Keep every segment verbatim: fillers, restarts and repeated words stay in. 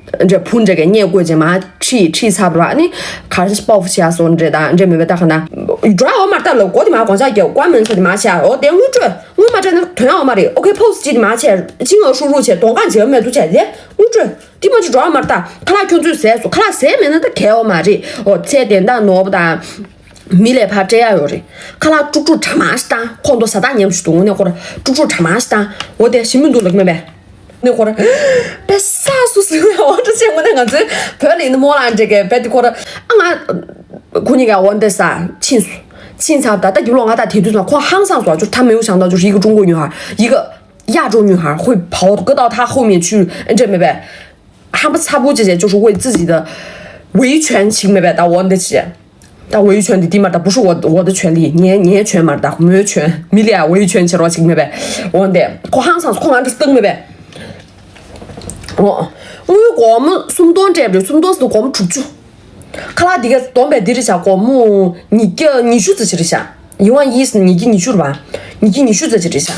འདྲ་བུ་འདྲ་གི་བརྙས་བཀོད་ཅེས་མ་ཁྲིད་ཁྲིད་ཚར་བ་ནི་གར་སྤོབས་བྱས་སོང་འདྲ་དང་འདྲ་མེད་པའི་ད་ག་ན་འགྲོ་འོ་མར་ལྟ་ལ་གོ་དེ་མ་གོང་ཆག་རྒྱབ་བཀའ་མོལ་ཚོ་དེ་མ་བྱས་འོ་དེ་དངུལ་སྤྲོད་དངུལ་མ་སྤྲད་ན་དོན་འོ་མ་རེད། ཨོ་ཁེ་ཕོ་སི་ཅི་དེ་མ་བྱས་ཅིང་འོ་ཧྲུག་ཧྲུག་བྱས་གདོང་ཁ་འཇལ་མེད་དུ་བྱས་དེ་དངུལ་སྤྲོད་དེ་མ་ཅིག་འགྲོ་འོ་མར་ལྟ་ཁ་ལག་ཁྱོད་ཚོས་ཟས་སོ་ཁ་ལག་ཟས་མེད་ན་ད་གལ་འོ་མ་རེད། ཨོ་ཚེ་དེ་འདྲ་ནོར་བ་དང་། མི་ལས་ཕར་སྤྲད་ཡ་ཡོད་རེད། ཁ་ལག་དཀྲུག་དཀྲུག་གྲ་མ་ཞིག་བཏང་ཁོང་ཚོ་ཟ་དག་ཉམས་ཤིག་འདུག་དངོས་གནས་ཁོ་ར་དཀྲུག་དཀྲུག་གྲ་མ་ཞིག་བཏང་འོ་དེ་ཞིམ་མི་འདུག་ལབ་མེད་པས། ནས་ཁོ་ར་པེ་ས་སུ་ཟིག་འོ་འདྲ་བྱས་དངོས་གནས་ང་ཚོའི་བོད་ལ་ཡིན་ན་རྨོ་ལགས་འདྲ་གས་བེད་དེ་ཁོ་ར་ཨ་ང་ཁོ་གཉིས་ཀ་འོ་འདྲ་ས་ཕྱིན་སོང་ཕྱིན་ཚར་ད་ད་རྒྱབ་ལོག་ང་ད་དེ་དུས་ཙང་ཁོ་ཧང་སང་སོང་ཅུ་ཐ་མེའུ་ཞང་ད་ཅུ་ཡི་གེ་ཀྲུང་གོ་ཉུ་ཧར་ཡི་གེ་ཡ་ཀྲུང་ཉུ་ཧར་ཧུའི་བའོ་གི་ད་ད་ཧུའི་མིན་ཆུ་འདྲ་མེད་པས། ཧམ་པ་ཚ་པོ་བྱས་བྱས་ཅུ་ཧུའི་ཙི་ཟི་ད་ཝེ་ཆོན་ཞིག་མེད་པས་ད་འོ་འདྲ་བྱས། ད་ཝེ་ཆོན་འདི་འདི་མ་ད་不是我我的权利 ངའི་ངའི་ཆོན་མ་ད་མོའི་ཆོན་མི་ལ་ཝེ་ཆོན་བྱེད་རོགས་ཅིག་མེད་པས། འོན་ཏེ་ཁོ་ཧང་སང་ཁོ་ང་འདྲ་སྟག་མེད་པས། འོ། དངུལ་སྒོར་མོ་སུམ་སྟོང་སྤྲད་པ་རེད། སུམ་སྟོང་ཟེར་སྒོར་མོ་དྲུག་ཅུ། ཁ་ལག་འདི་ག་སྡོམ་པས་འདི་རེད་བཞག་སྒོར་མོ་ཉིས་བརྒྱ་ཉི་ཤུ་ཙམ་ཅིག་རེད་བཞག་ཡིན་ཝང་ཡིས་ཉིས་བརྒྱ་ཉི་ཤུ་རེད་བ། ཉིས་བརྒྱ་ཉི་ཤུ་ཙམ་ཅིག་རེད་བཞག་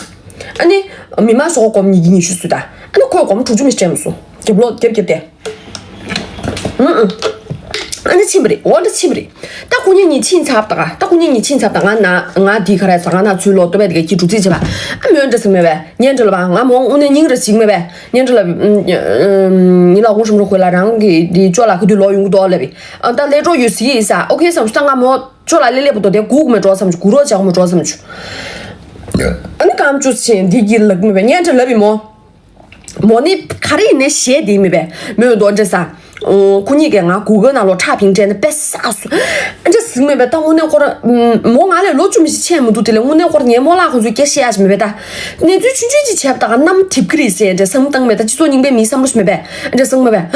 ཨ་ནི། མི་མང་ཞོག་སྒོར་མོ་ཉིས་བརྒྱ་ཉི་ཤུ་ཟེར་ད། ཨ་ནི་ཁོས་སྒོར་མོ་དྲུག་ཅུ་མི་སྤྲད་མི་སོང་རྒྱབ་ལོག་རྒྱབ་རྒྱབ་སྟེ། ཨ་ནི་ཕྱིན་པ་རེད། འོ་འདྲ་ཕྱིན་པ་རེད། ད་ཁོ་གཉིས་གཉིས་ཕྱིན་ཚར་ད་ག་ད་ཁོ་གཉིས་གཉིས་ཕྱིན་ཚར་ད་ང་ན་ང་འདི་ག་རེ་ཟ་ང་ན་ཚུལ་ལོག་ཏོ་བས་དེ་ག་ཁྱི་དྲུག་ཚིག་བྱེད་པ། ཨ་མོས་འདྲ་ཟེར་མེད་པས་ཉན་འདྲ་ལ་བ་ང་མོ་དངོས་གནས་སྙིང་རེ་ཞིག་མེད་པས་ཉན་འདྲ་ལ། ཉིན་ལ་དགོང་ཞིམ་རུ་ཁོས་ལ་རང་གི་འདི་ཅོ་ལ་ཁ་དུས་ལོག་ཡོང་གི་འདུག་ལབ་པས། ཨ་ད་ལས་གྲོགས་ཡོད་སི་ཡིས་ཨོ་ཁེ་བསམ་ཞུ་ད་ང་མོ་ཅོ་ལ་ལེ་ལེ་པོ་དོ་དེ་སྒུག་མེད་འགྲོ་བསམ་ཞུ་སྒུག་རོགས་བྱ་མེད་འགྲོ་བསམ་ཞུ། ཨ་ནི་གམ་ཅུ་ཕྱིན་འདི་གི་ལག་མེད་པས་ཉན་འདྲ་ལབ་པས་མོ། མོ་ནི་ག་རེ་ཡིན་ནའི་གཞས་དེ་མེད་པས་མོས་འདོན་འདྲ་ས། ཁོ་གཉིས་ཀས་ང་གུ་གེ་ནང་ལོགས་ཕྲ་ཕིང་སྤྲད་ན་དཔེ་བསགས་སོ། འདྲ་ཟིག་མེད་པས་ད་དངོས་གནས་ཁོ་ར། མོ་ང་ལས་ལོ་བཅུ་མི་ཞིག་ཆེ་མི་འདུག་དེ་ལས་དངོས་གནས་ཁོ་ར་ངའི་རྨོ་ལགས་ཁོ་ཚོས་སྐད་བཤད་ཡ་ཞིག་མེད་པས་ད། གནས་ཚུལ་ཆུང་ཆུང་ཅིག་བྱས་པ་ད་ག་གནམ་འཐིབས་ཀི་རེད་ཟེར་འདྲ་བསམ་བློ་བཏང་མེད་ད་སྤྱི་ཚོགས་རྙིང་པའི་མིའི་བསམ་བློ་ཞིག་མེད་པས་འདྲ་ཟིག་མེད་པས།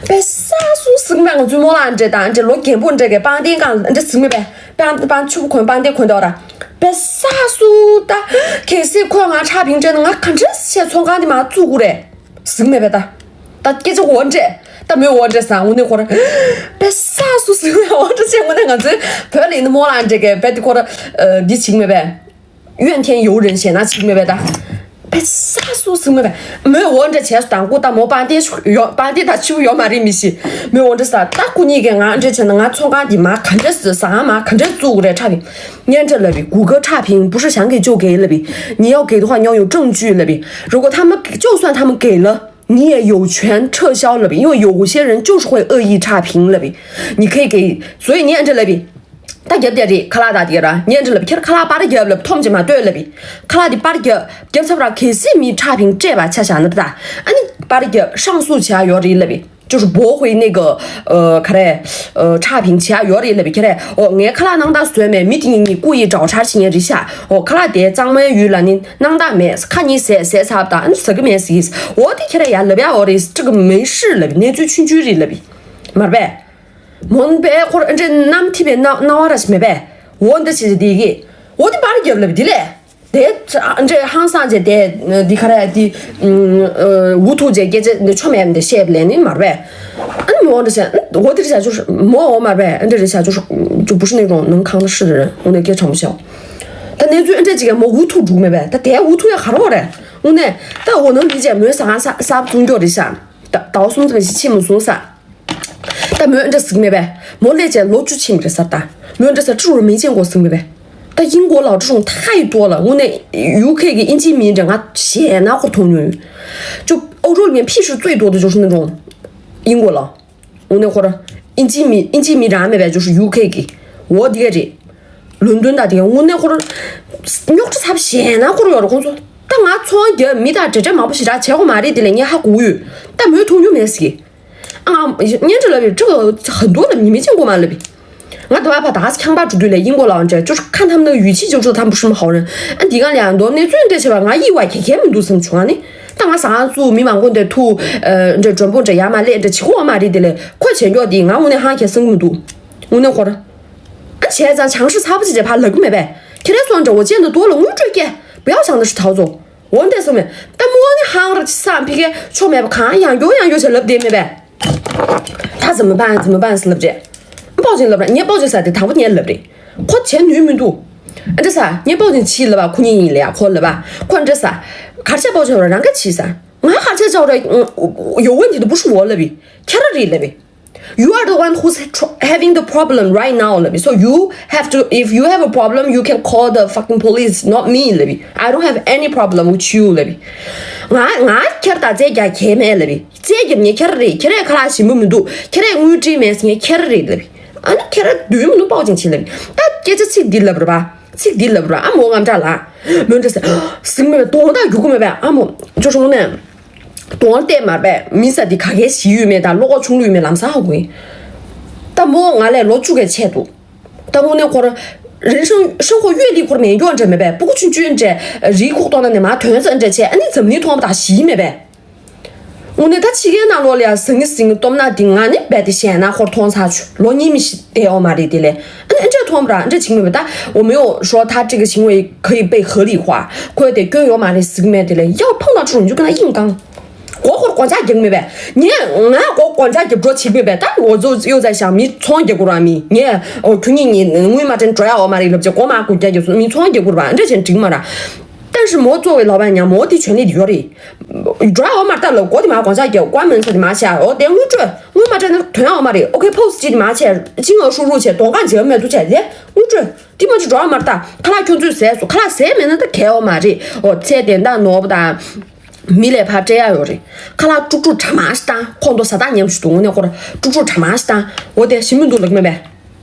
དཔེ་བསགས་སོ་ཟིག་མེད་ང་ཚོའི་རྨོ་ལགས་འདྲ་དང་འདྲ་ལོ་རྒན་པོ་འདྲ་གས་པང་གདན་གང་འདྲ་ཟིག་མེད་པས། པང་པང་ཆུ་བོ་གོན་པང་གདན་གོན་འདུག་ར། དཔེ་བསགས་སོ་ད། གལ་སྲིད་ཁོས་ང་ཕྲ་ཕིང་སྤྲད་ན་ང་ག་འདྲ་བྱས་ཚོང་ཁང་དེ་མར་བཙུགས་དགོས་རེད། ཟིག་མེད་པས་ད། ད་སྐད་ཆ་འོ་འདྲས། ད་མོས་འོ་འདྲས་ཟ་དངོས་གནས་ཁོ་ར། དཔེ་བསགས་སོ་ཟིག་མེད་འོ་འདྲ་བྱས་དངོས་གནས་ང་ཚོའི་བོད་ལ་ཡིན་ན་རྨོ་ལགས་འདྲ་གས་བེད་དེ་ཁོ་ར། འདི་ཅིག་མེད་པས། 怨天尤人 ཞེ་ན་ཅིག་མེད་པས་ད། དཔེ་བསགས་སོ་ཟིག་མེད་པས། མོས་འོ་འདྲ་བྱས་སོ་དང་ཀུ་ད་མོ་པང་གདན་ཡོ་པང་གདན་ད་ཆུ་ཡོད་མ་རེད་མི་ཤི། མོས་འོ་འདྲ་ཟ་ད་ཁོ་གཉིས་ཀས་ང་འདྲ་བྱས་ན་ང་ཚོང་ཁང་འདི་མ་ག་འདྲ་ཟ་ཟ་ང་མ་ག་འདྲ་བཙུགས་རེད་ཕྲ་ཕིང་། 念着了呗，谷歌差评不是想给就给了呗，你要给的话，你要有证据了呗。如果他们就算他们给了，你也有权撤销了呗，因为有些人就是会恶意差评了呗。你可以给，所以念着了呗。ད་རྒྱབ་དེ་རེད་ཁ་ལག་ད་དེ་ར་ཉན་འདྲ་ལབ་ཁྱེར་ཁ་ལག་པར་རྒྱབ་ལབ་ཐོམ་ཅེ་མ་ལྟོས་ལབ་ཁ་ལག་དེ་པར་རྒྱབ་རྒྱབ་ཚབ་ར་གལ་སྲིད་མི་ཕྲ་ཕིང་སྤྲད་པ་ཆ་བཞག་ན་ད་ཨ་ནི་པར་རྒྱབ་上诉བྱ་ཡོད་རེད་ལབ། 就是驳回那个呃，可嘞，呃，差评其他有的那边可嘞，哦，我看了那大水没，没听你故意找茬去年之下，哦，看了得张美玉了呢，那大没，看你谁谁差不多，嗯，这个没意思，我的可嘞呀，那边哦的，这个没事了，那最近距离了呗，嘛呗，我们别或者这那么特别闹闹啊是没呗，我的其实第一个，我的把你给了的嘞。 དེ་འདྲའི་ཧང་སང་བྱས་དེ་འདི་ག་རེ་འདི་འུ་ཐུག་བྱས་སྐད་ཆ་འདི་ཆོ་མེད་འདི་བཤད་ལས་ནི་མ་རེད། ཨ་ནི་མོ་འདི་བྱས་འོ་དེ་རེད་བྱ་ཆོ་མོ་འོ་མ་རེད། ཨ་འདྲ་རེད་བྱ་ཆོ་ཅུ་བུ་ཧྲི་ནི་རོང་ནང་ཁང་ཧྲི་རེད། འོ་ནས་སྐད་ཆ་མོ་བྱས་ད་གནས་ཚུལ་ཨ་འདྲ་ཅིག་ག་མོ་འུ་ཐུག་འགྲུག་མེད་པས། ད་དེ་འུ་ཐུག་ཡ་ག་རེ་རེད། འོ་ནས་ད་འོ་ནང་འདི་བྱས་མོའི་ཟ་ཁང་གསར་པ་བཙུགས་འགྱོ་རེད་ཤག་ད་ཟླ་བ་གསུམ་ཙམ་ཞིག་ཕྱིན་མ་སོང་ས། ད་མོས་འདྲ་ཟིག་མེད་པས། མོ་ལས་བྱས་ལོ་བཅུ་ཕྱིན་པ་རེད་ས། ད་མོས་འདྲ་ས་ཁྲི་རུ་མི་ཅན་གོ་ཟིག་མེད་པས། ད་英国佬这种态度了，我那UK给印尼民人啊，显那个通用。就欧洲里面屁是最多的就是那种英国佬，我那会儿印尼民，印尼民人没呗，就是UK给我的这伦敦的这个，我那会儿，你这啥显那个有的工作，但俺从也没到这这嘛不是啥，结果嘛的的了，你还鼓励，但没有通用没事。 ང་སྙན་གྲགས་ལབ་པའི་ཁྲི་ཁ་ཧ་འདུག་ལབ་ཉི་མ་ཅན་གོ་མ་ལབ་པའི། ང་དུ་བ་ཕ་ད་ཁང་པ་ཀྲུ་དུས་ལས་ཡིན་གོ་ལ་འདྲ་ཅོ་ཁ་འཐམ་ན་ཡུ་ཆི་ཅོ་ཅོ་ཐམ་བུ་ཧྲི་མ་ཧོ་རན། ཨ་འདི་ག་ལ་ཡང་འདོམ་ནས་ཚུན་དེ་བྱས་པ་ང་ཡི་བ་ཁེ་ཁེ་མི་འདུག་སེམས་བྱུང་ང་ནི། ད་ང་ཟ་ང་ཚུ་མི་མང་པོ་འདྲ་ཐུ་འདྲ་མགྲོན་པོ་འདྲ་ཡ་མ་ལས་འདྲ་བྱི་ཁོ་བ་མ་རེད་དེ་ལས་ཁོ་བྱས་མགྱོགས་དེ་ང་དངོས་གནས་ཧང་ཁེ་སེང་མི་འདུག་དངོས་གནས་ཁོ་ར། ཨ་བྱས་ཙང་བྱང་ཧྲི་ཚ་པོ་ཅི་བྱས་ཕ་ལབ་གི་མེད་པས། ཁྱེད་རང་སོང་འདྲ་བོ་ཅན་དུ་དོ་ལ་དངུལ་སྤྲོད་སྐྱེ་བེའུ་བྱང་ད་ཧྲི་ཐའོ་ཚོ། འོ་འདྲ་སོང་མེད། ད་མོ་ནི་ཧང་ར་ཅི་སང་ཕི་ཁའི་ཆོ་མེད་པ་གང་ཡང་མགྱོགས་ཡང་མགྱོགས་བྱས་ལབ་བསྡད་མེད་པས། ད་怎么办怎么办ལབ་རེད། པའོ་ཅིན་ལབ་ར་ངས་པའོ་ཅིན་ས་དེ་དང་པོ་ངས་ལབ་རེད། ཁོ་བྱས་ནུས་མི་འདུག་ཨ་འདྲ་ས་ངས་པའོ་ཅིན་ཕྱི་ལབ་པ་ཁོ་གཉིས་ཡིན་ལ་ཡ་ཁོ་ལབ་པ་ཁོ་འདྲ་ས། གར་ཆ་པའོ་ཅིན་རང་ག་ཕྱི་ས། ང་ཧར་ཆ་ཆའོ་ར་ཡོ་ཝན་དེ་དུ་བུ་ཧྲུ་འོ་ལ་བི་ཁྱེད་ར་རེད་ལ་བི། You are the one who's tr- having the problem right now ལ་བི། So you have to, if you have a problem, you can call the fucking police, not me ལ་བི། I don't have any problem with you ལ་བི། ང་ང་ཁྱེད་ད་རྩེ་རྒྱ་ཁྱེད་མེད་ལ་བི། རྩེ་རྒྱབ་ཉེ་ཁྱེད་རེད། ཁྱེད་རེ་ཁ་ལག་ཞིམ་པོ་མི་འདུག་ཁྱེད་རེ་དངུལ་བྲིས་མེད་ཉེ་ཁྱེད་རེད་ལ་བི། ཨ་ནི་ཁྱེད་ར་དུས་མི་འདུག་པའོ་ཅིང་ཆི་ལ་བི། ད་སྐད་ཆ་ཚིག་འདི་ལབ་ར་བ། ཚིག་འདི་ལབ་ར་ཨ་མོ་ངམ་ཏྲ་ལ། མོན་ཏྲ་ཟེར་སིང་མེད་པའི་དོང་དག་རྒྱུག་གུ་མེད་པའི་ཨ་མོ་ཅོ་ཧྲུང་ནས། དོང་བལྟས་མ་རེད་པས། མི་ས་འདི་ག་གེ་ཞིག་ཡོད་མེད་དང་བློ་ཁོག་ཆུང་ལུས་མེད་ལམ་སང་ཧ་གོ་ཡིན། ད་མོ་ང་ལས་ལོ་བཅུ་གེ་ཆེ་འདུག་ད་དངོས་གནས་ཁོ་རང་རིན་ཤང་ཤང་ཁོ་ཡོད་ལི་ཁོར་མེད་མགྱོགས་འདྲ་མེད་པས། སྤུ་གུ་ཆུང་ཆུང་འདྲ་རི་ཁུག་ཏོ་ན་ནས་མ་ཐོན་ས་འདྲ་བྱས། ཨ་ནི་འཛམ་གླིང་མཐོང་བ་དང་ཞིག་མེད་པས། དངོས་གནས་ད་ཕྱི་རྒྱལ་ནང་ལོགས་ལ་ཡང་ཟང་ངི་ཟིང་ངི་སྟོབས་ན་འདི་ང་ནི་རྦད་དེ་ཞེད་སྣང་ཁོར་མཐོང་ཚར་ཆུ་ལོ་གཉིས་མི་ཤི་བསྡད་ཡོད་མ་རེད། དེ་ལས་ཨ་ནི་འདྲ་མཐོང་བ་ར་འདྲ་བྱིང་མེད་པས། ད་འོ་མེ་འོ་ཤོ་ཐ་ཀྲི་གི་ཞིང་བའི་ག་ཡི་པའི་ཧ་ལི་ཧ་ཁོས་དེ་སྐྱོན་ཡོད་མ་རེད་ཟིག་མེད། དེ་ལས་ཡའོ་ཕང་ན་ཁྲུ་རུང་རྒྱུ་ཀ་ན་ཡིན་གང་། གོ་ཁོར་གོ་ཆ་རྒྱག་མེད་པས། ངས་ང་གོ་གོ་ཆ་རྒྱབ་འགྲོ་བྱེད་མེད་པས། ད་འོ་ཛོ་ཡོ་ཛ་ཞང་མི་ཚོང་རྒྱག་གོ་ར་མི་ངས་འོ་ཁྱུ་གཉིས་ངས་དངུལ་མ་དྲན་འགྲོ་ཡ་འོ་མ་རེད་ལབ་ཅེ་གོ་མ་གོ་རྒྱ་རྒྱབ་སོང་མི་ཚོང་རྒྱག་གོ་ར་འདྲ་བྱེད་འགྲིག་མ་ར། ཏན་ཧྲི་མོ་གཙོ་བའི་ལོ་པ་ཉ་མོ་དེ་བྱོན་ནི་ཡོད་རེད། འགྲོ་ཡ་འོ་མ་ར་ད་ལ་གོ་དེ་མ་གོ་ཆ་རྒྱབ་ཀོ་མེན་ཚོ་དེ་མ་བྱ་འོ་དེ་དངུལ་སྤྲོད་དངུལ་མ་དྲན་ན་དོན་ཡ་འོ་མ་རེད། ཨོ་ཁེ་ཕོ་སི་ཅི་དེ་མ་བྱས་ཅི་ང་ཧྲུག་ཧྲུག་བྱས་དོང་ཁ་འཇལ་མེད་དུ་བྱས་དེ་དངུལ་སྤྲོད། དེ་མ་ཅིག་འགྲོ་བ་མ་རེད་ད། ཁ་ལག་ཁྱོད་ཚོས་ཟས་སོ་ཁ་ལག་ཟས་མེད་ན་ད་གལ་བ་མ་རེད། ཨོ་ཚེ་བདེ་མདའ་ནོར་བ་དང་། མི་ལས་ཕར་སྤྲད་ཡ་ཡོད་རེད། ཁ་ལག་དཀྲུག་དཀྲུག་གྲ་མ་ཞིག་བཏང་ཁོང་ཚོ་ཟ་ཐག་ཉམས་ཤིག་འདུག་དངོས་གནས་ཁོ་ར་དཀྲུག་དཀྲུག་གྲ་མ་ཞིག་བཏང་། ཨོ་དེ་ཞིམ་མི་འདུག་ལབ་མེད་པས།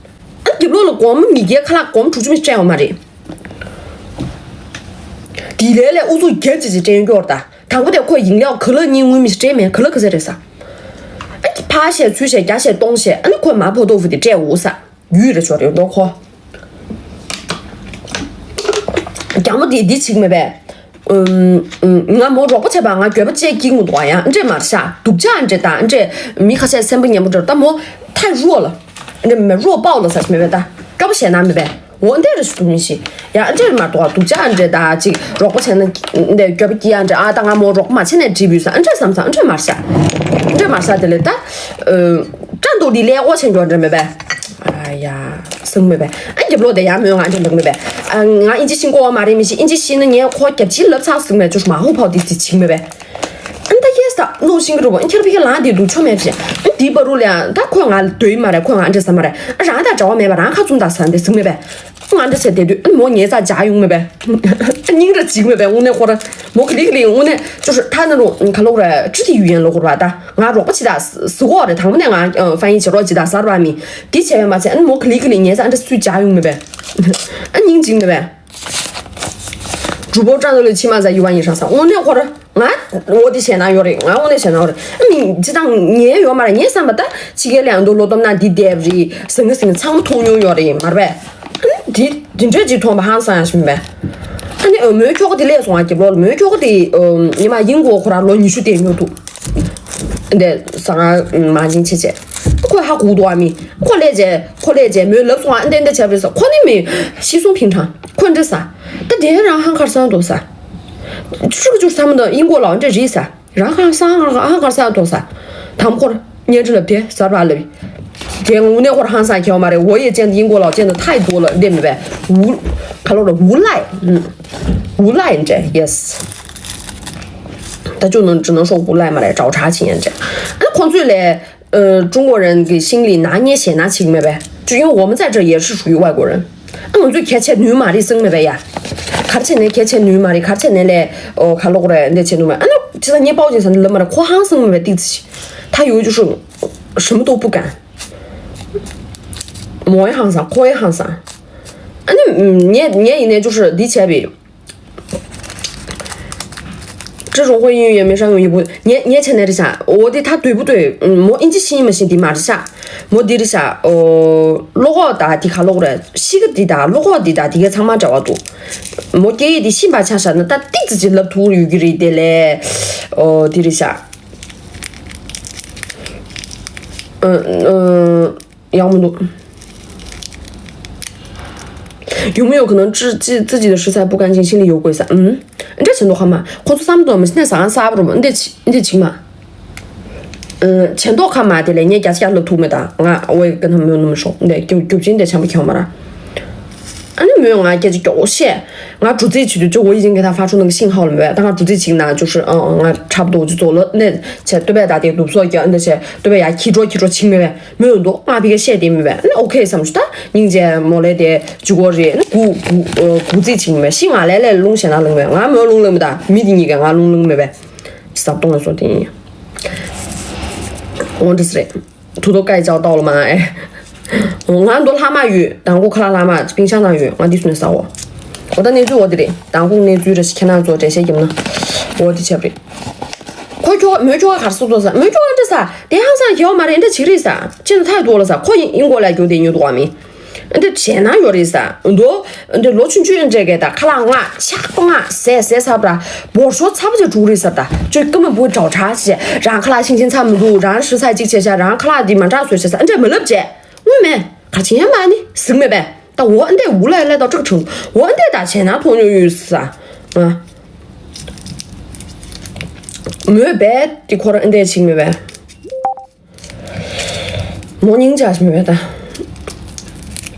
ཨ་རྒྱབ་ལོགས་ལ་སྒོར་མོ་མི་སྒེར་ཁ་ལག་སྒོར་མོ་དྲུག་ཅུ་མི་སྤྲད་ཡོད་མ་རེད། དེ་ལས་ལས་ཨུ་ཚུགས་རྒྱབ་ཅི་ཅི་སྤྲད་ཡོད་ཀྱོར་ད། དང་པོ་དེ་ཁོས་ཡིན་ལས་ག་ལ་གཉིས་དངུལ་མི་སྤྲད་མེད་ག་ལ་ག་ཚད་རེད་ས། ཨ་ཕ་བཤད་ཚུལ་བཤད་རྒྱ་བཤད་སྟོང་བཤད་ཨ་ནི་ཁོས་མ་ཕོ་ཏོ་བུ་དེ་སྤྲད་འུ་ས། ཡུས་རེ་ཆོ་རེ་འགྲོ་ཁོ། རྒྱ་མོ་དེ་འདི་བྱིག་མེད་པས། ཨུམ། ཨུམ། ང་མོ་རོགས་པ་བྱས་པ་ང་འགྱོད་པ་བྱས་སྐྱིད་མོ་འདུག་ཡང་འདྲེ་མར་ཤ་སྡུག་ཅག་འདྲེ་དང་འདྲེ་མི་ཁ་ཤས་སེམས་པ་ཉེ་མོ་འདྲེ་ད་མོ་ཐ་རུ་ལ་འདྲེ་མེད་རོ་པའོ་ལ་ཟ་མེད་པས་ད་སྐྱོ་པོ་བྱས་ན་མེད་པས་འོ་འདྲེ་རེ་ཞུ་མི་ཤེས་ཡང་འདྲེ་མར་འདུག་སྡུག་ཅག་འདྲེ་ད་ཅིག་རོགས་པ་བྱས་ན་འདྲེ་འགྱོད་པ་སྐྱིད་ཡང་འདྲེ་ཨ་ད་ང་མོ་རོགས་པ་མ་བྱས་ནས་འདྲེ་བུས་ས་འདྲེ་བསམ་ས་འདྲེ་མར་ཤ་འདྲེ་མར་ཤ་དེ་ལས་ད་ཨ་ཀྲ་འདུག་འདི་ལས་འོ་བྱས་འགྱོ་འདྲེ་མེད་པས། ཨ་ཡ། སེམས་མེད་པས། ཨ་རྒྱབ་ལོགས་དེ་ཡང་མོས་ང་འདྲེ་འདུག་མེད་པས། ཨ་ང་ཨིན་ཇི་ཤེས་གོ་བ་མ་རེད་མི་ཤེས་ཨིན་ཇི་ཤེས་ན་ངས་ཁོ་རྒྱབ་ཕྱི་ལབ་ཚགས་ཟིག་མེད་ཅོ་མ་ཧུ་ཕའོ་དེ་དེ་བྱིང་མེད་པས། ཨ་ད་ཡེས་ད་ནོ་ཤིང་གི་རུ་བོ་ཁྱེར་བི་ལང་དེ་འདུག་ཆོ་མེད་ཕྱིན། ཨ་དེའི་བར་རུ་ལ་ཡང་ད་ཁོས་ང་ལ་འདོད་ཡི་མ་རེད་ཁོས་ང་འདྲེ་ཟ་མ་རེད། ཨ་རང་དང་འདྲ་བ་མེད་པ་རང་ཁ་བཙུམ་དང་ཟ་འདྲེ་ཟིག་མེད་པས། ཨ་ང་འདྲེ་ཟེར་དེ་དུས་ཨ་མོ་ངའི་རྩ་འཇག་ཡོང་མེད་པས། ཨ་སྙིང་ར་འཇིག་མེད་པས་དངོས་གནས་ཁོ་ར་མོ་གི་ལི་གི་ལི་དངོས་གནས་ཅོ་ཧྲི་ཐ་ན་རུ་ག་ལོག་ར་ཅི་དེ་ཡུ་ཡན་ལོ་ཁོ་ར་ད། ང་རོགས་པ་བྱེད་དང་ཟེར་གོ་རེད། དང་པོ་ནས་ང་ཧྥན་ཡིག་བྱེད་རོགས་བྱེད་དང་ཟེར་བ་མི་འདི་བྱས་ཡོད་མ་ཚད་ཨ་ནི་མོ་ག་ལི་ག་ལི་ངའི་ས་ཨ་འདྲ་སུས་བྱ་ཡོང་མེད་པས། ཨ་སྙིང་རྗེ་མེད་པས། གྲུ་པོ་ཀྲང་ཏོ་ལི་ཕྱི་མ་ཟ་ཡུ་བ་ཡིན་ཧྲང་ས་དངོས་གནས་ཁོ་ར་ང་འོ་དེ་བྱས་ན་ཡོད་རེད། ང་དངོས་གནས་བྱས་ན་ཡོད་རེད། ཨ་མི་ཅི་དང་ངའི་ཡོད་མ་རེད། ངའི་བསམ་པ་ད་ཕྱི་རྒྱལ་ལ་ཡང་འདུག་ལོ་སྟོབས་ན་འདི་བསྡད་པ་རེད་ཟེར་ངའི་ཟེར་ངའི་ཚང་མ་མཐོང་མྱོང་ཡོད་རེད་མ་རེད་པས། ཨ་ནི་འདི་འདི་འདྲ་ཅིག་མཐོང་པ་ཧང་སང་ཡང་ཞིམ་པས། ཨ་ནི་མོའི་ཁྱོ་ག་དེ་སླེབས་སོང་ང་རྒྱབ་ལོགས་ལ་མོའི་ཁྱོ་ག་དེ་ཉི་མ་ཡིན་གོ་ཁོ་ར་ལོ་ཉི་ཤུ་དེ་ཉོ་འདུག་འདི་ཟ་ང་མ་བྱིན་ཆེ་ཆེ། ཁོས་ཧ་གོ་འདུག་ཨ་མི། ཁོ་ལས་བྱས་ཁོ་ལས་བྱས་མོས་ལབ་སོང་ཨ་འདི་འདི་བྱས་པ་རེད་ས། ཁོ་ནི་མི་ཤི་སོང་ཕིང་ཐང་ཁོ་འདྲ་ས། ད་དེ་རང་ཧང་ཁར་སང་འདུག་ས། ཆུ་གི་ཆུ་ཚ་མོ་འདི་ཡིན་གོ་ལ་འདྲ་རེད་ས། རང་ཧང་སང་ཧང་ཧང་ཁར་སང་འདུག་ས། དམ་ཁོར་བརྙན་འཕྲིན་ལབ་དེ་གསར་པ་ལབ། དེ་དངོས་གནས་ཁོར་ཧང་སང་ཁྱེར་བ་མ་རེད། འོ་ཡེ་ཅན་དུ་ཡིན་གོ་ལ་ཅན་དུ་ཐའི་དོ་ལ་འདེམས་མེད་པས། འུ་ག་ལོ་ར་འུ་ལའི་འུ་ལའི་འདྲ་ཡེས། ད་ཅུ་ནང་ཅུ་ནང་ཧྲོག་འུ་ལའི་མ་རེད་ཀྲའོ་ཁྲ་ཆིན་ཡན་འདྲ། ཨ་ཁོང་ཚོས་ལས་ཨ་ཀྲུང་གོ་རང་གི་ཤིང་ལི་ན་ཉེ་ཞེ་ན་ཆིག་མེད་པས། ཅུ་ཡོང་འོ་མ་ཙ་ཅུ་ཡེ་ཧྲི་ཧྲུ་ཡུ་བའི་གོ་རང་། ཨ་ང་ཚོས་ཁྱད་ཆེ་ནུས་མ་རེད་སེང་མེད་པས་ཡ། གར་ཆེ་ནས་ཁྱད་ཆེ་ནུས་མ་རེད། གར་ཆེ་ནས་ལས་ཨོ་ག་ལོག་རེད་འདི་བྱེད་ནུས་མ་ཨ་ནི་ཅི་ད་ངས་པའོ་ཅིན་ས་ནི་ལབ་མ་རེད། ཁོ་ཧང་སང་མེད་པས་ཏིག་ཙི་ཤི། ད་ཡོད་ཅུ་ཧྲུ་ཧྲི་མ་ཏོ་པུ་གན། མོའི་ཧང་སང་ཁོའི་ཧང་སང་། ཨ་ནི་ངས་ངས་ཡིན་ནས་ཅུ་ཧྲུ་འདི་བྱས་པས། 这种会英语也没啥用，也不，你你前台的啥，我的他对不对？嗯，我印记信嘛是的嘛是啥，我的的啥，哦，落后打的卡落了，西个的打，落后的打，的个长嘛找我读，我给的信吧，像啥呢？他弟子就勒图有个人的嘞，哦，的的啥，嗯嗯。 要么都。有没有可能自自自己的食材不干净，心里有鬼撒？嗯，你这钱多看嘛？可是三多嘛，现在啥啥不嘛？你得请你得请嘛？嗯，钱多看嘛的嘞，你家家乐图没得，啊，我也跟他没有那么熟，你得就就真的钱不钱嘛啦。ཨ་ནི་མོས་ང་སྐད་ཆ་མགྱོགས་བཤད། ང་འགྲོ་རྩིས་བྱེད་དུས་ཅོ་འོ་ཡི་ཅིང་གི་ཐ་ཧྥ་ཁྲུ་ནང་གི་ཤིང་ཧའོ་ལ་མོས་ད་ང་འགྲོ་རྩིས་བྱེད་ན་ཅོ་ཧྲི་ཨང་ང་འཁྲབ་དོ་ཅི་ཙོ་ལོ་ནས་བྱས་སྟོད་པའི་ད་དེ་ལུབ་སོགས་ཀྱི་ཨ་འདི་བྱས་སྟོད་པའི་ཡ་ཁྱི་འགྲོ་ཁྱི་འགྲོ་ཆིང་མེད་པས་མོས་འདུག་ང་ཕི་གེ་བཤད་དེ་མེད་པས་ཨ་ནི་ཨོ་ཁེ་བསམ་ཞུ་ད་སྙིང་རྗེ་མོ་ལས་དེ་ཇུ་གོ་རེད་ཨ་ནི་གུ་གུ་གུ་རྩིས་བྱེད་མེད་ཤིང་ང་ལས་ལས་རླུང་ཞེ་ན་རླུང་མེད་ང་མོས་རླུང་རླུང་མེད་ད་མི་དེ་གཉིས་ཀས་ང་རླུང་རླུང་མེད་པས་ཟབ་གཏོང་ལ་སོང་དེ་ཡིན་འོ་འདི་སི་རེད། 土豆盖浇到了吗？哎，ང་འདོ་ལྷག་མ་ཡོད། དང་པོ་ཁ་ལག་ལྷག་མ་冰箱ན་ཡོད། ང་འདི་སུ་ནས་ཟ་འོ། འོ་ད་གནས་ཚུལ་འོ་དེ་རེད། དང་པོ་གནས་ཚུལ་རེ་ཞིག་ཁྱེད་རང་ཚོ་འགྲེལ་བཤད་རྒྱབ་ན། འོ་དེ་ཆབ་རེད། ཁོ་ཁྱོ་མོས་ཁྱོ་ག་གར་སོ་ཚོ་ཟ་མོས་ཁྱོ་ག་འདྲ་ཟ་དེ་ཧང་སང་གེ་བ་མ་རེད་འདྲ་ཅིག་རེད་ཟ། ཅི་ན་ཐག་ཏུ་ལ་ཟ་ཁོ་ཡིན་ཡིན་གོ་ལ་རྒྱུ་དེ་ཉོ་དུ་བ་མི། འདི་བྱས་ན་ཡོད་རེད་ས། འདོ། འདི་ལོ་ཆུང་ཆུང་འདྲ་གས་ད་ཁ་ལག་ང་ཆག་པ་ང་ཟས་ཟས་ཚར་བ་འདྲ། འབོར་ཤོག་ཚ་པོ་ཅིག་འགྲོ་རེད་ས་ད། ཅོ་ཀི་མ་བུ་གྲའོ་གྲ་ཞེ་རང་ཁ་ལག་ཤིང་ཆེན་ཚ་མི་འདུག་རང་ཧྲི་ས་ཅིག་བྱས་ཤ་རང་ཁ་ལག་འདི་མ་འདྲ་བཟོས་བྱས་ས་འདྲ་མི་ལབ་བྱས། དངུལ་མེད། ག་ཆེན་མ་ནི་ཟིག་མེད་པས། ད་འོ་འདི་འུ་ལ་ལས་ད་ཀྲིག་ཁྲུང་འོ་འདི་ད་བྱས་ན་མཐོང་ཉོ་ཡོད་ས། ང་མོས་བས་དེ་ཁོ་རང་འདི་ཆིག་མེད་པས། མོ་སྙིང་རྗེ་ཞིག་མེད་པས་ད།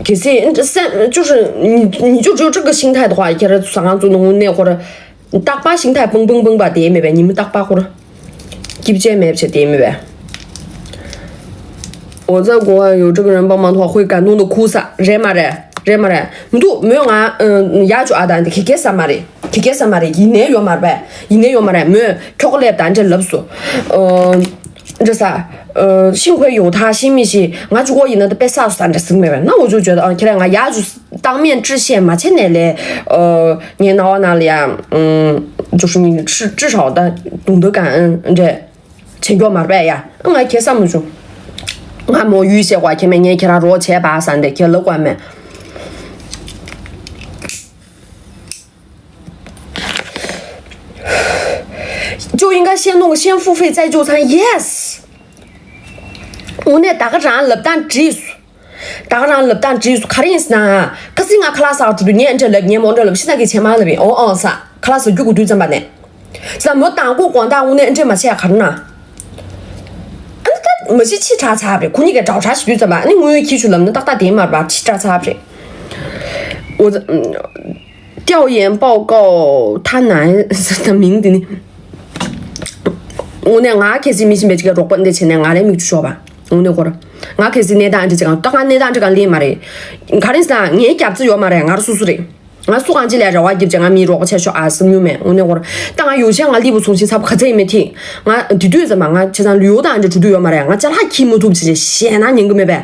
གལ་སྲིད་སེམས་བཅུ་ཧྲི་ཉི་ཉི་ཅུ་ཅུ་ཅུ་གི་ཤིང་ཐལ་དུ་ཁ་ཁྱེར་ཟ་ཁང་བཙུགས་ནས་དངོས་གནས་ཁོ་ར་རྟག་པར་ཤིང་ཐལ་པུང་པུང་པུང་པ་དེ་མེད་པས་ཉི་མ་རྟག་པར་ཁོ་ར་སྐྱིབ་ཅན་མེད་བྱས་དེ་མེད་པས། 我在国外有这个人帮忙的话，会感动的哭洒，རེད་མ་རེད། རེད་མ་རེད། མི་འདུག་མོས་ང་ཡག་ཅོ་ཨ་ད་འདི་ཁེ་ཁེ་ས་མ་རེད། ཁེ་ཁེ་ས་མ་རེད། ཡིན་ནའི་ཡོད་མ་རེད་པས། ཡིན་ནའི་ཡོད་མ་རེད། མོས་ཁྱོག་ལེབ་ད་འདྲེ་ལབ་སོ། འདྲེ་ས། 幸亏有他，信不信ང་ཅུ་གོ་ཡིན་ན་ད་པེ་ས་སུ་ད་འདྲེ་ཟིག་མེད་པས་ན། 我就觉得 ཁྱེད་རང་ང་ཡག་ཅོ་当面致歉མ་བྱས་ནས་ལས། ངའི་རྣ་བ་ནང་ལ་ཡ། 就是你至至少的懂得感恩འདྲེ། བྱེད་མགྱོགས་མར་པས་ཡ། ང་ཁྱེད་བསམ་མི་བྱུང་། ང་མོ་ཡུལ་བཤད་ཀྱི་ཁྱེད་མེད་ངས་ཁྱེད་རང་རོགས་བྱས་པ་ཟ་འདྲེ་ཁྱེད་ལབ་དགོས་མེད། ཅོ་ཡིན་ག་ཤེས་ནོ་ཤེས་ཧྥུ་ཧྥེ་ཙའི་ཅོ་ཚང་ཡེས། འོ་ནས་ད་ག་རང་ལབ་སྟངས་བྲིས་སོ། ད་ག་རང་ལབ་སྟངས་བྲིས་སོ་ག་རེ་ཡིན་ཟེར་ན། ཁ་སང་ང་ཁ་ལག་ཟ་འགྲོ་དུས་ངས་འདྲ་ལབ་ངས་མོ་འདྲ་ལབ་ཤི་ན་གི་བྱེད་མ་ལབ་ཡིན་ཨོ་ཨོ་ས་ཁ་ལག་ཟ་རྒྱུ་དགོས་དུས་ཙམ་པ་ནས། ཟ་མོ་དང་པོ་དགོང་དག་དངོས་གནས་འདྲེ་མ་བྱས་ག་རེ་ན། ཨ་ནི་ད་མ་གཞི་ཕྱི་དྲགས་ཚར་བ་རེད། ཁོ་གཉིས་ཀས་འདྲ་བོ་འདྲ་ཞིག་དུས་ཙམ་པ་ཨ་ནི་དངོས་ཡོད་ཁྱི་ཆུ་ལབ་ན་ཏག་ཏག་དེ་མར་པ་ཕྱི་དྲགས་ཚར་བ་རེད། འོ་ད། 调研报告他男的名字呢 དངོས་གནས་ང་གལ་སྲིད་མི་གཞན་པའི་ཅིག་ག་རོགས་པ་འདི་བྱས་ནས་ང་རའི་མིག་ཆུ་ཤོར་བ། དངོས་གནས་ཁོ་ར། ང་གལ་སྲིད་གནས་སྟངས་འདི་ཅིག་གང་ད་ང་གནས་སྟངས་འདི་གང་ལེན་མ་རེད། ག་རེ་ཟ་ངའི་རྒྱབ་རྩི་ཡོད་མ་རེད། ང་ར་སོ་སོ་རེད། ང་སུ་གང་ཅི་ལས་རེ་བ་རྒྱབ་ཅེ་ང་མིའི་རོགས་པ་ཆེ་ཤོས་ཨ་སེམས་མྱོང་མེད་དངོས་གནས་ཁོ་ར། ད་ང་ཡོ་ཆེན་ང་ལི་བུ་ཚོང་ཆེན་ཚབ་ག་ཚད་ཡིན་མེད་ཐིག་ང་དེ་དུས་ཙམ་པ་ང་ཆེ་ཚང་ལུས་ཡོ་དང་འདྲ་གྲུ་དུས་ཡོད་མ་རེད། ང་ཅ་ལག་ཁྱི་མ་ཐུབ་ཅེ་ཅེ་ཞེད་སྣང་ཉན་གི་མེད་པས།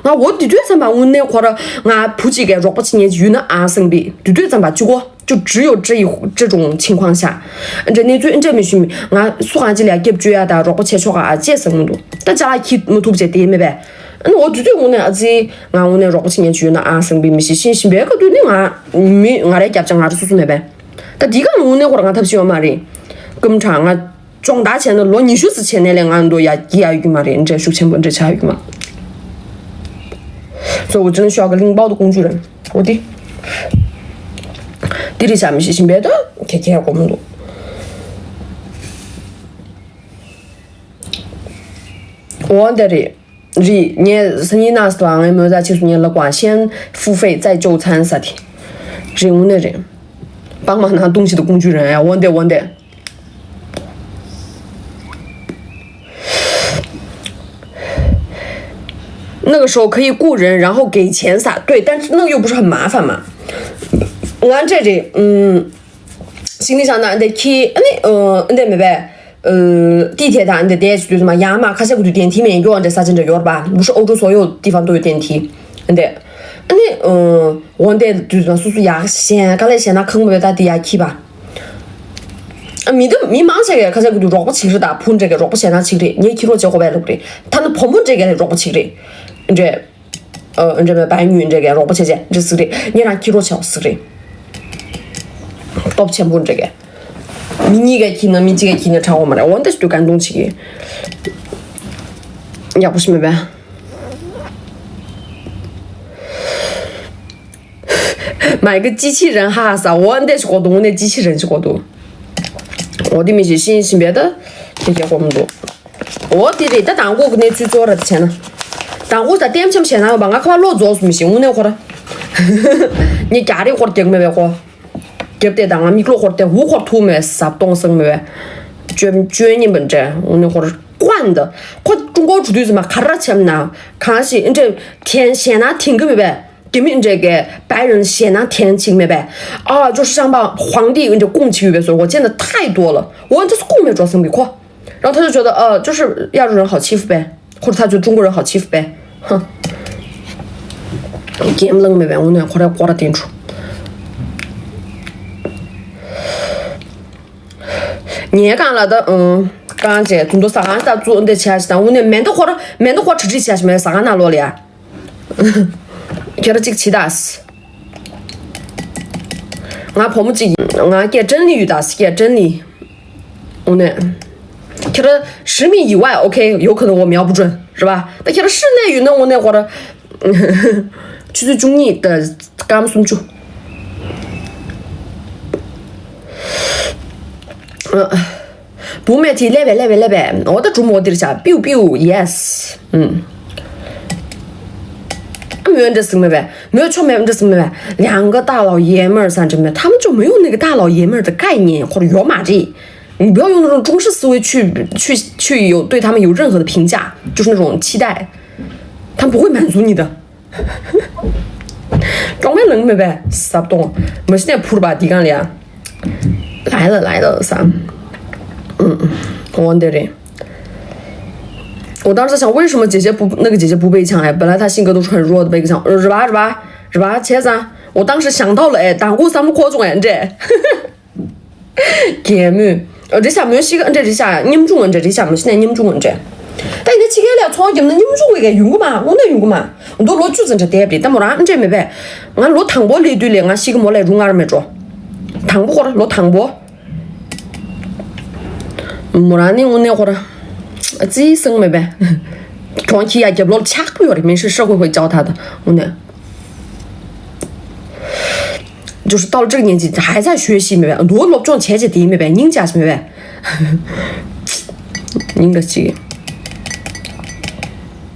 ང་འོ་དེ་དུས་ཙམ་པ་དངོས་གནས་ཁོ་ར་ང་བུ་གཅིག་གིས་རོགས་པ་བྱེད་ཉན་ཅིག་ཡོད་ན་ཨང་སང་པི་དེ་དུས་ཙམ་པ་གཅིག་གོ་就只有这一这种情况下འདྲ་གནས་ཚུལ་འདྲ་མི་ཤེས་མི་ང་སུ་གང་ཅི་ལ་སྐྱབས་བཅོལ་ཡ་དང་རོགས་པ་བྱེད་ཆོག་ག་ཨ་ཅེས་ཟེར་གི་མི་འདུག་ད་ཅ་ལག་ཁྱི་མ་ཐུབ་བྱས་དེ་མེད་པས། ཨ་ནི་འོ་དེ་དུས་དངོས་གནས་ཨ་ཙི་ང་དངོས་གནས་རོགས་པ་བྱེད་ཉན་ཅིག་ཡོད་ན་ཨང་སང་པི་མི་ཤེས་ཤེས་བཞིན་པའི་སྐབས་དུས་ནི་ང་མི་ང་རའི་རྒྱབ་ཅག་ང་ར་སོ་སོ་མེད་པས། ད་དེ་ག་དངོས་གནས་ཁོ་ར་ང་ཐབས་ཤེས་ཡོད་མ་རེད། སྐུ་མཁྱེན་ང་སྦྱོང་བརྡར་བྱས་ན་ལོ་ཉི་ཤུ་ཙམ་བྱས་ནས་ལས་ང་འདུག་ཡ་སྐྱིད་ཡ་ཡོད་ཀྱི་མ་རེད། འདྲ་ཤུགས་ཆེན་པོ་འདྲ་ཆགས་ཡོད་ཀྱི་མ། 所以我真的需要个拎包的工具人。 འོ་དེ། དེ་རེད་བྱ་མི་ཤེས་བཞིན་པའི་ད་ཁྱེད་ཁྱེད་གོ་མི་འདུག་འོ་འདི་རེད། རེད་ངས་སང་ཉིན་ནས་ད་ངའི་མོ་ཟ་ཆེད་དུ་ངས་ལབ་གོ་ཤེས་ཧྥུ་ཧྥེ་ཙའི་ཅོ་ཚང་ཟ་དེ། རེད་དངོས་གནས་རེད། 帮忙拿东西的工具人哎，འོ་འདི་འོ་འདི། 那个时候可以雇人，然后给钱撒，对，但是那个又不是很麻烦嘛。 ང་འདྲ་རེད། ཨུམ། 行李箱ན་འདི་ཁྱི་ཨ་ནི་ཨུ་འདི་མེད་པས། ཨུ། 地铁དང་འདི་བསྡད་ཅིག་དུས་ཙམ་པ་ཡང་མ་ཁ་ཤས་ཀྱི་དུས་电梯མེད་མགྱོགས་འདྲ་ས་ཆ་འདྲ་ཡོད་རེད་པ། 不是欧洲所有地方都有电梯འདི། ཨ་ནི་ཨུ། འོ་འདི་དུས་ཙམ་པ་སུ་སུ་ཡག་ཞན་དཀའ་ལས་ཞན་ན་ཁང་པ་བས་ད་འདི་ཡག་ཁྱི་པ། ཨ་མི་འདི་མི་མང་ཆེ་གས་ཁ་ཤས་ཀྱི་དུས་རོགས་པ་བྱེད་རེད། ད་བུ་འདྲ་གས་རོགས་པ་བྱེད་ན་བྱེད་རེད། ངས་ཁྱི་རོགས་བྱེད་དགོས་པས་ལབ་རེད། ད་ནི་བུ་མོ་འདྲ་གས་རོགས་པ་བྱེད་རེད། འདྲ། ཨ་འདྲ་མེད་པ་ཉུས་འདྲ་གས་རོགས་པ་བྱེད་བྱེད་འདྲ་ཟིག་རེད། ངས་རང་ཁྱི་རོགས་བྱེད་པ་ཟིག་རེད། སྟོབས་ཆེན་པོ་འདྲ་གས། མི་གཉིས་ཀས་ཁྱི་ན་མི་གཅིག་གས་ཁྱི་ན་ཁྲག་འོ་མ་རེད། འོ་འདི་ཞུ་གང་དུང་ཆེ་གི། ཡག་པོ་ཞིག་མེད་པས། 买个机器人哈哈撒，我得去过东，我那机器人去过东。我的米是新新别的，这些我们都，我的嘞，他当过那去做了钱呢，当过他点钱钱呢，把俺看落做什么行，我那会儿， ངས་རྒྱག་རེས་སྐོར་རྒྱག་མེད་པས་ཁོ། རྒྱབ་དེ་དང་ང་མིག་ལོག་སྐོར་དེ་འུ་སྐོར་ཐུག་མེད་ཟབ་གཏོང་སང་མེད་པས། བཅོས་བཅོས་ཉིན་པ་འདྲ་འུ་ནི་སྐོར་ཀོན་ད། ཁོ་ཀྲུང་གོ་འགྲོ་དུས་ཙམ་པ་ག་ར་འཆམ་ན་གང་ཞིག་འདྲ་དན་ཞེད་སྣང་དན་གི་མེད་པས། རྒྱ་མི་འདྲ་གི་བའི་རན་ཞེད་སྣང་དན་ཅིག་མེད་པས། ཨ་ཅོ་ཧྲི་ཤང་པ་ཧུང་ཏི་འདྲ་ཀུང་ཅིག་ཡོད་པས་སོ་ཁོ་ཅན་ད་ཐའི་ཏོ་ལ་འོ་འདྲ་སྐུང་མེད་འགྲོ་བསམ་གི་ཁོ། 然后他就觉得呃就是亚洲人好欺负呗，或者他觉得中国人好欺负呗，哼。 ཀེམ་ལང་མེད་པས་འུ་ནས་ཁོ་རའི་སྐོར་ར་བསྟན་འགྲོ། ངའི་གང་ལ་ད་ཨང་གང་བྱས་དུང་དུ་ཟ་ཁང་ལྟ་བཙུགས་འདི་བྱས་ཞིག་དང་འུ་ནས་མེ་མདའ་ཁོ་ར་མེ་མདའ་ཁོ་ཁྲི་ཁྲི་བྱས་ཞིག་མེད་ཟ་ཁང་ནང་ལོག་ལ་ཡ། ཁྱེད་ར་གཅིག་བྱིས་དང་། ང་བུ་མོ་གཅིག་ཡིན། ང་སྐད་ཀྲན་ལི་ཡོད་དང་སྐད་ཀྲན་ལི། འོ་ནས། ཁྱེད་ར་ཧྲི་མི་ཡི་བ་ཨོ་ཁེ་ཡོ་ཁ་ནོ་མེའོ་བུ་ཀྲོན་རེད་པ། ད་ཁྱེད་ར་ཧྲི་ནས་ཡོད་ན་འོ་ནས་ཁོ་ར། ཆུ་ཚོད་བཅུ་གཉིས་དང་སྐར་མ་སུམ་ཅུ། བུ་མེད་དེ་ལེབ་བེ་ལེབ་བེ་ལེབ་བེ་འོ་ད་གྲུ་མོ་འདིར་བྱ་པིའུ་པིའུ་ཡེ་སི། ཨུམ། མོས་འདྲ་ཟིག་མེད་པས། མོས་ཆོ་མེད་འདྲ་ཟིག་མེད་པས། 两个大老爷们儿 ཟེར་འདྲ་མེད། 他们就没有那个大老爷们儿的概念 或者 ཡོད་མ་རེད། 你不要用那种中式思维去去去有对他们有任何的评价，就是那种期待，他们不会满足你的。 གྲོང་མའི་ལང་མེད་པས་ཟབ་གཏོང་མ་གཞི་ནས་ཕུར་པ་འདི་གང་ལ་ཡ། 来了来了 ཟ། ཨུམ་ཨུམ། འོ་འདི་རེད། 我当时想，为什么姐姐不那个姐姐不背枪呀？本来她性格都是很弱的，背个枪，呃，是吧是吧是吧？姐夫，我当时想到了，哎，当过三不खोज哎，这。 རྒན་མོས། འདྲི་ཤག་མོས་ཤི་ག་འདྲ་རི་ཤག་སྙེམ་ཆུང་འདྲ་རི་ཤག་མོ་ཤི་ནས་སྙེམ་ཆུང་འདྲ། ད་ཡིན་ན་ཕྱི་རྒྱལ་ལ་ཚོང་རྒྱབ་ན་སྙེམ་ཆུང་བའི་ག་ཡོང་གི་མ་དངོས་གནས་ཡོང་གི་མ། མདོ་ལོ་བཅུ་ཙམ་འདྲ་བསྡད་པ་རེད་ད་མོ་རང་འདྲ་མེད་པས། ང་ལོ་དང་པོ་སླེབས་དུས་ལས་ང་ཤི་གི་མོ་ལས་རུང་ངར་མེད་འགྲོ། དང་པོ་ཁོ་ར་ལོ་དང་པོ། མོ་རང་ནི་དངོས་གནས་ཁོ་ར། ཙི་སང་མེད་པས། གྲོང་ཁྱི་ཡ་རྒྱབ་ལོག་ཆགས་པོ་ཡོད་རེད་མི་ཤི་ཧྲ་ཧོ་ཧོ་ཅའོ་ད་ད་དངོས་གནས། 就是到了这个年纪，还在学习没呗？ ནོར་སློབ་སྦྱོང་བྱས་བྱས་དེ་མེད་པས་སྙིང་རྗེ་མེད་པས། སྙིང་ག་ཅིག་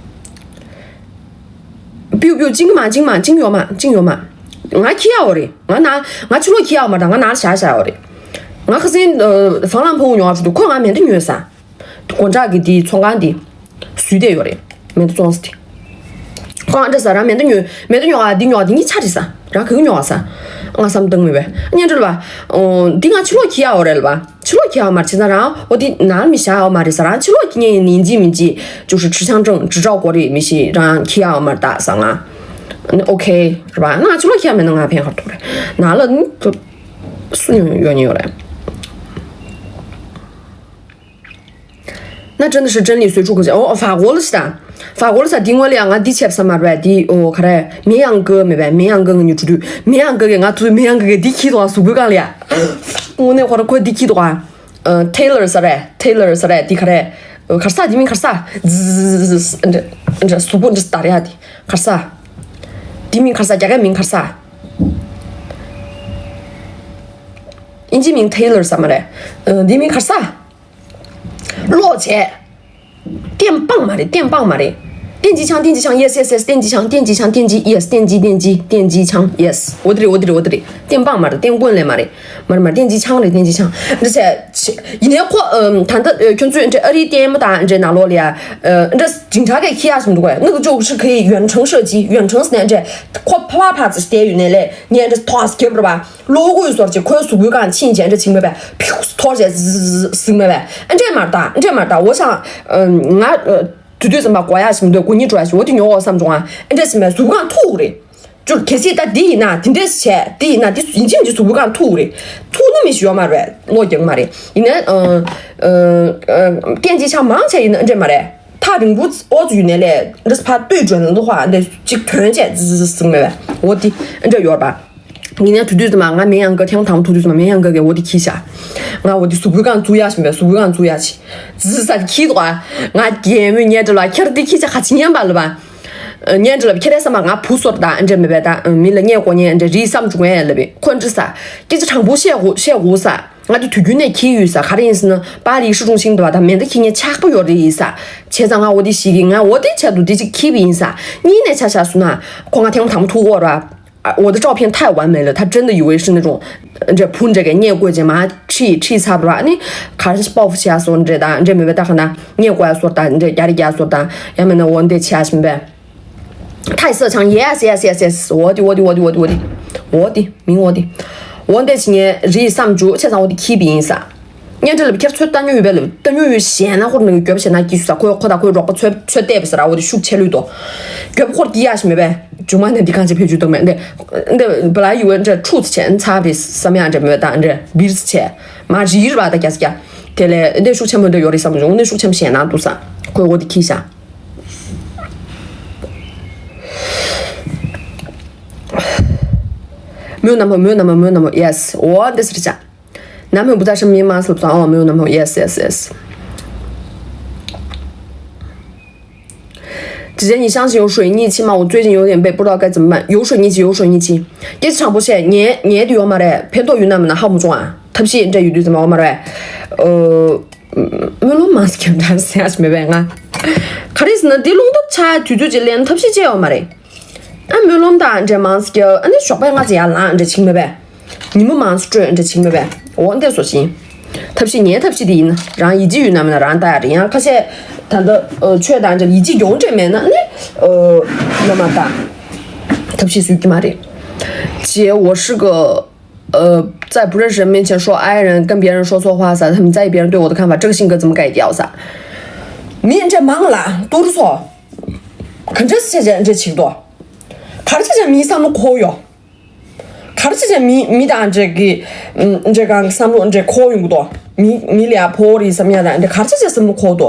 པིའུ་པིའུ་ཅིང་མ་ཅིང་མ་ཅིང་ཡོ་མ་ཅིང་ཡོ་མ། ང་ཁྱི་ཡའོ་རེད། ང་ན་ང་ཕྱི་ལོགས་ཁྱི་ཡའོ་མ་རེད་ང་ནང་ལ་བཞག་བཞག་ཡོ་རེད། ང་ཁ་སང་ཨ་ཧྥང་ལང་ཕུ་ཉོ་བ་ཞུ་དུས་ཁོས་ང་མེ་མདའ་ཉོས་ས། སྒོ་འགྲམ་གི་དེའི་ཚོང་ཁང་དེ་བཟོས་བསྡད་ཡོད་རེད། མེ་མདའ་བཙོང་ས་དེ། ཁོང་ཨ་འདྲ་ས་རང་མེ་མདའ་ཉོས་མེ་མདའ་ཉོ་བ་འདི་ཉོ་བ་འདི་གཉིས་ཆ་རེད་ས། རང་ག་གི་ཉོ་བ་ས། ང་བསམ་བཏང་མེད་པས་སྙན་སྒྲོན་ལ། འདི་ང་ཕྱི་ལོགས་ཁྱི་ཡའོ་རེད་ལ། ཕྱི་ལོགས་ཁྱི་ཡའོ་མ་རེད་བྱས་ཙང་རང་འོ་དེ་ནང་མི་བཞག་ཡའོ་མ་རེད་ས་རང་ཕྱི་ལོགས་ཁྱི་ཉན་ཡིན་ཡིན་གཅིག་མིན་གཅིག་ཅུ་ཧྲི་ཁྲི་ཆང་ཀྲང་ཅི་ཀྲའོ་གོ་རེད་མི་ཤེས་རང་ཁྱི་ཡའོ་མ་རེད་ད་ས་ང་། ཨོ་ཁེ་རེད་པ་ང་ཕྱི་ལོགས་ཁྱི་ཡའོ་མེད་ན་ང་ཕན་ཁར་ཐུག་རེད་ནང་ལ་ནི། སུ་ཡོང་ཡོང་ཉེ་ཡོད་རེད། 那真的是真理随处可见。哦，法国了是的，法国了是的，དེ་སྔོན་ལ་ཡང་ང་འདི་བྱས་པ་ས་མ་རེད་པས། འདི་ཨོ་ག་རེ་མེ་ཡང་ཀི་མེད་པས། 没有哥མེད་པས། 没有哥ང་ཉོ་འགྲོ་དུས་没有哥གིས་ང་ཚོའི་没有哥གིས་འདི་ཁྱི་དོག་གཟུགས་པོའི་སྒང་ལ་ཡ། དངོས་གནས་ཁོ་ར་ཁོ་འདི་ཁྱི་དོག་ཨ། Taylor ས་རེད། Taylor ས་རེད། འདི་ག་རེ། གར་ས་འདི་མིང་གར་ས། ཛི་ཛི་ཛི་ཛི་འདྲ་འདྲ་གཟུགས་པོ་འདྲ་ལྟར་ཡ་འདི་གར་ས། འདི་མིང་གར་ས་རྒྱ་སྐད་མིང་གར་ས། ཨིན་ཇི་མིང་Taylor ས་མ་རེད། འདི་མིང་གར་ས། ཀློག་བྱས། བསྟན་སྤངས་མ་རེད། བསྟན་སྤངས་མ་རེད། བསྟན་གྱི་ཆང་། བསྟན་གྱི་ཆང་། Yes yes yes བསྟན་གྱི་ཆང་། བསྟན་གྱི་ཆང་། བསྟན་གྱི་Yes བསྟན་གྱི་བསྟན་གྱི་བསྟན་གྱི་ཆང་། Yes འོ་དེ་རེད། འོ་དེ་རེད། འོ་དེ་རེད། བསྟན་སྤངས་མ་རེད། བསྟན་དགོན་ལས་མ་རེད། མ་རེད་མ་རེད། བསྟན་གྱི་ཆང་རེད། བསྟན་གྱི་ཆང་འདི་བྱས་ཡིན་ནའི་ཁོ་ད་ལྟ་ཁྱོད་ཚོས་འདྲ་ཨ་རིའི་ལྟད་མོ་དང་འདྲ་ནང་ལོགས་ལ་ཡ་འདྲ་ཇིང་ཆ་གས་ཁྱི་ཡག་ཞིག་འདུག་གས། 那个就是可以远程射击，远程 ཟེར་ནས་འདྲ་ཁོ་ཕ་བ་ཕ་ཙི་བསྡད་ཡོད་ནས་ལས་ངས་འདྲ་ཐོག་རྒྱབ་རེད་པ། གློག་སྒུལ་སོར་གྱི་ཁོའི་གཟུགས་པོའི་སྒང་ཕྱིན་བྱས་འདྲ་བྱིང་མེད་པས། ཕིའུ་ཐོར་བྱས་ཟིག་མེད་པས། ཨ་འདྲས་མ་རེད་ད། ཨ་འདྲས་མ་རེད་ད། འོ་ཤང་ང་དུས་དུས་ཙམ་པ་གོ་ཡག་ཞིག་མི་འདུག་གོ་སྙིང་བྲོ་ཡག་ཞིག་འོ་དེ་ཉོ་འོ་བསམ་བྱུང་ཨ། ཨ་འདྲས་ཟིག་མེད་གཟུགས་པོའི་སྒང་ཐུག་རེད། ཅུར་གལ་སྲིད་ད་འདི་ཡིན་ན་དེ་འདྲས་བྱས་འདི་ཡིན་ན་འདི་ཡིན་གཅིག་མིན་གཅིག་གཟུགས་པོའི་སྒང་ཐུག་རེད། ཐུག་ན་མི་ཞིག་ཡོད་མ་རེད། བློ་རྒྱག་མ་རེད། ཡིན་ནའི་ཨ་ཨ་ཨ་སྐད་ཅིག་ཆ་མང་ཆེ་ཡིན་ན་ཨ་འདྲས་མ་རེད། ཐག་རིང་པོ་ཨོ་ཙི་ཡོད་ནས་ལས་འདྲ་ཕར་ལྟོས་འགྲོ་ན་འདུག་ཧ། འདི་གཅིག་དོན་བྱས་ཟིག་མེད་པས། འོ་དེ་ཨ་འདྲས་ཡོད་རེད་པ། ཡིན་ནའི་དུས་དུས་ཙམ་པ་ང་མེ་ཡང་ཀི་ཐེངས་དང་པོ་ཐུག་དུས་ཙམ་པ་མེ་ཡང་ཀི་གིས་འོ་དེ་ཁྱི་ཤ། ང་འོ་དེ་གཟུགས་པོའི་སྒང་བཙུགས་ཡག་བཞིན་པས། གཟུགས་པོའི་སྒང་བཙུགས་ཡག་ཅིག་ཙི་ཙི་ཁྱི་དོག་ཨ། ང་རྒན་མོས་ཉལ་འདྲ་ལ་ཁྱེར་དེ་ཁྱི་ཤ་ཁ་ཅིག་ཉན་པ་ལ་བ། ཉལ་འདྲ་ལ་ཁྱེར་རེ་བསམ་པ་ང་བུ་སོར་དང་ཨ་འདྲས་མེད་པས། ད་མི་ལ་ཉལ་གོ་ཉལ་འདྲ་རིགས་བསམ་བྱུང་ངས་ལབ་པས། ཁོ་འདྲ་ས་སྐད་ཆ་དྲང་པོ་བཤད་དགོས་བཤད་དགོས་ས། ང་དེ་དུས་རྒྱུན་ནས་ཁྱི་ཡོད་ས། ག་རེ་ཡིན་ཟེར་ན་པ་རིའི་ཧྲི་ཀྲུང་ཤིང་དུ་བ་དང་མེ་མདའ་ཁྱི་ངས་ཆགས་པོ་ཡོད་རེད་ཡིན་ས། བྱས་ཙང་ང་འོ་དེ་ཞིག་གིས་ང་འོ་དེ་ཆེད་དུ་དེ་ཅིག་ཁྱི་བི་ཡིན་ས། གཉིས་ནས་ཆ་བཞག་སོང་ན་ཁོ་ང་ཐེངས་མ་དང་པོ་ཐུག་གོ་ར། 啊，我的照片太完美了，他真的以为是那种，这普这个念过节嘛，气气差不多，你看是报复起来说这的，这没被大很大念过来说的，这压力压说的，要么呢，我得起来什么呗？太色强，yes yes yes yes，我的我的我的我的我的我的，明我的，我得去年日上主，现在我的 keep 音啥。 ངས་འདྲ་ལབ་ཁྱེར་ཚོད་ལྟ་ཉོ་ཡོད་པས་ལབ། ལྟ་ཉོ་ཡོད་ཞེད་སྣང་ཁོ་རང་གི་རྒྱོབ་ཞེད་སྣང་སྐྱིད་ཤུ་ས། ཁོས་ཁོ་དང་ཁོའི་རོགས་པ་ཚོད་ཚོད་བལྟས་པས་ཟེར་ར། འོ་དེ་ཤུགས་ཆེ་ལུས་དོ། རྒྱོབ་ཁོར་སྐྱིད་ཡ་ཞིག་མེད་པས། མཇུག་མ་ནས་འདི་གང་བྱེད་ཕེབས་རྒྱུ་འདུག་མེད་འདི། འདི་བ་ལ་ཡུ་འདྲ་ཁྲུ་ཚ་བྱས་ཚ་བས་བསམ་ཡ་འདྲ་མེད་ད། འདྲ་བིར་ཚ་བྱས་མ་རིལ་ར་ད་རྒྱ་ཚ་རྒྱ། དེ་ལས་འདི་ཤུགས་ཆེན་པོ་འདི་ཡོད་རེད་བསམ་བྱུང་། འདི་ཤུགས་ཆེན་པོ་ཞེད་སྣང་འདུག་ས། ཁོས་འོ་དེ་ཁྱི་ཤ། མོས་ན་མོ་མོས་ན་མོ་མོས་ན་མོ། yes འོ་འདི་ཟེར་བྱ། 男朋友不在身边吗？是不是？哦，没有男朋友。Yes yes yes。 姐姐，你相信有水逆期吗？我最近有点背，不知道该怎么办。有水逆期，有水逆期。 སྐད་ཆ་དྲང་པོ་བཤད། ཉལ་ཉལ་དུ་ཡོད་མ་རེད། ཕན་ཐོགས་ཡོད་ན་མིན་ན་ཧ་མ་བྱུང་ཨ། ཐབས་ཤེས་འདྲ་ཡོད་དུས་ཙམ་པ་ཡོད་མ་རེད། ཨོ། སྨོན་ལམ་མང་ཙམ་རྒྱབ་དང་ཟེར་ཡ་ཞིག་མེད་པས་ང་། ག་རེ་ཟེར་ན་འདི་རླུང་རྟ་ཆགས་དུས་ཚོད་ཅིག་ལེན་ཐབས་ཤེས་བྱས་ཡོད་མ་རེད། ཨ་སྨོན་ལམ་དང་འདྲ་མང་ཙམ་རྒྱབ། ཨ་ནི་ཞོགས་པ་སྔ་ཙམ་ཡར་ལངས་འདྲ་བྱེད་ཀྱི་མེད་པས། ཉིན་མོ་མང་སྤྲོས་འདྲ་བྱེད་ཀྱི་མེད་པས། འོ་འདི་སོ་ཞིང་། ཐབས་ཤེས་ངའི་ཐབས་ཤེས་དེ་ཡིན། རང་ཡིད་ཆེས་ཡོད་ན་མིན་ན་རང་ལྟ་ཡ་རེད། ཡང་ཁ་ཤས་ད་ལྟ་ཆོས་དང་འདྲ་ཡིད་ཆེས་ཡོང་འདྲ་མེད་ན་ནི་ཨ་ན་མ་ལྟ། ཐབས་ཤེས་བཟོས་ཀྱི་མ་རེད། 姐，我是个呃，在不认识人面前说 I 人跟别人说错话啥，他们在意别人对我的看法，这个性格怎么改掉啥？ མི་འདྲ་མང་ལ་ཏུར་ཚོ། ག་འདྲ་བྱས་བྱས་འདྲ་བྱེད་དོ། ག་རེ་བྱས་བྱས་མིའི་བསམ་བློ་འཁོར་ཡོད། ག་རེ་བྱས་བྱས་མི་མི་དང་འདྲ་གི་འདྲ་གང་བསམ་བློ་འདྲ་འཁོར་ཡོང་གི་དོ། མི་མི་ལ་ཡ་ཕོ་རི་བསམ་ཡ་དང་འདྲ་ག་རེ་བྱས་བྱས་བསམ་བློ་འཁོར་དོ།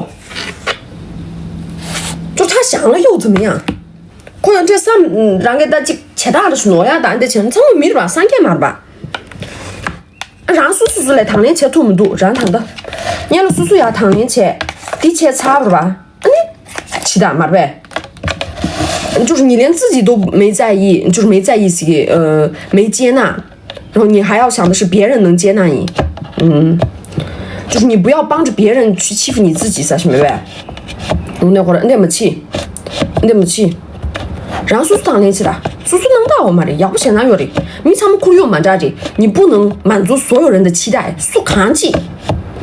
ཅོ་ཐ་ཞང་ལ་ཡོད་ཙམ་ཡང་། ཁོ་ཡང་འདྲ་བསམ་རང་གི་ད་ཅིག་བྱེ་བྲག་རེ་ཞིག་ནོར་ཡ་དང་འདྲ་བྱས་ན་ཚང་མ་མི་རེད་པ། སངས་རྒྱས་མ་རེད་པ། རང་སོ་སོ་སོ་ལ་དང་ལེན་བྱེད་ཐུབ་མི་འདུག་རང་ད་ལྟ་ཉེ་ལ་སོ་སོ་ཡ་དང་ལེན་བྱས། འདི་བྱས་ཚར་བ་རེད་པ། ཨ་ནི་ཇི་ལྟར་མ་རེད་པས། 就是你连自己都没在意，就是没在意自己，呃，没接纳，然后你还要想的是别人能接纳你，嗯，就是你不要帮着别人去欺负你自己，啥是没呗？我那会儿那么气，那么气，然后苏苏当年气的，苏苏能打我吗？要不现在有的，你他们哭又蛮扎的，你不能满足所有人的期待，苏扛气。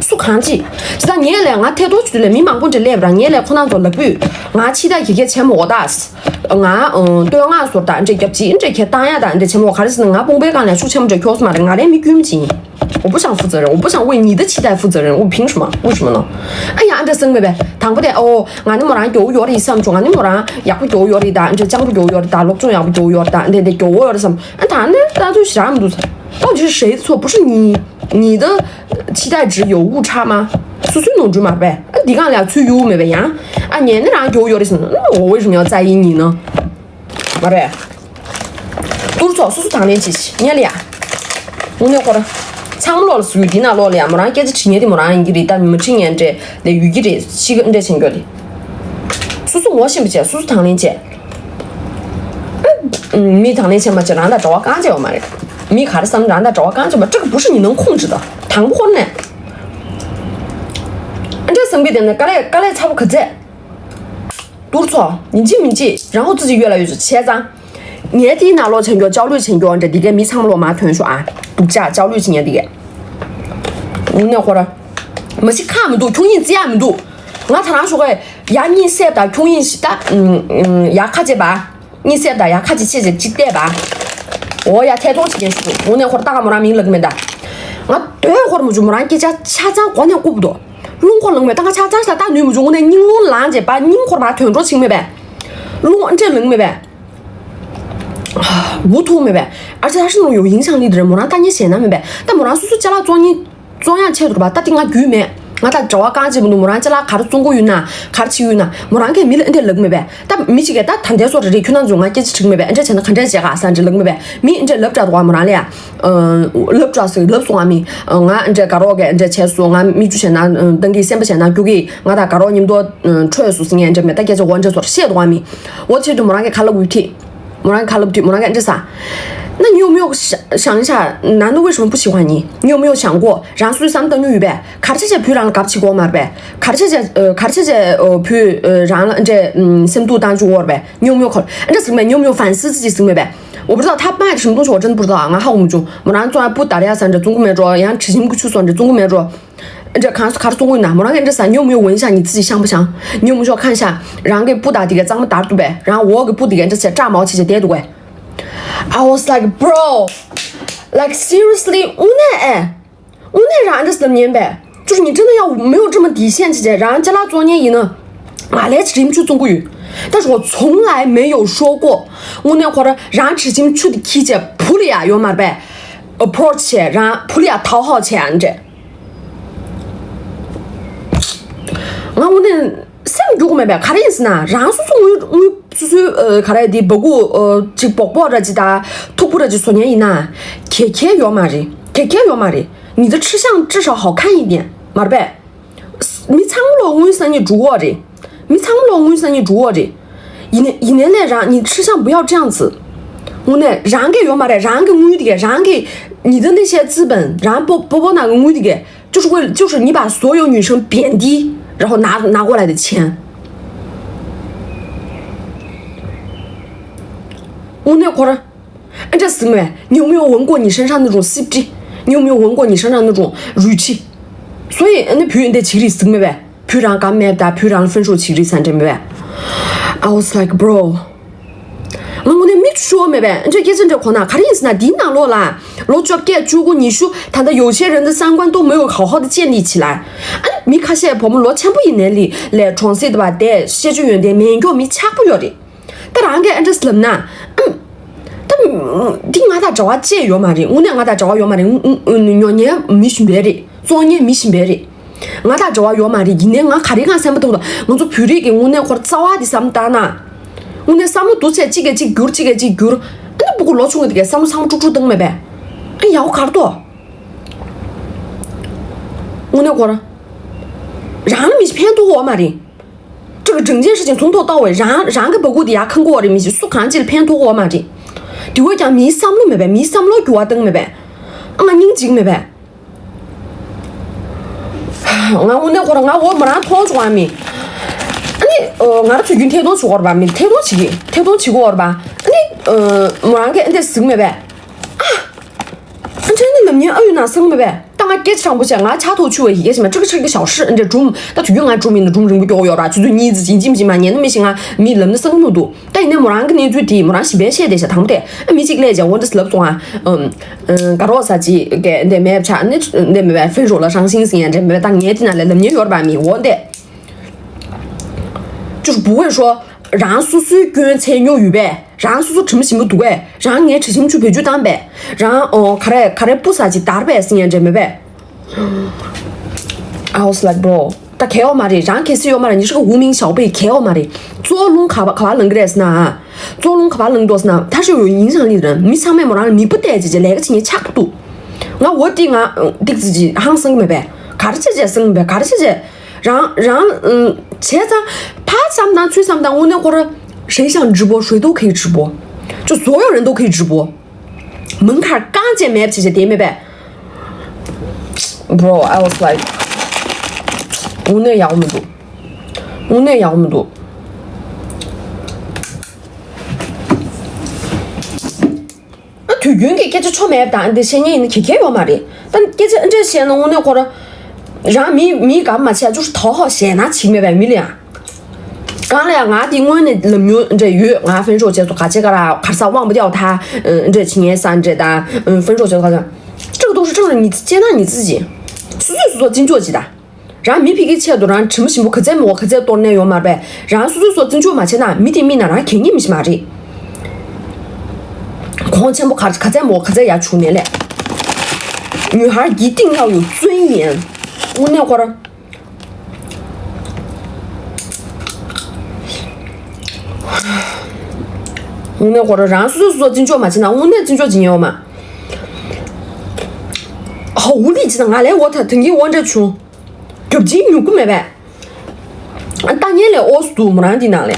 སུ་གང་ཅི། ཇི་ལྟར་ངས་ལས་ང་ཐད་གཏོང་བྱེད་དུས་ལས་མི་མང་པོ་འདྲ་སླེབས་ར། ངས་ལས་ཁོ་རང་ཚོ་ལབ་དུས། ང་ཕྱི་ད་གི་གེ་བྱེད་མོ་ད། ང་ཨང་བསྟོད་བསྔགས་ཟོར་དང་འདྲ་རྒྱབ་ཅིག་འདྲ་ཁྱེད་བཏང་ཡ་དང་འདྲ་བྱེད་མོ། ག་རེ་ཟེར་ན་ང་དཔུང་པའི་སྒང་ལ་ཤུགས་ཆེན་པོ་འདྲ་ཁྱོགས་སུ་མ་རེད། ང་རའི་མི་རྒྱུན་མི་ཅིག་ཡིན། 我不想负责任，我不想为你的期待负责任，我凭什么？为什么呢？ ཨ་ཡ་འདྲ་སེང་མེད་པས། དང་པོ་དེ་ཨོ། ང་ནི་མོ་རང་མགྱོགས་ཡོད་རེད་བསམ་བྱུང་། ང་ནི་མོ་རང་ཡག་པོ་མགྱོགས་ཡོད་རེད་ད། འདྲ་སྤྱང་པོ་མགྱོགས་ཡོད་རེད་ད། སློབ་སྦྱོང་ཡག་པོ་མགྱོགས་ཡོད་རེད་ད། འདྲ་འདྲ་མགྱོགས་ཡོད་རེད་བསམ། ཨ་ད་ནི་ད་དུང་ཞེ་དྲག་མི་འདུག 到底是谁错？不是你，你的期待值有误差吗？ སོ་སོའི་ནོར་འཁྲུལ་མ་རེད་པས། ཨ་འདི་གང་ལ་ཚུར་གཡུག་མེད་པས་ཡང་། ཨ་ཉན་ནི་རང་མགྱོགས་ཡོད་རེད་ཟེར་ན། 我为什么要在意你呢？ མ་རེད། ཏུར་ཚོགས་སོ་སོ་དང་ལེན་བྱེད་ཤི་ཉལ་ཡ། དངོས་གནས་ཁོ་ར། ཚང་མ་ལོག་ལ་སུ་ཡོད་འདི་ན་ལོག་ལ་ཡ། མོ་རང་སྐད་ཆ་དྲི་ཉན་དེ་མོ་རང་ཡིན་གྱི་རེད་ད། མི་དྲི་ཉན་འདྲེ་ལས་ཡོད་ཀྱི་རེད། ཤི་གི་འདྲེ་བྱེད་མགྱོགས་དེ། སོ་སོ་ངོ་ཤེས་པ་བྱས། སོ་སོ་དང་ལེན་བྱས། མི་དང་ལེན་བྱས་མ་བྱས་རང་དང་འབྲེལ་བ་རྐང་བྱས་ཡོད་མ་རེད། མི་ག་རེ་བསམ་རང་དང་འབྲེལ་བ་རྐང་བྱས་མ། 这个不是你能控制的། དང་པོ་ཁོ་ནས། འདྲེ་བསམ་གི་དེ་ནས་དཀའ་ལས་དཀའ་ལས་ཚ་པོ་ག་ཚད། ཏུར་ཚོ། ཡིན་གཅིག་མིན་གཅིག་然后自己越来越བྱས་ཙང་། ངས་དེའི་ནང་ལོག་བྱས་མགྱོགས་ཅའོ་ལུས་བྱས་མགྱོགས་འདྲ་འདི་གའི་མི་ཚང་མ་ལོག་མ་ཐོན་ཤོག་ཨ། སྡུག་ཅག་ཅའོ་ལུས་བྱས་ཉན་འདི་གའི། དངོས་གནས་ཁོ་ར། མ་གཞི་ཁག་མི་འདུག་ཁྱུང་ཡིན་བརྩི་ཡག་མི་འདུག་ང་ད་རང་ཤོག་གས་ཡ་གཉིད་སད་ད། ཁྱུང་ཡིན་ཞིག་ད། ཡ་ཁ་ཅེ་པ། གཉིད་སད་ད། ཡ་ཁ་ཅེ་ཅེ་ཅེ་ཅིག་བལྟས་པ། འོ་ཡ་ཐད་གཏོང་བྱེད་མཁན་ཞིག་འདུག་དངོས་གནས་ཁོ་ར་ད་ག་མོ་རང་མིང་ལབ་གི་མེད་ད། ང་དོན་ཧོར་མ་བྱུང་། མོ་རང་སྐད་ཆ་ཆ་ཚང་གོ་ནས་ལྐུགས་འདུག་རླུང་འཁོར་ལངས་མེད་ད། ང་ཆ་ཚང་ཞིག་ལ་ལྟ་ནུས་མ་བྱུང་། དངོས་གནས་སྙིང་རླུང་ལངས་བྱས་པ་སྙིང་འཁོར་མ་དོན་འགྲོ་ཆིག་མེད་པས། རླུང་ཨ་འདྲས་ལངས་མེད་པས། འུ་ཐུག་མེད་པས། ཨ་ཅེ་ཨ་ཤི་ནོ་ཡོ་ཡིན་ཆང་ལི་དེ་རེད། མོ་རང་ལྟ་ཉེ་ཞེ་ན་མེད་པས། ད་མོ་རང་སོ་སོ་ཅ་ལག་བཙོང་ཉིན་བཙོང་ཡག་ཆེད་དུ་རེད་པ། ད་དེ་ང་རྒྱུས་མེད། ང་ད་འབྲེལ་བ་རྐང་བྱེད་མི་འདུག་མོ་རང་ཅ་ལག་ག་རེ་བཙོང་གི་ཡོད་ན། ག་རེ་བྱེད་ཀྱི་ཡོད་ན། མོ་རང་གིས་མི་ལ་ཨ་འདྲས་ལབ་མེད་པས། ད་མི་གཅིག་གིས་ད་ད་འདས་སོ་རེ་རེ་ཁྱོད་རང་ཚོ་ང་སྐད་ཆ་དྲིས་མེད་པས། ཨ་འདྲས་བྱས་ན་ག་འདྲས་བྱེད་ག་ས་འདྲས་ལབ་མེད་པས། མི་ཨ་འདྲས་ལབ་དྲག་འདུག་ག་མོ་རང་ལ་ཡ། ལབ་དྲག་ཟེར་ལབ་སོང་ང་མི། ང་ཨ་འདྲས་དགའ་རོགས་གིས་ཨ་འདྲས་བྱས་སོང་། ང་མིག་ཆུ་བྱས་ན་ཏང་གི་སེམས་པ་བྱས་ན་སྐྱུག་གི། ང་ད་དགའ་རོགས་མཉམ་དུ་འཕྲོས་སོང་ཟེར་ངས་ཨ་འདྲས་མེད་ད་སྐད་ཆ་འོ་འདྲས་ཚོར་བཤད་འདུག་ག་མི། འོ་ཆེད་དུ་མོ་རང་གིས་ཁ་ལབ་འུ་ཐིག་མོ་རང་ཁ་ལབ་དུས་མོ་རང་གིས་འདྲི་ས། 那你有没有想想一下，男的为什么不喜欢你？你有没有想过 རང་སོའི་བསམ་བཏང་མྱོང་ཡོད་པས། ག་རེ་བྱས་བྱས་བུས་རང་ལ་དགའ་བྱེད་ཀྱི་ཡོད་མ་རེད་པས། ག་རེ་བྱས་བྱས་ཨ། ག་རེ་བྱས་བྱས་ཨ། བུས་ཨ། རང་ལ་འདྲ་ཨམ། སེམས་སྡུག་བཏང་བཅུག་ཡོད་རེད་པས། 你有没有考虑 འདྲ་ཟེར་མེད། 你有没有反思自己 ཟེར་མེད་པས། 我不知道他卖的什么东西，我真的不知道啊，俺还我们就没人做不打的呀，三这中国没做，人家吃辛苦去算这中国没做，这看看中国呢，没人跟这三牛没有闻一下你自己香不香？你有没有说看一下，然后给不打的给咱们打赌呗，然后我给不的给这些炸毛这些跌赌呗。I was like, bro, like seriously, 我那哎。 我那人家是能明白，就是你真的要没有这么底线，姐姐，然后叫他做原因呢，啊，来吃进去中国语，但是我从来没有说过，我那会儿让吃进去的期间，普里亚有嘛呗，approach 钱，然后普里亚讨好钱这，啊，我那 སེམས་འགྱུར་གི་མེད་པས། ག་རེ་ཡིན་ཟེར་ན། རང་སོ་སོ་དངུལ་དངུལ་སོ་སོའི་ཨ་ག་རེ་དེ་སྦ་ཁུག་ཨ་ཅིག་སྦོག་སྦོག་ར་ཅིག་དང་མཐུག་པོ་ར་ཅིག་བཟོ་མཁན་ཡིན་ན། གལ་གལ་ཡོད་མ་རེད། གལ་གལ་ཡོད་མ་རེད། 你的吃相至少好看一点 མ་རེད་པས། མི་ཚང་མ་ལོ་དངུལ་ས་ཉིད་འགྲོ་གི་རེད། མི་ཚང་མ་ལོ་དངུལ་ས་ཉིད་འགྲོ་གི་རེད། ཡིན་ནའི་ཡིན་ནའི་ལས་རང་你吃相不要这样子。དངོས་གནས་རང་གི་ཡོད་མ་རེད། རང་གི་དངུལ་དེ་གས། རང་གི་你的那些资本，然后 སྦོ་སྦོ་སྦོ་ནང་གི་དངུལ་དེ་གས། 就是为了，就是你把所有女生贬低，然后拿拿过来的钱。དངོས་གནས་ཁོ་རང་ཨ་འདྲ་ཟིག་མེད། 你有没有闻过你身上那种 སིབ་ཏི། 你有没有闻过你身上那种 རུལ་ཆི། 所以ཨ་ནི་བུ་འདི་བྱེད་རིགས་ཟིག་མེད་པས། བུ་རང་ག་མེད་ད་བུ་རང་ལ་ཕན་ཤོག་བྱེད་རིགས་ས་འདྲ་མེད་པས། I was like, bro. ང་དངོས་གནས་མིག་ཆུ་ཤོར་མེད་པས། འདྲ་སྐད་ཆ་འདྲ་གོ་ན། ག་རེ་ཡིན་ཟེར་ན། འདིའི་ནང་ལོགས་ལ་ལོ་བཅོ་བརྒྱད་བཅུ་དགུ་ཉི་ཤུ་ད་ལྟ་有些人的三观都没有好好的建立起来。 ཨ་ནི་མི་ཁ་ཤས་བུ་མོ་ལོ་ཆེན་པོ་ཡིན་ནའི་ལི་ལས་གྲོང་གསེབ་དུ་བ་དེ་ཤེས་ཆུ་ཡོན་ཏན་མེད་མགྱོགས་མི་ཆགས་པོ་ཡོད་རེད། ད་རང་གིས་ཨ་འདྲ་ལབ་ན། ཨ་ད་འདི་ང་དང་འབྲེལ་བ་ཅི་ཡོད་མ་རེད། དངོས་གནས་ང་དང་འབྲེལ་བ་ཡོད་མ་རེད། ཉོ་ཉན་མི་ཞིམ་པའི་རེད། བཙོང་ཉན་མི་ཞིམ་པའི་རེད། ང་དང་འབྲེལ་བ་ཡོད་མ་རེད། ཡིན་ནའི་ང་ག་རེ་གང་སེམས་པ་ཐོག་ཏུ་ང་ཚོ་བོད་རིགས་ཀྱི་དངོས་གནས་ཁོར་རྩ་བ་དེ་བསམ་བཏང་ན། དངོས་གནས་བསམ་བློ་འདུག་ཚད་གཅིག་གིས་གཅིག་བསྒྱུར། གཅིག་གིས་གཅིག་བསྒྱུར། ཨ་ནི་སྤུ་གུ་ལོ་ཆུང་གི་དེ་གས་བསམ་བློ་ཚང་མ་དཀྲུག་དཀྲུག་བཏང་མེད་པས། ཨ་ཡག་པོ་ག་རེ་འདུག་དངོས་གནས་ཁོ་རང་རང་ལ་མི་ཕན་ཐོགས་ཡོད་མ་རེད། ཁྲག་གི་སྒྲིང་ཆེན་ཧྲི་ཅིང་ཚོང་ཐོག་ལྟ་བས་རང་རང་གི་སྦ་ཁུག་དེ་ཡར་ཁང་གོ་བ་རེད། མི་ཞིག་སུ་གང་ཅི་ལ་ཕན་ཐོགས་ཡོད་མ་རེད། དེ་བས་ཀྱང་མིའི་བསམ་བློ་མེད་པས། མིའི་བསམ་བློ་འགྱུར་བ་བཏང་མེད་པས། ཨ་ང་སྙིང་རྗེ་གི་མེད་པས། ང་དངོས་གནས་ཁོ་རང་ང་འོ་མོ་རང་མཐོང་བྱུང་བ་མི། ཨ་ནི་ང་རང་ཚོ་རྒྱུན་ཐད་གཏོང་བྱེད་དགོས་རེད་པ། མི་ཐད་གཏོང་བྱེད་ཀྱི་ཐད་གཏོང་བྱེད་དགོས་རེད་པ། ཨ་ནི་མོ་རང་གིས་ཨ་འདྲས་ཟིག་མེད་པས། ཨ་ཨ་འདྲས་ནི་ལབ་ཉན་ཨ་ཡོད་ན་སང་མེད་པས། ད་ང་སྐད་ཆ་དྲང་པོ་བྱས། ང་ཆ་ཐོག་ཆུ་བ་ཡི་གེ་ཞིག་མ་ཀྲིག་ཀྲིག་གི་ཞའོ་ཧྲི་ཨ་འདྲས་སྒྲུང་། ད་དུས་རྒྱུན་ང་སྒྲུང་མིན་ན་སྒྲུང་རིང་པོ་སྐྱོ་གི་ཡོད་ར། ཆུ་ཚོད་གཉིས་ཙམ་ཡིན་གཅིག་མིན་གཅིག་ང་ཉན་ནི་མི་ཞིག་ང་མི་ལབ་ན་སང་མི་འདུག་ད་ཡིན་ནའི་མོ་རང་གི་གནས་ཚུལ་དེ་མོ་རང་ཞིབ་པའི་བཤད་བསྡད་ཤག་དང་པོ་དེ། ཨ་མི་གཅིག་སླེབས་བྱས་འོ་འདྲ་ལབ་སོང་ཨ། ཨམ། ཨ་དགའ་རོགས་ས་ཅིག་གི་འདི་མེད་ཆགས་ནི་འདི་མེད་པའི་ཕན་རོགས་ལ་ཧྲང་ཤིང་ཟིན་ཡང་འདྲ་མེད་པའི་ད་ངས་དེ་ན་ལས་ལབ་ཉན་ཡོད་ར་པ་མི་འོ་འདི། ཅུར་བུ་བས་ཧྲོ། རང་སོ་སོའི་སྐྱོན་ཚད་ཉོ་ཡོད་པས། རང་སོ་སོ་དྲི་མ་ཞིམ་པོ་འདུག་གས། རང་ངའི་དྲི་ཞིམ་ཆུ་བེད་སྤྱོད་བཏང་པས། རང་ཨོ་ག་རེ་ག་རེ་སྤུ་ས་ཅིག་དར་པས་ཟིན་ཡང་འདྲ་མེད་པས། I was like, bro, 大概我妈的，然后开始我妈的，你是个无名小辈，开我妈的，做龙卡巴卡巴冷个人是哪？做龙卡巴冷多是哪？他是有影响力的人，没上面么让人迷不得姐姐来个青年差不多。我我的啊，嗯，的自己行生没呗，卡着姐姐生没呗，卡着姐姐，然后然后嗯，现在他上当吹上当，我那会儿谁想直播谁都可以直播，就所有人都可以直播。 门槛儿刚见没起些点没呗。Bro, I was like, 我那要么都，我那要么都。 ཨ་དུས་རྒྱུན་གྱི་སྐད་ཆ་ཆོ་མེད་དང་འདི་བཤད་ཉན་ཡིན་ན་གི་གེ་ཡོད་མ་རེད། ད་སྐད་ཆ་ཨ་འདྲས་བཤད་ན་དངོས་གནས་ཁོ་རང་རང་མི་མི་ག་མ་བྱས་ཅུ་ཐོ་ཧོ་བཤད་ན་ཆིག་མེད་པའི་མི་ལ་ཡང་། གང་ལ་ཡང་ང་དེ་སྔོན་ནས་ལམ་ཉུང་འདྲ་ཡོད། ང་ཧྥན་ཧྲོ་བྱས་སོ་ག་ཅེ་ག་ར་གར་ས་དབང་པོ་ཏེའོ་ཐ་འདྲ་ཆི་ངན་ས་འདྲ་དང་ཧྥན་ཧྲོ་བྱས་སོ་ག་ཅེ་ཀྲག་ཏོག་ཧྲི་ཀྲང་ར་ཉི་ཚེ་ཅེ་ན་ཉི་ཚེ་ཅི་སུ་སུ་སུ་སུ་ཅིན་ཅོ་ཅི་ད། རང་མི་ཕི་གི་ཆེད་དུ་རང་དྲི་མ་ཞིམ་པོ་ག་ཚད་མོ་ག་ཚད་གཏོར་ནས་ཡོད་མ་རེད་པས། རང་སོ་སོའི་སོ་བརྩི་འཇོག་མ་བྱས་ན་མི་དེ་མི་ན་རང་གད་སྙིགས་མི་ཞིག་མ་རེད། གོང་ཆེན་པོ་ག་ག་ཚད་མོ་ག་ཚད་ཡར་བྱུང་ནས་ལས། 女孩一定要有尊严。དངོས་གནས་ཁོ་རང་། དངོས་གནས་ཁོ་རང་རང་སོ་སོའི་སོ་བརྩི་འཇོག་མ་བྱས་ན་དངོས་གནས་བརྩི་འཇོག་བྱེད་ཉན་ཡོད་མ། ཧ་འུ་ལི་ཅི་ད་ང་ལས་འོ་ད་དེང་གི་དབང་འདྲ་བྱུང་། རྒྱབ་ཅིང་མྱུ་གུ་མེད་པས། ལྟ་ཉན་ལས་ཨོ་སུ་མོ་རང་འདི་ནང་ལས།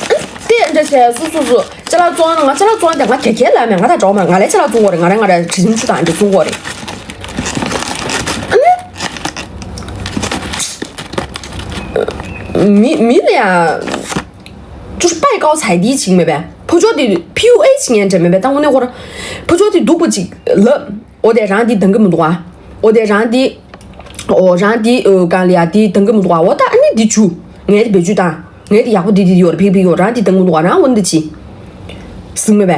ལྟས་འདྲ་བྱས་སུ་སུ་སུ་ཅ་ལག་བཙོང་ན་ང་ཅ་ལག་བཙོང་དེ་ང་ག་གེ་ལ་མེད། ང་ད་འགྲོ་མ་ང་ལས་ཅ་ལག་བཙོང་གོ་རེད། ང་རེ་ང་རེ་དྲི་ཞིམ་ཆུ་དང་འདི་བཙོང་གོ་རེད། ཨ་ནི། མི་མི་ལ་ཡ། 就是拜高踩低 ཅིག་མེད་པས། ཕོ་ཅོག་དེ་ཕི་ཡུ་ཨེཆ་ངན་འདྲ་མེད་པས། ད་དངོས་གནས་ཁོ་ར་ཕོ་ཅོག་དེ་སྡུག་པོ་ཅིག་ལབ། འོ་དེ་རང་དེ་འདང་གི་མི་འདུག་ཨ། འོ་དེ་རང་དེ། འོ་རང་དེ་གང་ལ་ཡ་དེ་འདང་གི་མི་འདུག་ཨ། འོ་ད་ཨ་ནི་འདི་བྱུ། ངས་དེ་བེད་སྤྱོད་བཏང་། ངས་དེ་ཡག་པོ་དེ་དེ་ཡོད་རེད། ཕིག་ཕིག་ཡོད། རང་དེ་འདང་གི་མི་འདུག་ཨ། རང་འོ་འདི་ཅི་ཟིག་མེད་པས།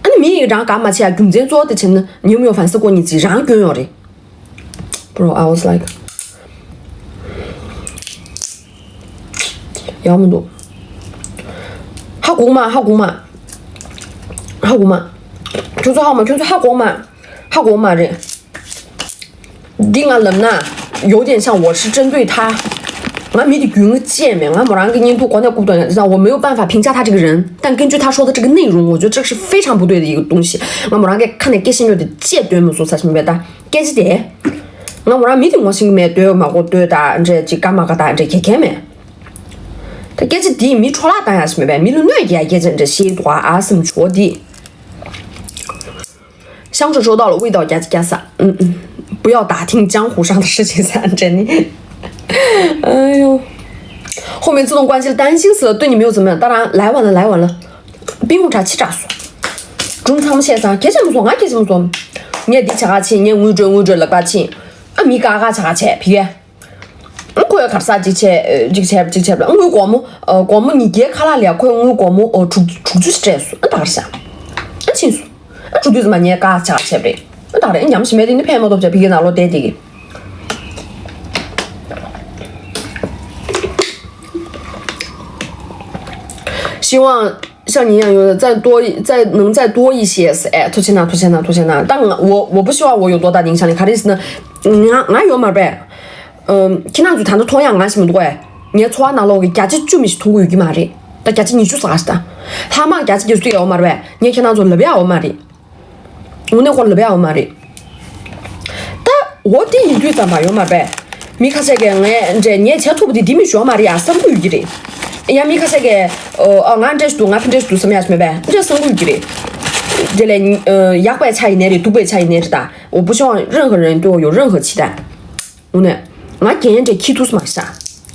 ཨ་ནི་མི་ཡིས་རང་དགའ་མ་བྱས་ཡ་རྒྱུ་མཚན་གཙོ་བོ་དེ་བྱས་ན་ཉེ་མོ་ཡོ་ཧྥན་སི་ཀོ་ཉི་ཙི་རང་སྐྱོན་ཡོད་རེད། Bro, I was like, ཡག་མི་འདུག་ཧ་གོ་མ། ཧ་གོ་མ། ཧ་གོ་མ། ཁྱོད་ཚོ་ཧ་གོ་མ། ཁྱོད་ཚོ་ཧ་གོ་མ། ཧ་གོ་མ་རེད། འདི་ང་ལབ་ན། 有点像我是针对他。 ང་མི་དེ་རྒྱུས་ང་བཅད་མེད། ང་མོ་རང་གི་བརྙན་ཐུང་གོ་ནས་རྐུབ་དང་ཡང་། 我没有办法评价他这个人，但根据他说的这个内容，我觉得这是非常不对的一个东西。 ང་མོ་རང་གི་ཁ་ནས་སྐད་ཤེས་ཉོ་དེ་བཅད་དོན་མི་སོང་ས་ཞིག་མེད་ད། སྐད་ཆ་དེ། ང་མོ་རང་མི་དེ་ངོ་ཤེས་ཀྱི་མེད། ལྟོས་མ་གོ་ལྟོས་ད་འདྲས་ཅིག་ཀ་མ་ཀ་ད་འདྲས་གེ་གེ་མེད། ད་སྐད་ཆ་དེས་མི་འཕྲོ་བརླག་བཏང་ཡ་ཞིག་མེད་པས། མི་ལ་གནོད་སྐྱེལ་སྐད་ཆ་འདྲ་བཤད་འདུག་ཨ། ཨ་སེམས་ཆོག་དེ། 香水收到了，味道加加撒，嗯嗯，不要打听江湖上的事情撒，真的。哎呦，后面自动关机了，担心死了，对你没有怎么样，当然来晚了，来晚了，冰红茶气炸死。中舱线上，给什么说，俺给什么说，你也得吃下去，你也我追我追了八千，啊，没嘎嘎吃下去，皮。 ཁོས་གར་ས་གཅིག་བྱས་གཅིག་བྱས་གཅིག་བྱས་པ་ལ། དངུལ་སྒོར་མོ་སྒོར་མོ་ཉིས་བརྒྱའི་ཁ་ལག་ལས་ཁོས་དངུལ་སྒོར་མོ་དྲུག་དྲུག་ཅུ་སྤྲད་སོང་། ཨ་ད་གར་ས་ཨ་ཕྱིན་སོང་། ཨ་དྲུག་དུས་ཙམ་པ་ངས་བཀག་ཆག་བྱས་པ་རེད། ཨ་ད་རེད། ཉམས་ཞིམ་པའི་དེ་ནི་ཕན་མ་ཐོགས་བྱས་ཕ་གིའི་ནང་ལོགས་བསྡད་དེ་གི། 希望像你一样有再多再能再多一些。哎， ཐུགས་རྗེ་གནང་། ཐུགས་རྗེ་གནང་། ད་ང་ང་ང་ཡོད་མ་རེད། ཨམ། ཁྱེད་རང་ཚོ་ད་ལྟ་མཐོང་ཡག་ང་ཞིག་མི་འདུག་གས། ངའི་འཚོ་བ་ནང་ལོགས་ཀྱི་བརྒྱ་ཆ་བཅུ་མི་ཞིག་མཐོང་གི་ཡོད་ཀྱི་མ་རེད། ད་བརྒྱ་ཆ་ཉི་ཤུ་ཟ་ག་ཞིག་ད། ལྷག་མ་བརྒྱ་ཆ་བརྒྱད་ཅུ་ཡོད་མ་རེད་པས། ངས་ཁྱེད་རང་ཚོ་ལབ་ཡག་ཡོད་མ་རེད། དངོས་གནས་ཁོ་ལབ་ཡག་ཡོད་མ་རེད། ད་འོ་དེ་ཡིན་དུས་ཙམ་པ་ཡོད་མ་རེད་པས། མི་ཁ་ཤས་ཀྱིས་ངས་འདྲ་ངས་བྱེད་ཐུབ་པ་དེ་འདི་མི་ཞོ་མ་རེད་ཡ་བསམ་གི་ཡོད་ཀྱི་རེད། ཡང་མི་ཁ་ཤས་ཀྱིས་ཨ་ང་འདྲ་ཞིག་འདུག་ང་ཕ་འདྲ་ཞིག་འདུག་བསམ་ཡག་ཞིག་མེད་པས། འདྲ་བསམ་གི་ཡོད་ཀྱི་རེད། དེ་ལས་ཡག་པའི་ཆ་ཡིན་ནའི་རེད། སྡུག་པའི་ཆ་ཡིན་ནའི་རེད། ད་འོ་བུ་ཤོང་རང་གི་རང་སྐྱོ་ཡོད་རང་གི་ཆི་ད། དངོས་གནས། ང་རྒན་འདྲ་ཁྱི་ཐུག་མ་ཤ།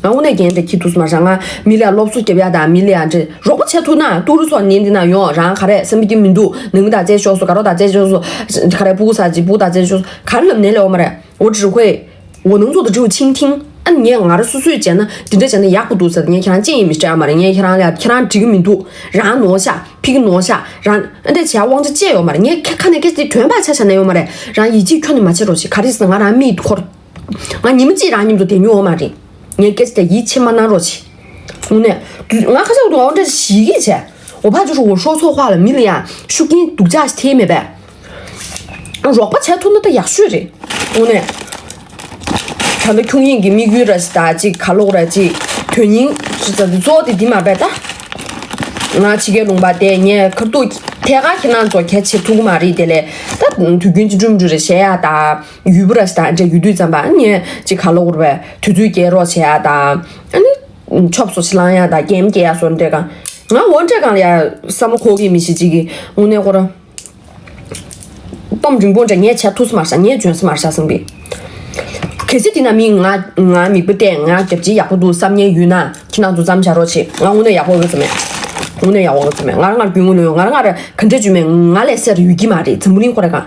ང་དངོས་གནས་རྒན་འདྲ་ཁྱི་ཐུག་མ་ཤ། ང་མི་ལ་སློབ་གསོ་རྒྱབ་ཡ་དང་མི་ལ་ཡ་འདྲ་རོགས་པ་བྱེད་ཐུབ་ན། ཏུ་རུ་ཚོ་ནི་འདི་ན་ཡོང་། རང་ག་རེ་བསམ་གྱི་མི་འདུག་ནང་མི་དང་རྩེད་ཤོག་སོ་ག་རོ་དང་རྩེད་ཤོག་སོ་ག་རེ་སྤུ་གུ་ས་ཅི་སྤུ་གུ་དང་རྩེད་ཤོག་སོ་ག་རེ་ལབ་ནས་ལས་འོ་མ་རེད། 我只会 我能做的只有倾听。 ཨ་ངས་ང་རང་སོ་སོས་བྱས་ན་འདི་འདྲ་བྱས་ན་ཡག་པོ་འདུག་ཟེར། ངས་ཁྱེད་རང་ཅི་ཡིན་མི་སྤྲད་མ་རེད། ངས་ཁྱེད་རང་ལ་ཁྱེད་རང་འགྲིག་གི་མི་འདུག་རང་ནོར་ཤ་ཕི་གི་ནོར་ཤ་རང་ཨ་འདྲ་བྱས་དབང་ཆ་བཅས་ཡོད་མ་རེད། ངས་ཁ་ཁ་ནས་སྐད་ཆ་དེ་དོན་པ་ཆ་བཞག་ན་ཡོད་མ་རེད། རང་ཡིད་ཆེས་ཁྱོན་ནས་མ་བྱེད་རོགས་བྱེད། ག་རེ་ཟེར་ན་ང་རང་མིའི་འཁོར། ང་ཉི་མ་གཅིག་རང་མཉམ་དུ་བསྡད་མྱོང་ཡོད་མ་རེད། ངས་སྐད་ཆ་དེ་ཡིད་ཆེས་མ་གནང་རོགས་བྱེད། དངོས་གནས། ང་ཁ་ཤག་ཏུ་འོ་འདྲ་ཞིག་གིས་བྱས། འོ་ཕ་ཅུ་ཧྲུ་འོ་ཧྲོ་ཚོ་ཧྭ་ལ་མི་ལ་ཡང་ཤུགས་རྐྱེན་སྡུག་ཅག་ཞིག་ཐེབས་མེད་པས། རོགས་པ་བྱས་ཐུབ་ན་ད་ཡག་ཤོས་རེད། དངོས་གནས། ད་ལྟ་ཁྱུང་ཡིན་གྱི་དམིགས་ཡུལ་ར་ཞིག་ད་ཅིག་ག་ལོག་ར་ཅིག་དོན་སྙིང་ཞིག་ད་གཙོ་བོ་དེ་འདི་མ་རེད་པས་ད། ང་ཕྱི་རྒྱལ་ལུང་པ་བསྡད། ངས་ཁ་ཐུག་ཐད་ཀར་ཁྱེད་རང་ཚོ་གལ་ཆེ་ཐུག་གི་མ་རེད། དེ་ལས་ད་དུས་རྒྱུན་ཅིག་འགྲུམ་འགྲུལ་རེ་བྱེད་ཡ་ད། ཡུལ་པོ་ར་ཞིག་དང་འདྲ་ཡོད་དུས་ཙམ་པ་ངས་ཅིག་ག་ལོག་རེད་པས། དུས་ཚོད་སྐྱེལ་རོགས་བྱེད་ཡ་དང་། ཨ་ནི་ཆོབ་སོ་ཞིག་ལང་ཡ་དང་། གེམ་སྐྱེལ་ཡ་སོ་འདྲ་གང་། ང་འོ་འདྲ་གང་ལ་ཡ་བསམ་བློ་འཁོར་གི་མི་ཞིག་ཅིག་གིས་དངོས་གནས་ཁོ་རང་གཏམ་རིང་པོ་འདྲ་ངས་བྱས་ཐུབ་སོ་མ་རེད་ཤག་ངས་འཇོན་སོ་མ་རེད་ཤག་བསམ་གི། གལ་སྲིད་དེ་ན་མི་ང་ང་མིག་པ་བལྟས་ང་རྒྱབ་ཅིག་ཡག་པོ་འདུག་བསམ་མཁན་ཡོད་ན་ཁྱེད་རང་ཚོ་མཚམས་བཞག་རོགས་བྱེད། ང་དངོས་གནས་ཡག་པོ་ཡོད་ཙམ་མེད། དངོས་གནས་ཡག་པོ་ཡོད་ཙམ་མེད། ང་རང་ང་རྒྱུས་ངོ་ནས་ཡོད། ང་རང་ང་ར་ག་འདྲ་བརྗོད་མེད། ང་ལས་སེར་ཡོད་ཀྱི་མ་རེད། འཛམ་བུ་གླིང་ཁོ་ར་གང་།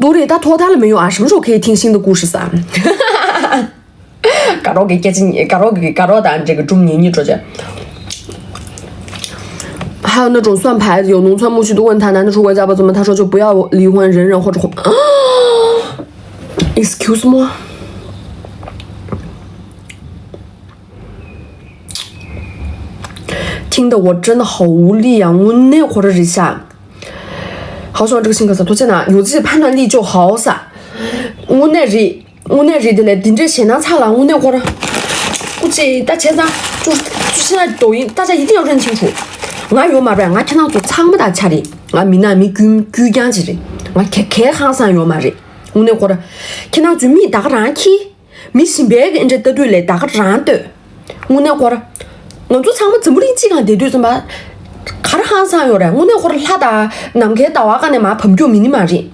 ཏུ་རེ་ད་ཐོག་མཐའ་ལ་མི་ཡོང་ཨ། 什么时候可以听新的故事撒？ དགའ་རོགས་ཀྱི་སྐད་ཆ་ཉན། དགའ་རོགས་ཀྱི་དགའ་རོགས་དང་འདྲ་གི་སྒྲུང་ཉན་སྙིང་བྲོ་བྱས། 还有那种算牌子，有农村牧区的问他难得出国家吧，怎么他说就不要离婚，忍忍或者婚。Excuse me。 听得我真的好无力啊！དངོས་གནས་ཁོ་ར་རེད་ཤག 好像这个性格上， ཐུགས་རྗེ་གནང་། 有自己判断力就好撒。 དངོས་གནས་རེད། དངོས་གནས་རེད། དེ་ལས་འདི་འདྲའི་ཞེད་སྣང་ཚ་ལ་དངོས་གནས་ཁོ་ར། སྐུ་མཁྱེན་ད་བྱས་ཙང་ཅུ་ཅུ་ཤི་ན་抖音大家一定要认清楚。 ང་ཡོད་མ་རེད། ང་ཁྱེད་རང་ཚོ་ཚང་མ་དང་ཆ་རེད། ང་མི་ནག་མི་དཀྱུས་དཀྱུས་རྐྱང་ཅིག་རེད། ང་ག་གའི་ཧང་སང་ཡོད་མ་རེད། དངོས་གནས་ཁོ་ར། ཁྱེད་རང་ཚོའི་མིག་ད་ག་རང་ཁྱི། མི་གཞན་པའི་གི་འདྲ་ལྟ་དུས་ལས་ད་ག་རང་ལྟོས། དངོས་གནས་ཁོ་ར། ང་ཚོ་ཚང་མ་འཛམ་བུ་གླིང་གཅིག་གང་བསྡད་དུས་ཙམ་པ། ག་རེ་ཧང་སང་ཡོད་རེད། དངོས་གནས་ཁོ་ར་ལྷ་དང་ནམ་མཁའི་ཟླ་བ་ག་ནས་མར་བབས་རྒྱུ་མིན་ནི་མ་རེད།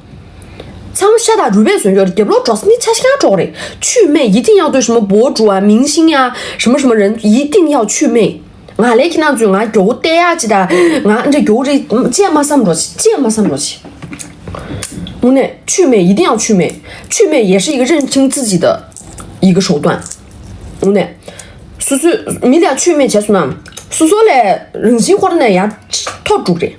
ཚང་མ་ཤ་དང་རུས་པས་བཟོས་ཡོད་རེད། རྒྱབ་ལོགས་འགྲོ་ས་ནི་ཆ་ཤ་འགྲོ་རེད། 去魅 一定要对什么博主啊、明星呀、什么什么人一定要去魅。 ང་ལས་ཁྱེད་རང་ཚོས་ང་མགྱོགས་བལྟས་ཡག་ཅི་ད། ང་འདྲ་མགྱོགས་རེད་ཅེས་མ་བསམ་རོགས་ཅེས་མ་བསམ་རོགས་ཅེས། དངོས་གནས་去魅 一定要去魅。 去魅也是一个认清自己的一个手段。 དངོས་གནས། སོ་སོས་མི་ལ་去魅བྱས་སོང་ན། སོ་སོ་ལས་རང་བཞིན་ཁོ་རང་ནས་ཡར་མཐོ་འགྲོ་གི་རེད།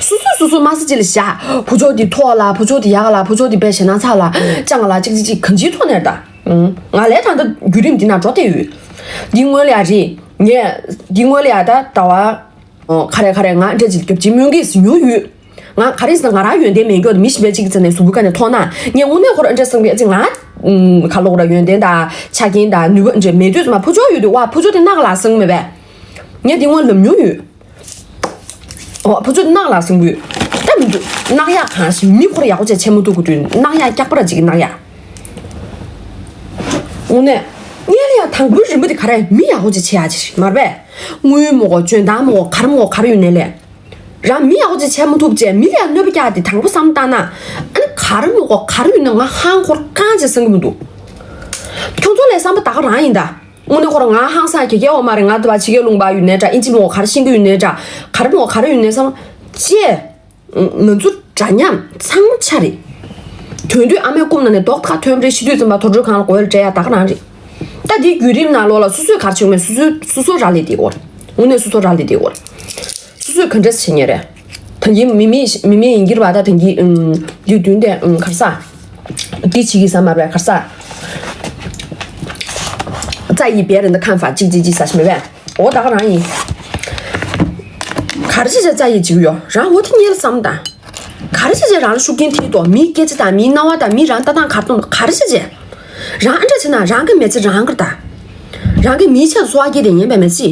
སོ་སོས་སོ་སོ་དམའ་ས་ཅིག་ལ་བཞག་བུ་ཆོ་འདི་མཐོ་ལ། བུ་ཆོ་འདི་ཡག་ལ། བུ་ཆོ་འདི་དཔེ་ཞེ་ན་ཚ་ལ། སྤྱང་ལ། ཅིག་ཅིག་ཅིག་གང་ཅིའི་ཐོག་ནས་ད། ང་ལས་ད་ལྟ་བརྒྱུད་རིམ་འདི་ན་འགྲོ་བསྡད་ཡོད། འདི་སྔོན་ལ་ཡ་རེད། ངས་འདི་སྔོན་ལ་ཡ་ད་ཟླ་བ། ཨོ། ཁ་རེ་ཁ་རེ་ང་འདྲ་ཅིག་རྒྱབ་ཅིག་སྨོན་གྱི་ཟིན་ཡོང་ཡོད། ང་ག་རེ་ཟེར་ན་ང་རང་ཡོན་ཏན་མེད་མཁན་དུ་མི་གཞན་པའི་གཅིག་ཙམ་ནས་གཟུགས་པོའི་ཁ་ནས་མཐོང་ན། ངས་དངོས་གནས་ཁོ་རང་འདྲ་བསམ་གི། ཨ་ཙི་ང་ཨུམ་ག་ལོག་ར་ཡོན་ཏན་དང་ཆ་རྐྱེན་དང་ནུས་པ་འདྲ་མེད་དུས་ཙམ་པ་ཕོ་ཅོག་ཡོད་དུས། ཝ་ཕོ་ཅོག་དེ་ནག་ལ་སང་མེད་པས། ངས་དེ་སྔོན་ལབ་མྱོང་ཡོད། ཨོ་ཕོ་ཅོག་དེ་ནག་ལ་སང་གི་ཡོད། ད་མི་འདུག་ནག་ཡག་གང་ཞིག་མི་ཁོ་ར་ཡག་པོ་བྱས་བྱེད་མ་ཐུབ་གི་དུས། ནག་ཡག་སྐྱག་པ་ར་ཅིག་གི་ནག་ཡག་དངོས་གནས། ངས་ལ་ཡང་དང་པོའི་རིམ་པ་དེ་ག་རེ་མི་ཡག་པོ་ཅིག་བྱེད་ཡག་ཅིག་མ་རེད་པས། དངུལ་མོ་གོ་འཇོན་ཐང་མོ་གོ་ག་རེ་མོ་གོ་ག་རེ་ཡོད་ནའི་ལས། རང་མི་ཡག་པོ་ཅིག་བྱེད་མ་ཐུབ་བྱས་མི་ལ་ཡང་གནོད་པ་རྒྱག་དེ་དང་པོ་བསམ་བཏང་ན། ཨ་ནི་ག་རེ་མོ་གོ་ག་རེ་ཡོད་ན་ང་ཧང་ཁོར་རྐང་བྱས་སེང་གི་མི་འདུག་ཁྱོད་ཚོ་ལས་བསམ་པ་ད་ག་རང་ཡིན་ད། དངོས་གནས་ཁོ་རང་ང་ཧང་སང་གེ་གེ་འོ་མ་རེད། ང་དུ་བ་ཕྱི་རྒྱལ་ལུང་པ་ཡོད་ནའི་འདྲ། ཨིན་ཇི་མོ་གོ་ག་རེ་ཤེས་ཀྱི་ཡོད་ནའི་འདྲ། ག་རེ་མོ་གོ་ག་རེ་ཡོད་ནའི་བསམ་བྱས། ང་ཚོ་འདྲ་མཉམ་ཚང་མ་ཆ་རེད། དོན་དུས་ཨ་མའི་རྐུབ་ནང་ནས་རྡོག་ཐག་ཐོན་པ་རེད། ཤི་དུས་ཙམ་པ་དུར་ཁྲོད་ཁང་ལ་འགོས་ལ་སྤྲད་ཡ་ད་ག་རང་རེད། ད་འདིའི་བརྒྱུད་རིམ་ནང་ལོགས་ལ་སོ་སོས་ག་རེ་བྱེད་དགོས་མེད། སོ་སོས་སོ་སོ་རག་ལས་བསྡད་དགོས་རེད། དངོས་གནས་སོ་སོ་རག་ལས་བསྡད་དགོས་རེད། སོ་སོས་ག་འདྲས་བྱེད་ངེས་རེད། ད་གིན་མི་མེད་མི་མེད་ཡིན་གྱི་རེད་པ། ད་ད་གིན་ཨུམ་འདི་བདུན་ཏེ་ཨུམ་ག་རེ་ཟ། འདི་བྱེད་ཀྱི་ཟ་མ་རེད་ག་རེ་ཟ།在意别人的看法 ཅིག་ཅིག་ཅིག་ཟ་ཞིག་མེད་པས། འོ་ད་ག་རང་ཡིན། ག་རེ་བྱས་བྱས་རྩ་ཡི་འཇིག་ཡོད་རང་འོ་དེ་ཉེར་བསམ་དང་། ག་རེ་བྱས་བྱས་རང་ལ་ཤུགས་རྐྱེན་ཐེབས་དོ། མིའི་སྐད་ཆ་དང་མིའི་སྣང་བ་དང་མིའི་རང་ལྟ་སྟངས་ག་རེ་གཏོང་དོ། ག་རེ་བྱས་བྱས། རང་ཨ་འདྲ་བྱས་ན་རང་གི་མི་ཚེ་རང་གིར་ད། རང་གི་མིའི་ཆེད་དུ་འཚོ་བ་སྐྱེལ་དེ་ཉན་པའི་མི་ཚེ།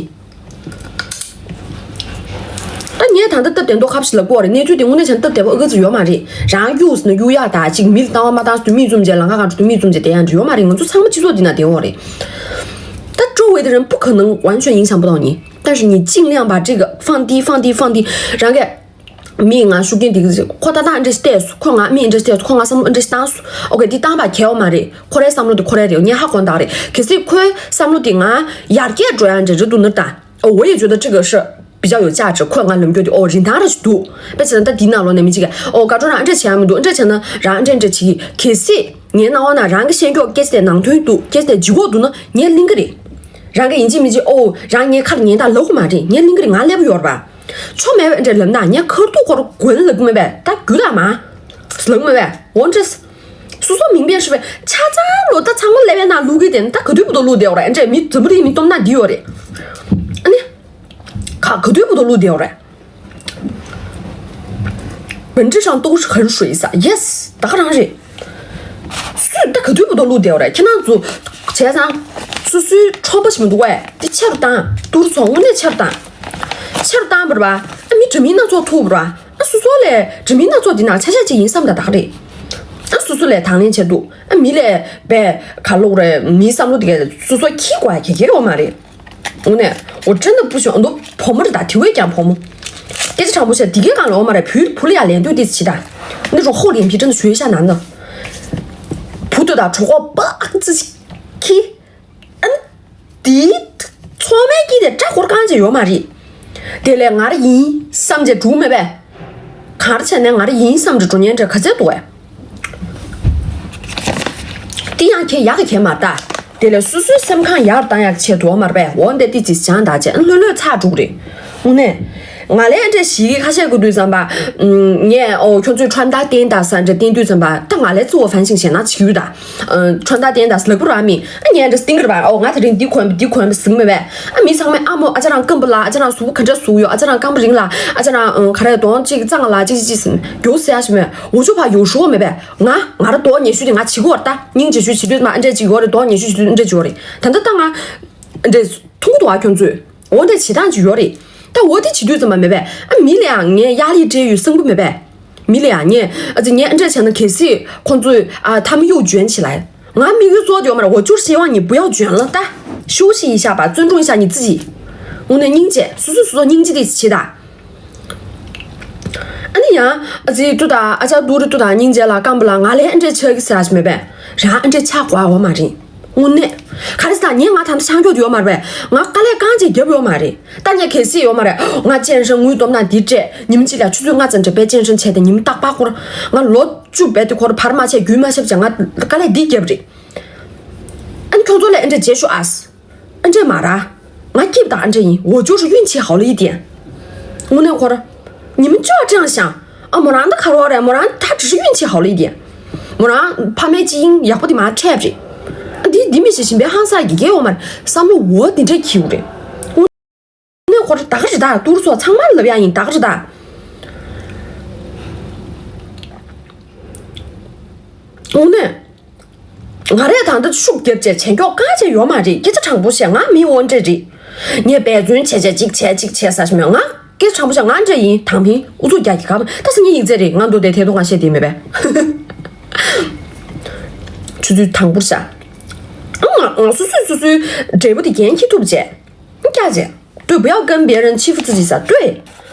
ད་ངས་ད་ལྟ་སྟབས་བདེ་མདོག་ཁ་པོ་ཞིག་ལབ་དགོས་རེད། གནས་ཚུལ་དེ་དངོས་གནས་བྱས་ན་སྟབས་བདེ་པོ་ཨ་ག་ཚོད་ཡོད་མ་རེད། རང་གཡུགས་ཟིན་ན་གཡུག་ཡག་ད་ཅིག་མི་ལ་སྣང་བ་མ་བཏང་ཟེར་དུས་མིག་བཙུམ་བྱས་ལམ་ཁ་གང་འགྲོ་དུས་མིག་བཙུམ་བྱས་བསྡད་ཡག་འདྲ་ཡོད་མ་རེད། ང་ཚོ་ཚང་མ་སྤྱི་ཚོགས་འདི་ན་བསྡད་ཡོད་རེད། 但周围的人不可能完全影响不到你，但是你尽量把这个放低，放低，放低。然后 མིས་ང་ཤུགས་རྐྱེན་འདི་གི་ཁོ་ད་ལྟ་འདྲ་ཞིག་བལྟས་སོང་། ཁོ་ང་མིས་འདྲ་ཞིག་བལྟས་སོང་། ཁོ་ང་མིས་འདྲ་ཞིག་བཏང་སོང་། ཨོ་ཀེ། འདི་བཏང་པ་གལ་ཡོད་མ་རེད། ཁོ་རའི་བསམ་བློ་དེ་ཁོ་རའི་རེད། ངས་ཧ་གོ་ད་རེད། གལ་སྲིད་ཁོའི་བསམ་བློ་དེ་ང་ཡར་རྒྱས་འགྲོ་ཡག་འདྲ་རེད་འདུག་ན་ད། 我也觉得这个是比较有价值。ཁོས་ང་ལབ་རྒྱུ་དེ་ཨོ་རིན་ཐང་ར་ཞིག་འདུག་དཔེ་བྱས་ན་ད་འདི་ནང་ལོགས་ནས་མི་གཅིག་གིས་ཨོ་དགའ་སྤྲོ་རང་འདྲ་བྱེད་ཡག་མི་འདུག་འདྲ་བྱས་ན་རང་འདྲ་འདྲ་བྱེད་ཀྱི། གལ་སྲིད་ངའི་སྣང་བ་ན་རང་གི་ཤེས་རྒྱོག་སྐད་ཆ་དེ་ནང་དོན་འདུག་སྐད་ཆ་དེ་ལྗིད་ཁོག་འདུག་ན་ངས་གླེང་གི་རེད། རང་གིས་ཡིན་གཅིག་མིན་གཅིག་ཨོ་རང་ངའི་ཁ་ལ་ཉན་དང་ལབ་དགོས་མ་རེད། ངས་གླེང་གི་རེད། ང་སླེབས་ཡོད་རེད་པ། ཆོ་མེད་པའི་འདྲ་ལབ་ན་ངས་ཁ་ཐུག་ཁོ་རང་དགོད་ལབ་གི་མེད་པས། ད་རྒྱུ་དག་མ་ལབ་གི་མེད་པས། འོ་འདྲ། སོ་སོ་མིང་པས་ཧྲི་བས་ཆ་ཚང་ལོ་ད་ཚང་མ་སླེབས་པའི་ནང་བླུག་གི་དེ་ད་ག་དུས་བུ་དོ་བླུག་བསྡད་ཡོད་རེད། འདྲ་མི་འཛམ་བུ་གླིང་མི་སྟོང་ན་འདི་ཡོད་རེད། ཨ་ནི། ག་ག་དུས་བུ་དོ་བླུག་བསྡད་ཡོད་རེད། 本质上都是很水撒。Yes，ད་ག་རང་རེད། སུས་ད་ག་དུས་བུ་དོ་བླུག་བསྡད་ཡོད་རེད། ཁྱེད་རང་ཚོ་བྱས་ཙང་། སོ་སོའི་ཁྲོམ་པ་ཞིག་མི་འདུག་གས། དེ་ཆེ་རུ་བཏང་། དུར་ཚོང་དངོས་གནས་ཆེ་རུ་བཏང་། ཆེ་རུ་བཏང་བར་བ། ཨ་མི་འདྲ་མིན་སྣ་ཚོགས་ཐུག་བར་བ། ཨ་སོ་སོ་ལས་འདྲ་མིན་སྣ་ཚོགས་འདི་ནང་ཆ་ཤས་ཅིག་ཡིན་བསམ་ད་ད་ག་རེད། ཨ་སོ་སོ་ལས་དང་ལེན་བྱས་འདུག་ཨ་མི་ལས་པས་ག་ལོག་རེད། མིའི་བསམ་བློ་དེ་གས་སོ་སོ་ཁྱི་ཀོ་ཡ་གེ་གེ་རེད་འོ་མ་རེད། 我呢，我真的不喜欢。 ཨ་ནི་བུ་མོ་རེད་ད། དེ་བས་ཀྱང་བུ་མོ། སྐད་ཆ་དྲང་པོ་བཤད། དེ་གའི་སྒང་ལ་འོ་མ་རེད། བུ་བུ་ལ་ཡ་ལན་འདོད་དེ་ཅི་ད། 那种厚脸皮真的学一下男的。 བུ་དོ་ད་གྲོགས་པོ་པག་ཙི་ཁྱི། ཨ་ནི། དེའི་ཚོགས་མའི་སྐྱིད་དེ་སྐྲ་འཁོར་གང་བྱས་ཡོད་མ་རེད། དེ་ལས་ང་ར་ཡིན་བསམ་བྱས་འགྲུག་མེད་པས། གང་ར་བྱས་ནས་ང་ར་ཡིན་བསམ་བྱས་འགྲོ་ཉན་འདྲ་ག་ཚད་འདུག་བས། དེ་ཡང་ཁྱེད་ཡག་གི་ཁྱེད་མ་ལྟ། དེ་ལས་སོ་སོའི་སེམས་ཁམས་ཡག་རུ་བཏང་ཡག་ཆེད་དུ་འོ་མར་པས་འོ་འདས་ཏི་ཙི་བྱང་བདག་བྱས་ལྷོད་ལྷོད་ཚགས་འགྲུག་རེད། དངོས་གནས། ང་ལས་འདྲ་ཞིག་ཁ་ཤས་དགོས་དུས་ཙམ་པ། ངས་ཨོ་ཁྱོད་ཚོས་穿搭 བསྟན་ད་ས་འདྲ་བསྟན་དུས་ཙམ་པ་ད་ང་ལས་གཙོ་བོ་ཕན་ཤིང་བྱས་ན་བྱིའུ་ད། 穿搭 བསྟན་ད་ས་ལག་པ་ར་མི་ཨ་ངས་འདྲ་བསྟན་གི་ར་བ། ཨོ་ང་དེ་རིང་འདི་གོན་པ་འདི་གོན་པ་ཟིག་མེད་པས། ཨ་མི་ཚང་མས་ཨ་མོ་ཨ་ཅག་རང་རྐང་པ་ལ་ཨ་ཅག་རང་གཟུགས་པོ་ག་འདྲ་བཟོ་ཡོད། ཨ་ཅག་རང་རྐང་པ་རིང་ལ་ཨ་ཅག་རང་ག་རེ་གདོང་གཅིག་གཙང་ལ་གཅིག་གཅིག་ཟིན་མགྱོགས་ཟེར་ཡ་ཞིག་མེད། འུ་ཆོ་ཕ་ཡོད་ཤོག་མེད་པས། ང་ང་ར་གདོང་ཉེས་ཤོས་དེ་ང་བྱེད་གི་ཡོད་རེད་ད། སྙིང་རྗེ་ཤོས་བྱེད་དུས་ཙམ་པ་ཨ་འདྲས་ཅིག་ཡོད་རེད། གདོང་ཉེས་ཤོས་བྱེད་དུས་ཨ་འདྲས་ཅིག་ཡོད་རེད། ད་ལྟ་ད་ང་འདྲས་མཐོང་གི་འདུག་ཨ་ཁྱོད་ཚོས། འོ་འདྲས་བྱེད་སྟངས་ཅིག་ཡོད་རེད། ད་འོ་དེ་བྱེད་དུས་ཙམ་པ་མེད་པས། ཨ་མི་ལ་ཡང་ངས་ཡར་ལི་སྤྲད་ཡོད་སེམས་པོ་མེད་པས། མི་ལ་ཡང་ངས་ཨ་ཙི་ངས་ཨ་འདྲས་བྱས་ན་གལ་སྲིད་ཁོང་ཚོས་ཨ་他们又卷起来། ང་དམིགས་ཡུལ་གཙོ་བོ་དེ་ཡོད་མ་རེད། 我就是希望你不要卷了，大家休息一下吧，尊重一下你自己。 འོ་ན་སྙིང་རྗེ། སོ་སོ་སོ་སོ་སྙིང་རྗེ་དེ་བྱེད་ད། ཨ་ནི་ཡང་ཨ་ཙི་ཏུ་དང་ཨ་ཅག་ཏུ་རི་ཏུ་དང་སྙིང་རྗེ་ལ་སྐམ་པོ་ལ་ང་ལས་ཨ་འདྲས་ཆགས་ཀྱི་ཟེར་ཞིག་མེད་པས། རང་ཨ་འདྲས་ཆགས་དགོས་ཡོད་མ་རེད། དངོས་གནས། ག་རེ་ཟེར་ན་ངས་ང་ད་ལྟ་ཆང་སྐྱོག་དུ་ཡོད་མ་རེད་པས། ང་དཀའ་ལས་གང་ཅིག་བརྒྱབ་ཡོད་མ་རེད། ད་ངས་གལ་སྲིད་ཡོད་མ་རེད། ང་སྤྱན་ཧྲེང་དངུལ་སྟོབས་ན་འདི་སྤྲད། ཉིན་གཅིག་ལ་ཆུ་ཚོད་ལྔ་ཙམ་འདྲ་པས་སྤྱན་ཧྲེང་བྱས་ཏེ་ཉིན་རྟག་པར་འཁོར། ང་ལོ་བཅུ་བས་དེ་འཁོར་བར་མ་ཆད་རྒྱུན་མ་ཆད་བྱས་ང་དཀའ་ལས་འདི་བརྒྱབ་རེད། ཨ་ནི་ཁྱོད་ཚོ་ལས་ཨ་འདྲས་བྱེད་ཤོག་ཨ། 啊，这嘛啦，我记不得这音，我就是运气好了一点。我那会儿，你们就要这样想啊，没人的卡罗的，没人，他只是运气好了一点，没人怕没基因也不得嘛 trap 这，你你们是先别喊啥一个我们，啥么我的这 Q 的，我那会儿大概是大，都是说苍蝇了呀，大概是大，我呢。 ང་རས་ད་ལྟ་ཤུགས་རྒྱབ་བྱས་བྱས་མགྱོགས་གང་བྱས་ཡོད་མ་རེད། སྐད་ཆ་དྲང་པོ་བཤད། ང་མི་འོ་འདྲ་རེད། ངས་འབད་བརྩོན་བྱས་བྱས་ཅིག་བྱས་ཅིག་བྱས་ས་ཞིག་མེད། ང་སྐད་ཆ་དྲང་པོ་བཤད། ང་འདྲ་ཡིན། དང་ཕིང་ཨུ་ཚུགས་རྒྱག་གི་ག་པ་ད་སང་ཉིན་ཡིག་ཚད་རེད། ང་འདུག་དེ་དེ་དུ་ང་བཤད་དེ་མེད་པས། ཆུ་ཚོད་དང་པོར་བཤད། ང་ང་སོ་སོས་སོ་སོའི་འབྲས་བུ་དེ་འགན་འཁྱེར་ཐུབ་བྱས། སྐྱག་བྱས། 对，不要跟别人欺负自己噻。对。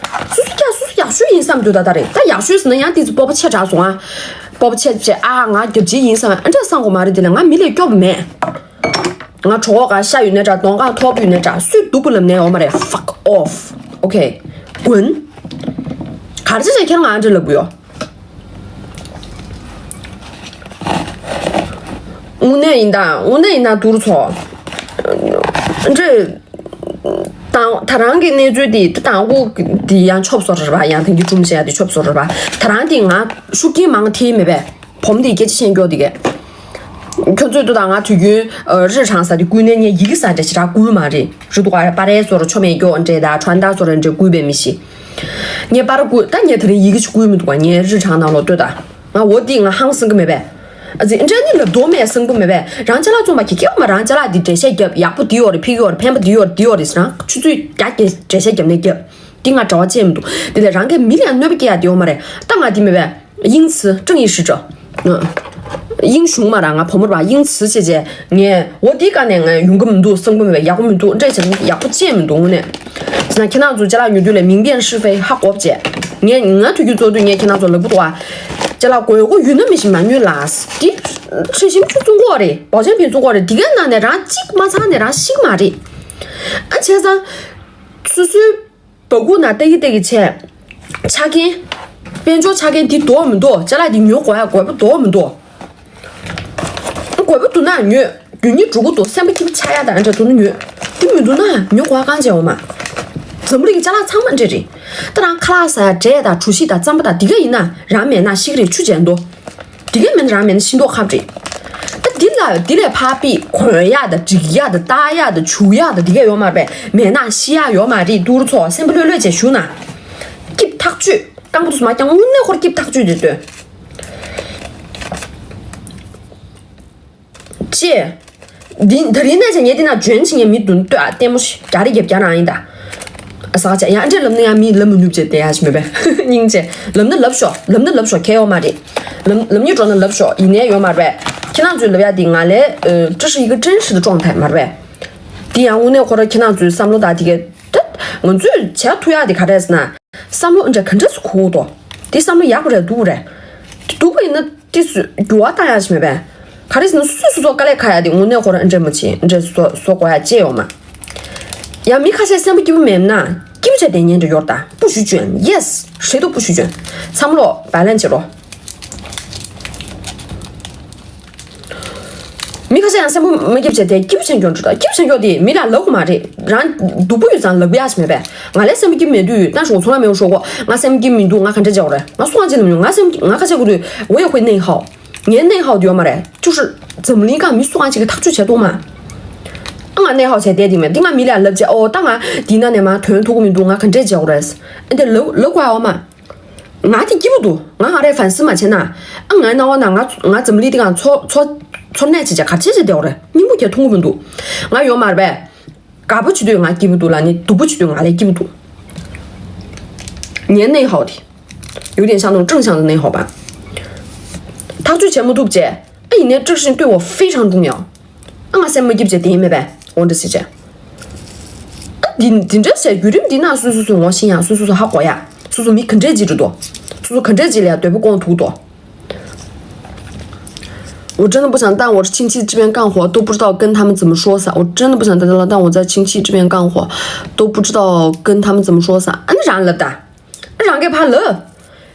སོ་སོ་ཀྱང་སོ་སོ་ཡག་ཤོས་ཡིན་བསམ་འདུག་ད་ལྟ་རེད། ད་ཡག་ཤོས་ཟེར་ན་ཡང་ཏི་ཙི་སྤོབས་པ་ཆེ་དྲགས་སོང་ཨ། སྤོབས་པ་ཆེ་ཆེ་ཨ་ང་རྒྱབ་ཇི་ཡིན་བསམ་ཨ་འདྲ་བསམ་དགོས་མ་རེད། དེ་ལ་ང་མི་ལས་སྐྱོ་པོ་མེད། ང་གྲོད་ཁོག་ག་ཤ་ཡོད་ནའི་འདྲ། གདོང་ཁ་མཐོ་པོ་ཡོད་ནའི་འདྲ། སུས་སྡུག་པོ་ལབ་ནའི་འོ་མ་རེད། Fuck off. Okay. 滚. ག་རེ་བྱས་ཁྱེད་ང་འདྲ་ལབ་གི་ཡོད། དངོས་གནས་ཡིན་ད། དངོས་གནས་ཡིན་ན་དུར་ཚོ། འདྲ། དང་ད་རང་གི་གནས་ཚུལ་འདི་དང་པོ་འདི་ཡང་ཆོབ་སོ་རེད་པ། ཡང་ཐེངས་ཀྱི་ཀྲུང་བཤད་འདི་ཆོབ་སོ་རེད་པ། ད་རང་འདི་ང་ཤུགས་རྐྱེན་མང་ཐེབས་མེད་པས། བོམ་འདི་སྐད་ཆ་ཤེས་མགྱོགས་འདི་གས། ཁྱོད་ཚོས་དུ་དང་ང་དུས་རྒྱུན་རི་གྲང་ས་འདི་བསྐུལ་ནས་ངས་ཡི་གེ་ས་འདྲ་ཞིག་རག་བསྐུལ་མ་རེད། རི་དུ་ག་པ་རེ་སོ་ར་ཆོ་མེད་མགྱོགས་འདྲ་ད་ཁྲོན་ད་སོ་ར་འདྲ་བསྐུལ་བས་མི་ཤེས། ངས་པར་བསྐུར་ད་ངས་དེ་རིང་ཡི་གེ་ཞིག་བསྐུར་མི་འདུག་ག་ངས་རི་གྲང་ནང་ལོག་ལྟོས་ད། ང་འོ་འདི་ང་ཧང་སང་གི་མེད་པས། ཨ་ཙི་འདྲ་ནི་ལབ་དོ་མེད་སང་པོ་མེད་པས། རང་ཅ་ལག་བཙོང་པ་གི་སྐྱེ་བ་མ་རང་ཅ་ལག་འདི་འགྲེལ་བཤད་རྒྱབ་ཡག་པོ་འདི་ཡོད་རེད། ཕིག་ཡོད་རེད། ཕན་པ་འདི་ཡོད་རེད། འདི་ཡོད་རེད་ཟེར་ན་ཆུ་ཚོད་བརྒྱ་བརྒྱ་འགྲེལ་བཤད་རྒྱབ་ནས་རྒྱབ། འདི་ང་གྲྭ་བ་བཅས་མི་འདུག་འདི་ལས་རང་གི་མི་ལ་ཡང་གནོད་པ་སྐྱེལ་ཡག་འདི་ཡོད་མ་རེད། ད་ང་འདི་མེད་པས། 因此正义使者། 英雄嘛་ར་ང་བུ་མོར་བ་英词བྱས་རྗེས་ངས་འོ་འདི་ག་ནས་ངས་ཡོང་གི་མི་འདུག་སང་པོ་མེད་པས། ཡག་པོ་མི་འདུག་འདྲ་བྱས་ན་ཡག་པོ་བཅས་མི་འདུག་དངོས་གནས། ཟེར་ན་ཁྱེད་རང་ཚོ་ཅ་ལག་ཉོ་དུས་ལ་མིང་བདེན་ཧྲི་ཧྥེ་ཧ་གོ་བྱས། ངས་ང་དུས་རྒྱུན་ཚོགས་དུས་ངས་ཁྱེད་རང་ཚོ་ལབ་གི་འདུག་ཨ། ཅ་ལག་དགོས་མཁོ་ཡོད་ན་མི་ཞིག་མ་ཉོས་ལ། འདི་ཁྲི་ཞིམ་ཆུ་བཙོང་གོ་རེད། བའོ་ཅན་ཕིན་བཙོང་གོ་རེད། འདི་གའི་ནང་ནས་རང་གཅིག་མ་ཚང་ནས་རང་ཤི་གི་མ་རེད། ཨ་བྱས་ཙང་། སོ་སོའི་བ་ཀུ་ན་ཏེ་གི་ཏེ་གི་བྱས། ཆ་རྐྱེན། དཔལ་འབྱོར་ཆ་རྐྱེན་འདི་འདོགས་མི་འདོགས། ཅ་ལག་འདི་ཉོ་དགོས་ཡ་དགོས་པ་འདོགས་མི་འདོགས། དགོས་པ་འདུག་ན་ཉོས། རྒྱུ་ཉིད་འགྲོ་གི་འདུག་སེམས་པ་སྐྱིད་པོ་ཆགས་ཡ་དང་འདྲ་འདུག་ན་ཉོས། དེ་མི་འདུག་ན་ཉོ་དགོས་གང་བྱས་འོ་མ། འཛམ་བུ་གླིང་གི་ཅ་ལག་ཚང་མ་འདྲ་རེད། ད་རང་ཁ་ལག་ཟ་ཡ་འབྲས་དང་གྲོ་ཞིབ་དང་རྩམ་པ་དང་འདི་ག་ཡིན་ན་རང་མེད་ན་ཤི་གི་རེད། ཆུ་བྱས་འདུག་འདི་ག་མེད་ན་རང་མེད་ན་ཤི་མདོག་ཁ་པོ་རེད། ད་འདི་ལ་འདི་ལས་ཕར་པི་གོན་ཡ་དང་སྒྲིག་ཡ་དང་བཏགས་ཡ་དང་བྱུག་ཡ་དང་འདི་ག་ཡོད་མ་རེད་པས། མེད་ན་ཤི་ཡ་ཡོད་མ་རེད། དུར་ཚོ་སེམས་པ་ལྷོད་ལྷོད་བྱས་བཞུགས་ན། སྐྱིད་ཐག་ཆོད། རྐང་པ་དུ་མ་ཀྱང་དངོས་གནས་ཁོར་སྐྱིད་ཐག་ཆོད་དེ་སྟོན། ཅེས། འདི་ད་རིང་ནས་བྱས་ངས་འདི་ན་འཇོན་ཆེ་ངས་མི་མདུན་ལྟོས་ཨ། ལྟད་མོ་ཞིག་རྒྱ་རེ་རྒྱབ་རྒྱ་རང་ཡིན་ད། ཨ་ས་ཆ་ཡང་འདྲེ་ལབ་ན་ཡང་མི་ལབ་མི་ནུབ་ཅེས་དེ་ཡ་ཞིག་མེད་པས། སྙིང་རྗེ། ལབ་ན་ལབ་ཤོག་ལབ་ན་ལབ་ཤོག་ཁྱད་ཡོད་མ་རེད། ལམ་ལམ་གཉིས་འགྲོ་ན་ལབ་ཤོག་ཡིན་ནའི་ཡོད་མ་རེད་པས། ཁྱེད་རང་ཚོས་ལབ་ཡ་འདི་ང་ལས་ཨ། 这是一个真实的状态མ་རེད་པས། འདི་ཡང་དངོས་གནས་ཁོ་ར་ཁྱེད་རང་ཚོའི་བསམ་བློ་དང་དེ་གའི་ད་ང་ཚོས་བྱ་ཐུབ་ཡ་དེ་ག་རེ་ཟེར་ན། བསམ་བློ་འདྲ་ག་འདྲ་སུ་གོ་གོ་དོ། དེ་བསམ་བློ་ཡག་པོ་རེད་སྡུག་པོ་རེད། དེ་སྡུག་པོ་ཡིན་ན་དེ་སུ་འགྱུར་བ་བཏང་ཡ་ཞིག་མེད་པས། ག་རེ་ཟེར་ན་སུ་སོ་སོ་དཀའ་ལས་ཁག་ཡ་དེ་དངོས་གནས་ཁོ་ར་འདྲ་མ་བྱེད་འདྲ་བཟོ་བཟོ་དགོས་ཡ་ཅེས་ཡོང་མ། ཡང་མི་ཁ་ཤས་སེམས་པ་སྐྱིད་པོ་མེད་ན་སྐྱིད་པོ་བྱས་བསྡད་ཉན་འདྲ་ཡོད་ད། 不许卷。Yes. 谁都不许卷。 བསམ་བློ་བེ་ལན་བྱེད་རོགས། མི་ཁ་ཤས་ཡང་སེམས་པ་མ་སྐྱིད་བྱས་ཏེ་སྐྱིད་པོ་བྱེད་མགྱོགས་འགྲོ་ད། སྐྱིད་པོ་བྱེད་མགྱོགས་དེ་མི་ལ་ལབ་དགོས་མ་རེད། རང་སྡུག་པོ་ཡོད་ཙང་ལབ་ཡ་ཞིག་མེད་པས། ང་ལས་སེམས་པ་སྐྱིད་མེད་དུས་ད་ཞོག་ཚོང་ལ་མེད་ཧྲོ་གོ། ང་སེམས་སྐྱིད་མི་འདུག་ང་ག་འདྲ་བྱེད་དགོས་རེད། ང་སུ་གང་བྱེད་ནམ་ཡོང་། ང་སེམས་ང་ཁ་ཤས་ཁུ་དུས་འོ་ཡ་ཁོའི་内耗། ངའི་内耗དེ་ཡོད་མ་རེད། 就是་འཛམ་གླིང་གང་མི་སུ་གང་ཅིག་གི་ཐག་གཅོད་བྱེད་དུས་མ། ཨ་ང་内耗བྱས་བསྡད་དེ་མེད་དེ། ང་མི་ལ་ལབ་བྱས་ཨོ་ད་ང་འདི་ན་ནས་མ་ཐོན་ཐུབ་ཀྱི་མི་འདུག་ང་ག་འདྲ་བྱེད་དགོས་རེད། ཨ་འདི་ལབ་ལབ་དགོས་ཡ་འོ་མ། ང་དེ་སྐྱིད་པོ་འདུག་ང་ང་རེ་ཧྥན་སི་མ་བྱས་ན། ཨ་ང་རྣ་བ་ན་ང་ང་འཛམ་གླིང་འདི་གང་འཚོ་འཚོ་འཚོ་གནས་བྱེད་བྱ་གར་བྱེད་བྱེད་བསྡད་པ་རེད། སྙིང་པོ་གྱད་འཐུང་གི་མི་འདུག་ང་ཡོད་མ་རེད་པས། དགའ་པོ་བྱེད་དུས་ང་སྐྱིད་པོ་འདུག་ལ་ནི་སྡུག་པོ་བྱེད་དུས་ང་ལས་སྐྱིད་པོ་འདུག་ངའི་内耗དེ། 有点像那种正向的内耗吧。ཐག་གཅོད་བྱེད་མ་ཐུབ་བྱས། ཨ་ཡིན་ནའི་这个事情对我非常重要。 ཨ་ང་སེམས་མ་སྐྱིད་བྱས་དེ་ཡིན་མེད་པས། འོ་འདྲ་ཟེར་བྱས། ཨ་འདི་འདི་འདྲ་ཟེར་བརྒྱུད་རིམ་འདི་ན་སོ་སོ་སོ་ངོ་ཤེས་ཡ། སོ་སོ་སོ་ཧ་གོ་ཡ། སོ་སོ་མི་ག་འདྲས་ཅིག་འགྲོ་འདུག་སོ་སོ་ག་འདྲས་ཅིག་ལ་འདོད་པ་སྐོང་ཐུབ་ཏོ། 我真的不想，但我是亲戚这边干活，都不知道跟他们怎么说撒。我真的不想在这当我在亲戚这边干活，都不知道跟他们怎么说撒。 ཨ་ནི་རང་ལབ་ད། རང་གིས་ཕར་ལབ།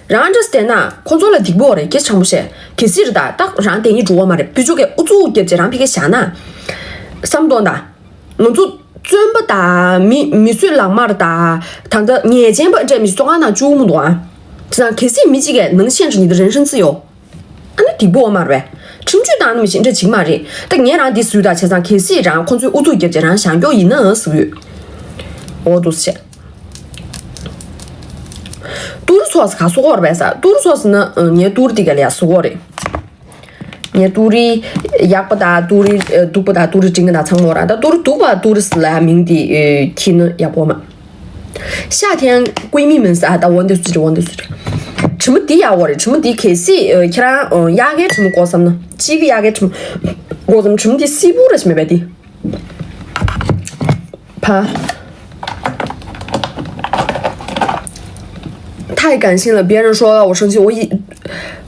རང་འདྲ་བསྡད་ན་ཁོ་ཚོ་ལ་སྡིག་པོ་རེད། སྐད་ཆ་ཆེན་པོ་བཤད། གལ་སྲིད་རེད་ད། ད་རང་དེ་ཉིད་འགྲོ་བ་མ་རེད། བུ་ཆོ་གིས་ཨུ་ཚུགས་རྒྱབ་བྱས་རང་ཕ་གིར་བཞག་ན། བསམ་དོན་ད། ང་ཚོ་བཙོན་པ་དང་མི་མི་གསོད་ལག་དམར་དང་། ད་ལྟ་ཉེས་ཅན་པ་འདྲ་མི་བཙོན་ཁང་ནང་བཅུག་མི་འདུག་ཨ། བྱས་ཙང་གལ་སྲིད་མི་གཅིག་གིས་能限制你的人身自由། ཨ་ནི་སྡིག་པོ་མ་རེད་པས། ཁྲིམས་གཅོད་བཏང་ནི་མི་ཤེས་འདྲ་ཅིག་མ་རེད། ད་ངས་རང་འདི་ཟུར་ད་བྱས་ཙང་གལ་སྲིད་རང་ཁོ་ཚོས་ཨུ་ཚུགས་རྒྱབ་བྱས་རང་བཞག་མགྱོགས་ཡིན་ན་ཟུར་ཡོད། འོ་འདུག་སེ་བྱས། ཏུ་རུ་ཚོགས་ག་སུ་གོ་རེད་པས་ས། ཏུ་རུ་ཚོགས་ཟེར་ན་ངའི་ཏུ་རུ་དེ་ག་ལ་ཡ་སུ་གོ་རེད། ངའི་ཏུ་རི་གཡག་པ་དང་ཏུ་རི་སྡུག་པ་དང་ཏུ་རི་འབྲིང་གི་དང་ཚང་མ་རང་ད་ཏུ་རི་སྡུག་པ་ཏུ་རི་ཟེར་ལ་མིང་དེ་ཁྱི་ནི་ཡག་པོ་མ། 夏天闺蜜们啥的，我的水，我的水。 ཁྲིམས་འདི་ཡག་པོ་རེད། ཁྲིམས་འདི་གལ་སྲིད་ཁྱེད་རང་གཡག་གའི་ཁྲིམས་གོ་བསམ་ན། གཅིག་གི་གཡག་གའི་ཁྲིམས་གོ་བསམ། ཁྲིམས་འདི་སིལ་བུ་ར་ཞིག་མེད་པས་འདི། ཕ། 太感性了，别人说我生气，我一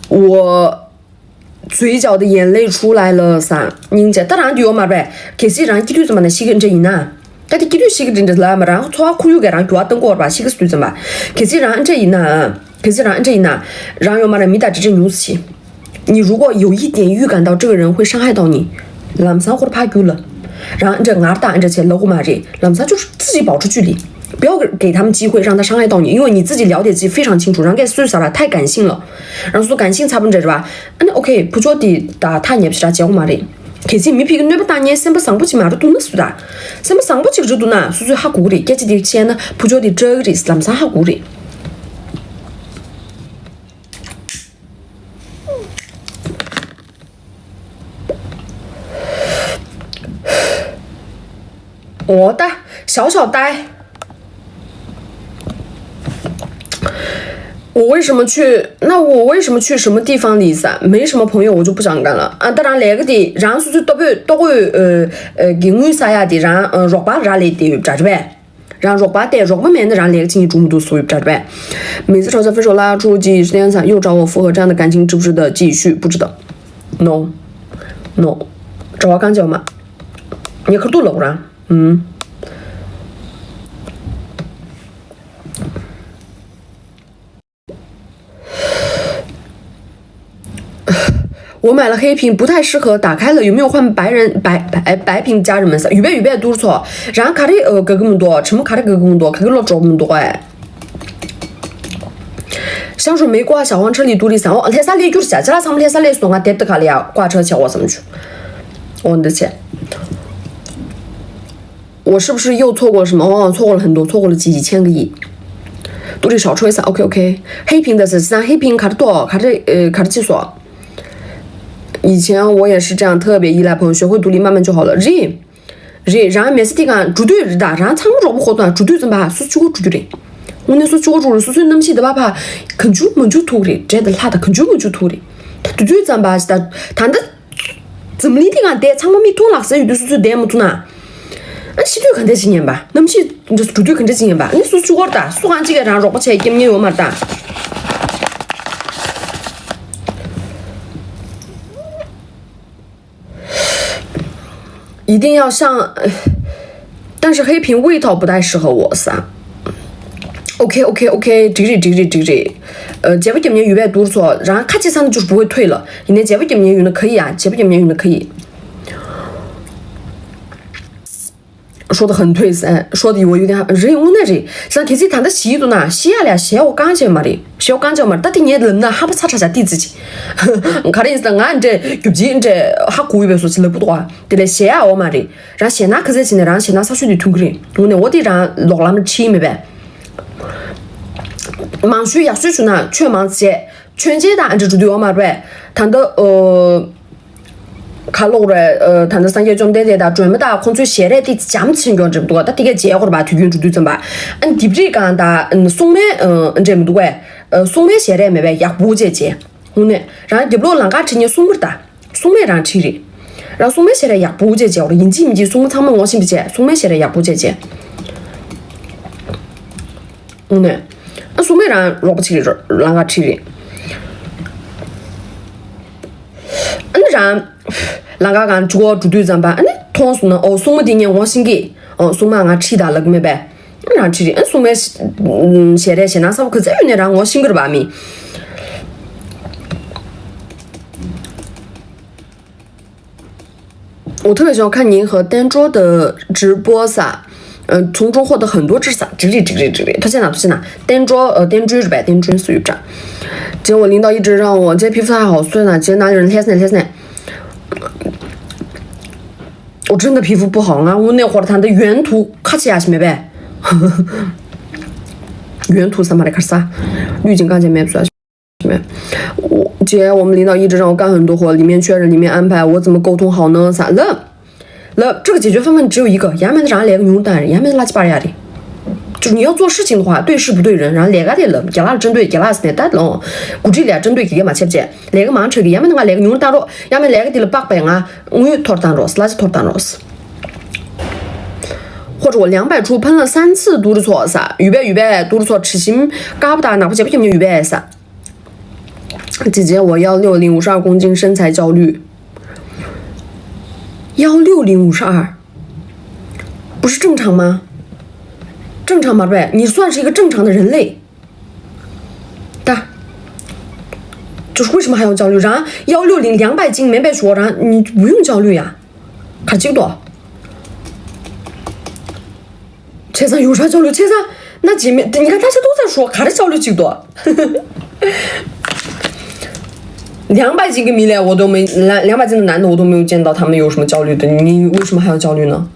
我 嘴角的眼泪出来了啥。 སྙིང་རྗེ། ད་རང་འདི་ཡོད་མ་རེད་པས། གལ་སྲིད་རང་སྐྱིད་དུས་ཙམ་པ་ན་ཤི་གི་འདྲ་ཡིན་ན། ད་དེ་སྐྱིད་དུས་ཤི་གི་འདྲ་འདྲ་ལ་མ་རང་འཚོ་བ་ཁོར་ཡུག་གིས་རང་འགྱུར་བ་གཏོང་གི་ཡོད་རེད་པ། ཤི་གི་སུ་དུས་ཙམ་པ། གལ་སྲིད་རང་འདྲ་ཡིན་ན། གལ་སྲིད་རང་འདྲ་ཡིན་ན། རང་ཡོད་མ་རེད། མི་དང་འདྲ་འདྲ་ཉུང་སུ་ཤི། 你如果有一点预感到这个人会伤害到你， ལམ་སང་ཁོར་ཕར་རྒྱུག་ལ། རང་འདྲ་ངར་དང་འདྲ་བྱས་ལབ་དགོས་མ་རེད། ལམ་སང་就自己保持距离，不要给他们机会让他伤害到你，因为你自己了解自己非常清楚。 རང་གིས་སུས་ཟ་ར་太感性了། རང་སོ་感性་ཚ་པོ་འདྲ་རེད་པ། ཨ་ནི་ཨོ་ཁེ། བུ་ཆོ་དེ་ད་ཐག་ཉེ་པོ་ཞེ་དྲག་བྱེད་དགོས་མ་རེད། གལ་སྲིད་མི་ཕ་གིར་གནོད་པ་བཏང་མཁན་སེམས་པ་བཟང་པོ་ཅིག་མ་རེད་འདུག་ན་སུ་ད། སེམས་པ་བཟང་པོ་ཅིག་རེད་འདུག་ན་སོ་སོས་ཧ་གོ་གི་རེད། སྐད་ཆ་དེ་བཤད་ན་བུ་ཆོ་དེ་སྐྲག་གི་རེད། ལམ་སང་ཧ་གོ་གི་རེད། འོ་ད། 小小呆。 我为什么去？那我为什么去什么地方里撒？没什么朋友，我就不想干了啊。 ད་རང་ལས་ཀ་དེ་རང་སོ་སོའི་ལྟོ་ཕོད་ལྟོ་གོས་ཨ་ཨ་གི་དངུལ་ཟ་ཡ་དེ་རང་ཨ་རོགས་པ་རག་ལས་བསྡད་ཡོད་པ་འདྲ་རེད་པས། རང་རོགས་པ་དེ་རོགས་པ་མེད་ན་རང་ལས་ཀ་བྱེད་མཁན་འགྲོ་མི་འདུག་བཟོ་ཡོད་པ་འདྲ་རེད་པས། 每次吵架分手拉住，记忆时间长，又找我复合，这样的感情值不值得继续？不值得。No，No。 གྲྭ་པ་གང་བྱེད་པ་མ། ངས་ཁ་ཐུག་ལབ་རང་། ཨུམ། 我买了黑屏，不太适合，打开了，有没有换白人白白白屏家人们撒？预备预备，嘟错。然后卡里呃，格格木多，什么卡里格格木多，卡里洛卓木多哎。香水没挂小黄车里，嘟里散哦，黑撒里就是假，加拉桑黑撒里送啊，跌的卡里啊，挂车钱我怎么去？我的钱。 我是不是又错过了什么？哦，错过了很多，错过了几几千个亿。都得少抽一次，OK OK。黑屏的是像黑屏卡的多，卡的呃卡的技术。以前我也是这样，特别依赖朋友，学会独立，慢慢就好了。རེད། རེད། རང་མེད་ས་དེ་གང་འགྲོ་དུས་རེད་ད། རང་ཚང་མ་རོགས་པ་ཁོ་དང་འགྲོ་དུས་ཙམ་པ་སུ་གཅིག་པོ་འགྲོ་རྒྱུ་རེད། དངོས་གནས་སུ་གཅིག་པོ་འགྲོ་རེད། སོ་སོའི་རྣམ་ཤེས་དེ་བ་ཕ་གང་འཇུ་མ་འཇུ་ཐུག་རེད། འདྲེ་དང་ལྷ་དང་གང་འཇུ་མ་འཇུ་ཐུག་རེད། ད་དུས་ཙམ་པ་ད་ད་འདི། འཛམ་གླིང་འདི་གང་བསྡད། ཚང་མ་མིག་མཐོང་ལག་ཟིན་ཡོད་དུས་སོ་སོས་བསྡད་མ་ཐུབ་ན། ཨ་ཤི་དུས་ག་འདྲ་ཅིག་ཉན་པ། རྣམ་ཤེས་འདི་འགྲོ་དུས་ག་འདྲ་ཅིག་ཉན་པ། ཨ་ནི་སུ་གཅིག་པོར་ད་སུ་གང་ཅིག་གིས་རང་རོགས་པ་བྱས་སྐྱེམ་ཉན་ཡོད་མ་རེད་ད། 一定要像，但是黑屏味道不太适合我撒。 OK OK OK，འགྲིག་རེད་འགྲིག་རེད་འགྲིག་རེད། ཨ་བྱས་པ་སྐྱེམ་ཉན་ཡོད་པས་འདུག་ཚོ། རང་ཁ་ཅིག་ཚང་ན་就是不会退了། ཡིན་ནའི་བྱས་པ་སྐྱེམ་ཉན་ཡོད་ན་可以啊། བྱས་པ་སྐྱེམ་ཉན་ཡོད་ན་可以། 说得很对噻，说的我有点 རེད། དངོས་གནས་རེད། ས་གལ་སྲིད་ད་ལྟ་ཤི་འདུག་ན་ཤི་ཡ་ལ་ཞེ་བོ་རྐང་བྱས་མ་རེད། ཞེ་བོ་རྐང་བྱས་མ་རེད། ད་དེ་ངས་ལབ་ན་ཧ་པ་ཚ་ཁྲ་ཆ་ཏི་ཙི་ཅི། ག་རེ་ཡིན་ཟེར་ན་ང་འདྲས་རྒྱུ་བྱེད་འདྲས་ཧ་གོ་ཡོད་པའི་བཟོ་ཅིག་ལབ་གི་འདུག་ཨ། དེ་ལས་ཞེ་ཡ་འོ་མ་རེད། རང་ཞེད་སྣང་ག་ཚད་བྱས་ནས་རང་ཞེད་སྣང་ས་ཤོད་དེ་ཐོན་གི་རེད། དངོས་གནས་འོ་དེ་རང་ལོག་ལམ་ཁྲིད་མེད་པས། མང་ཤོས་ཡག་ཤོས་བྱུང་ན་ཆོས་མང་བྱས། མཆོད་མཇལ་དང་ཨ་འདྲ་འགྲོ་དུས་འོ་མ་རེད། ད་ལྟ་ཨོ། ག་ལོག་རེད། ཨ་ད་ལྟ་སངས་རྒྱས་བཅོམ་ལྡན་འདས་དང་སྒྲོལ་མ་དང་ཁོང་ཚོའི་ཞལ་རས་དེ་འཇམ་ཆེན་གྱོང་འགྲིག་འདུག་ད་དེ་གས་མཇལ་དགོས་རེད་པ། དུས་རྒྱུན་འགྲོ་དུས་ཙམ་པ། ཨ་ནི་ལྡེབས་རིས་སྒང་དང་སྲུང་མའི་ཨ་འདྲས་མི་འདུག་གས། ཨ་སྲུང་མའི་ཞལ་རས་མེད་པས་ཡག་པོ་བྱས་བྱས། དངོས་གནས་རང་རྒྱབ་ལོགས་ལམ་ཁ་ཁྲིད་མཁན་སྲུང་མ་རེད་ད། སྲུང་མས་རང་ཁྲིད་རེད། རང་སྲུང་མའི་ཞལ་རས་ཡག་པོ་བྱས་བྱས། འོ་ཡིན་གཅིག་མིན་གཅིག་སྲུང་མ་ཚང་མ་ངོ་ཤེས་པ་བྱས། སྲུང་མའི་ཞལ་རས་ཡག་པོ་བྱས་བྱས། དངོས་གནས། ཨ་སྲུང་མས་རང་རོགས་པ་བྱེད་ཀྱི་རེད། ལམ་ཁ་ཁྲིད་རེད། ཨ་ནི་རང་ལམ་ཁ་སྒང་ཆུ་འགོ་འགྲོ་དུས་ཙམ་པ་ཨ་ནི་མཐོང་སོང་ན། ཨོ་སྲུང་མ་དེ་ངས་ངོ་ཤེས་ཀྱི། ཨོ་སྲུང་མ་ང་ཁྲིད་དང་ལབ་ཀྱི་མེད་པས། རང་ཁྲིད་རེད། ཨ་སྲུང་མའི་ཞལ་རས་ཞེད་སྣང་ཚ་པོ་ག་ཚོད་ཡོད་ནའི་རང་ངོ་ཤེས་ཀྱི་རེད་པ་མི།我特别喜欢看您和丹卓的直播撒，呃，从中获得很多知识。直立直立直立，他在哪？他在哪？丹卓，呃，丹卓是吧？丹卓是吧？结果我领导一直让我这皮肤太好，所以呢，直接拿人 test 呢 test 呢。我真的皮肤不好啊！我那会儿他的原图看起来是没呗，原图三八的卡萨，滤镜刚才没出来。 我姐，我们领导一直让我干很多活，里面缺人，里面安排，我怎么沟通好呢？啥了？了，这个解决方法只有一个，ཡང་མིན་རང་ལས་ཀ་ཉུང་བཏང་རེད། ཡང་མིན་垃圾་པར་ཡ་རེད། 就是你要做事情的话，对事不对人，然后ལས་ཀ་དེ་ལ་རྒྱ་ལག་ལ་འགྲོ་འདོད། རྒྱ་ལག་ཟེར་ནས་ད་ལོ། འགོ་ཁྲིད་ལ་འགྲོ་འདོད་ཀྱི་ཡ་མ་ཆབ་ཅེས། ལས་ཀ་མང་ཆེ་གི་ཡང་མིན་ང་ལས་ཀ་ཉུང་བཏང་རོགས། ཡང་མིན་ལས་ཀ་དེ་ལ་དཔག་པའི་ང་དངུལ་འཐོར་བཏང་རོགས། ལ་ཅི་འཐོར་བཏང་རོགས། 或者我两百出喷了三次都是错撒，预备预备都是错吃心嘎不打哪不节不节预备撒。 姐姐，我幺六零，五十二公斤，身材焦虑。幺六零五十二，不是正常吗？正常吗？呗，你算是一个正常的人类。但就是为什么还要焦虑？然后幺六零两百斤没被说，然后你不用焦虑呀。卡几多？车上有啥焦虑？车上那姐妹，你看大家都在说，还是焦虑几多？两百斤个米嘞，我都没两两百斤的男的，我都没有见到他们有什么焦虑的。你为什么还要焦虑呢？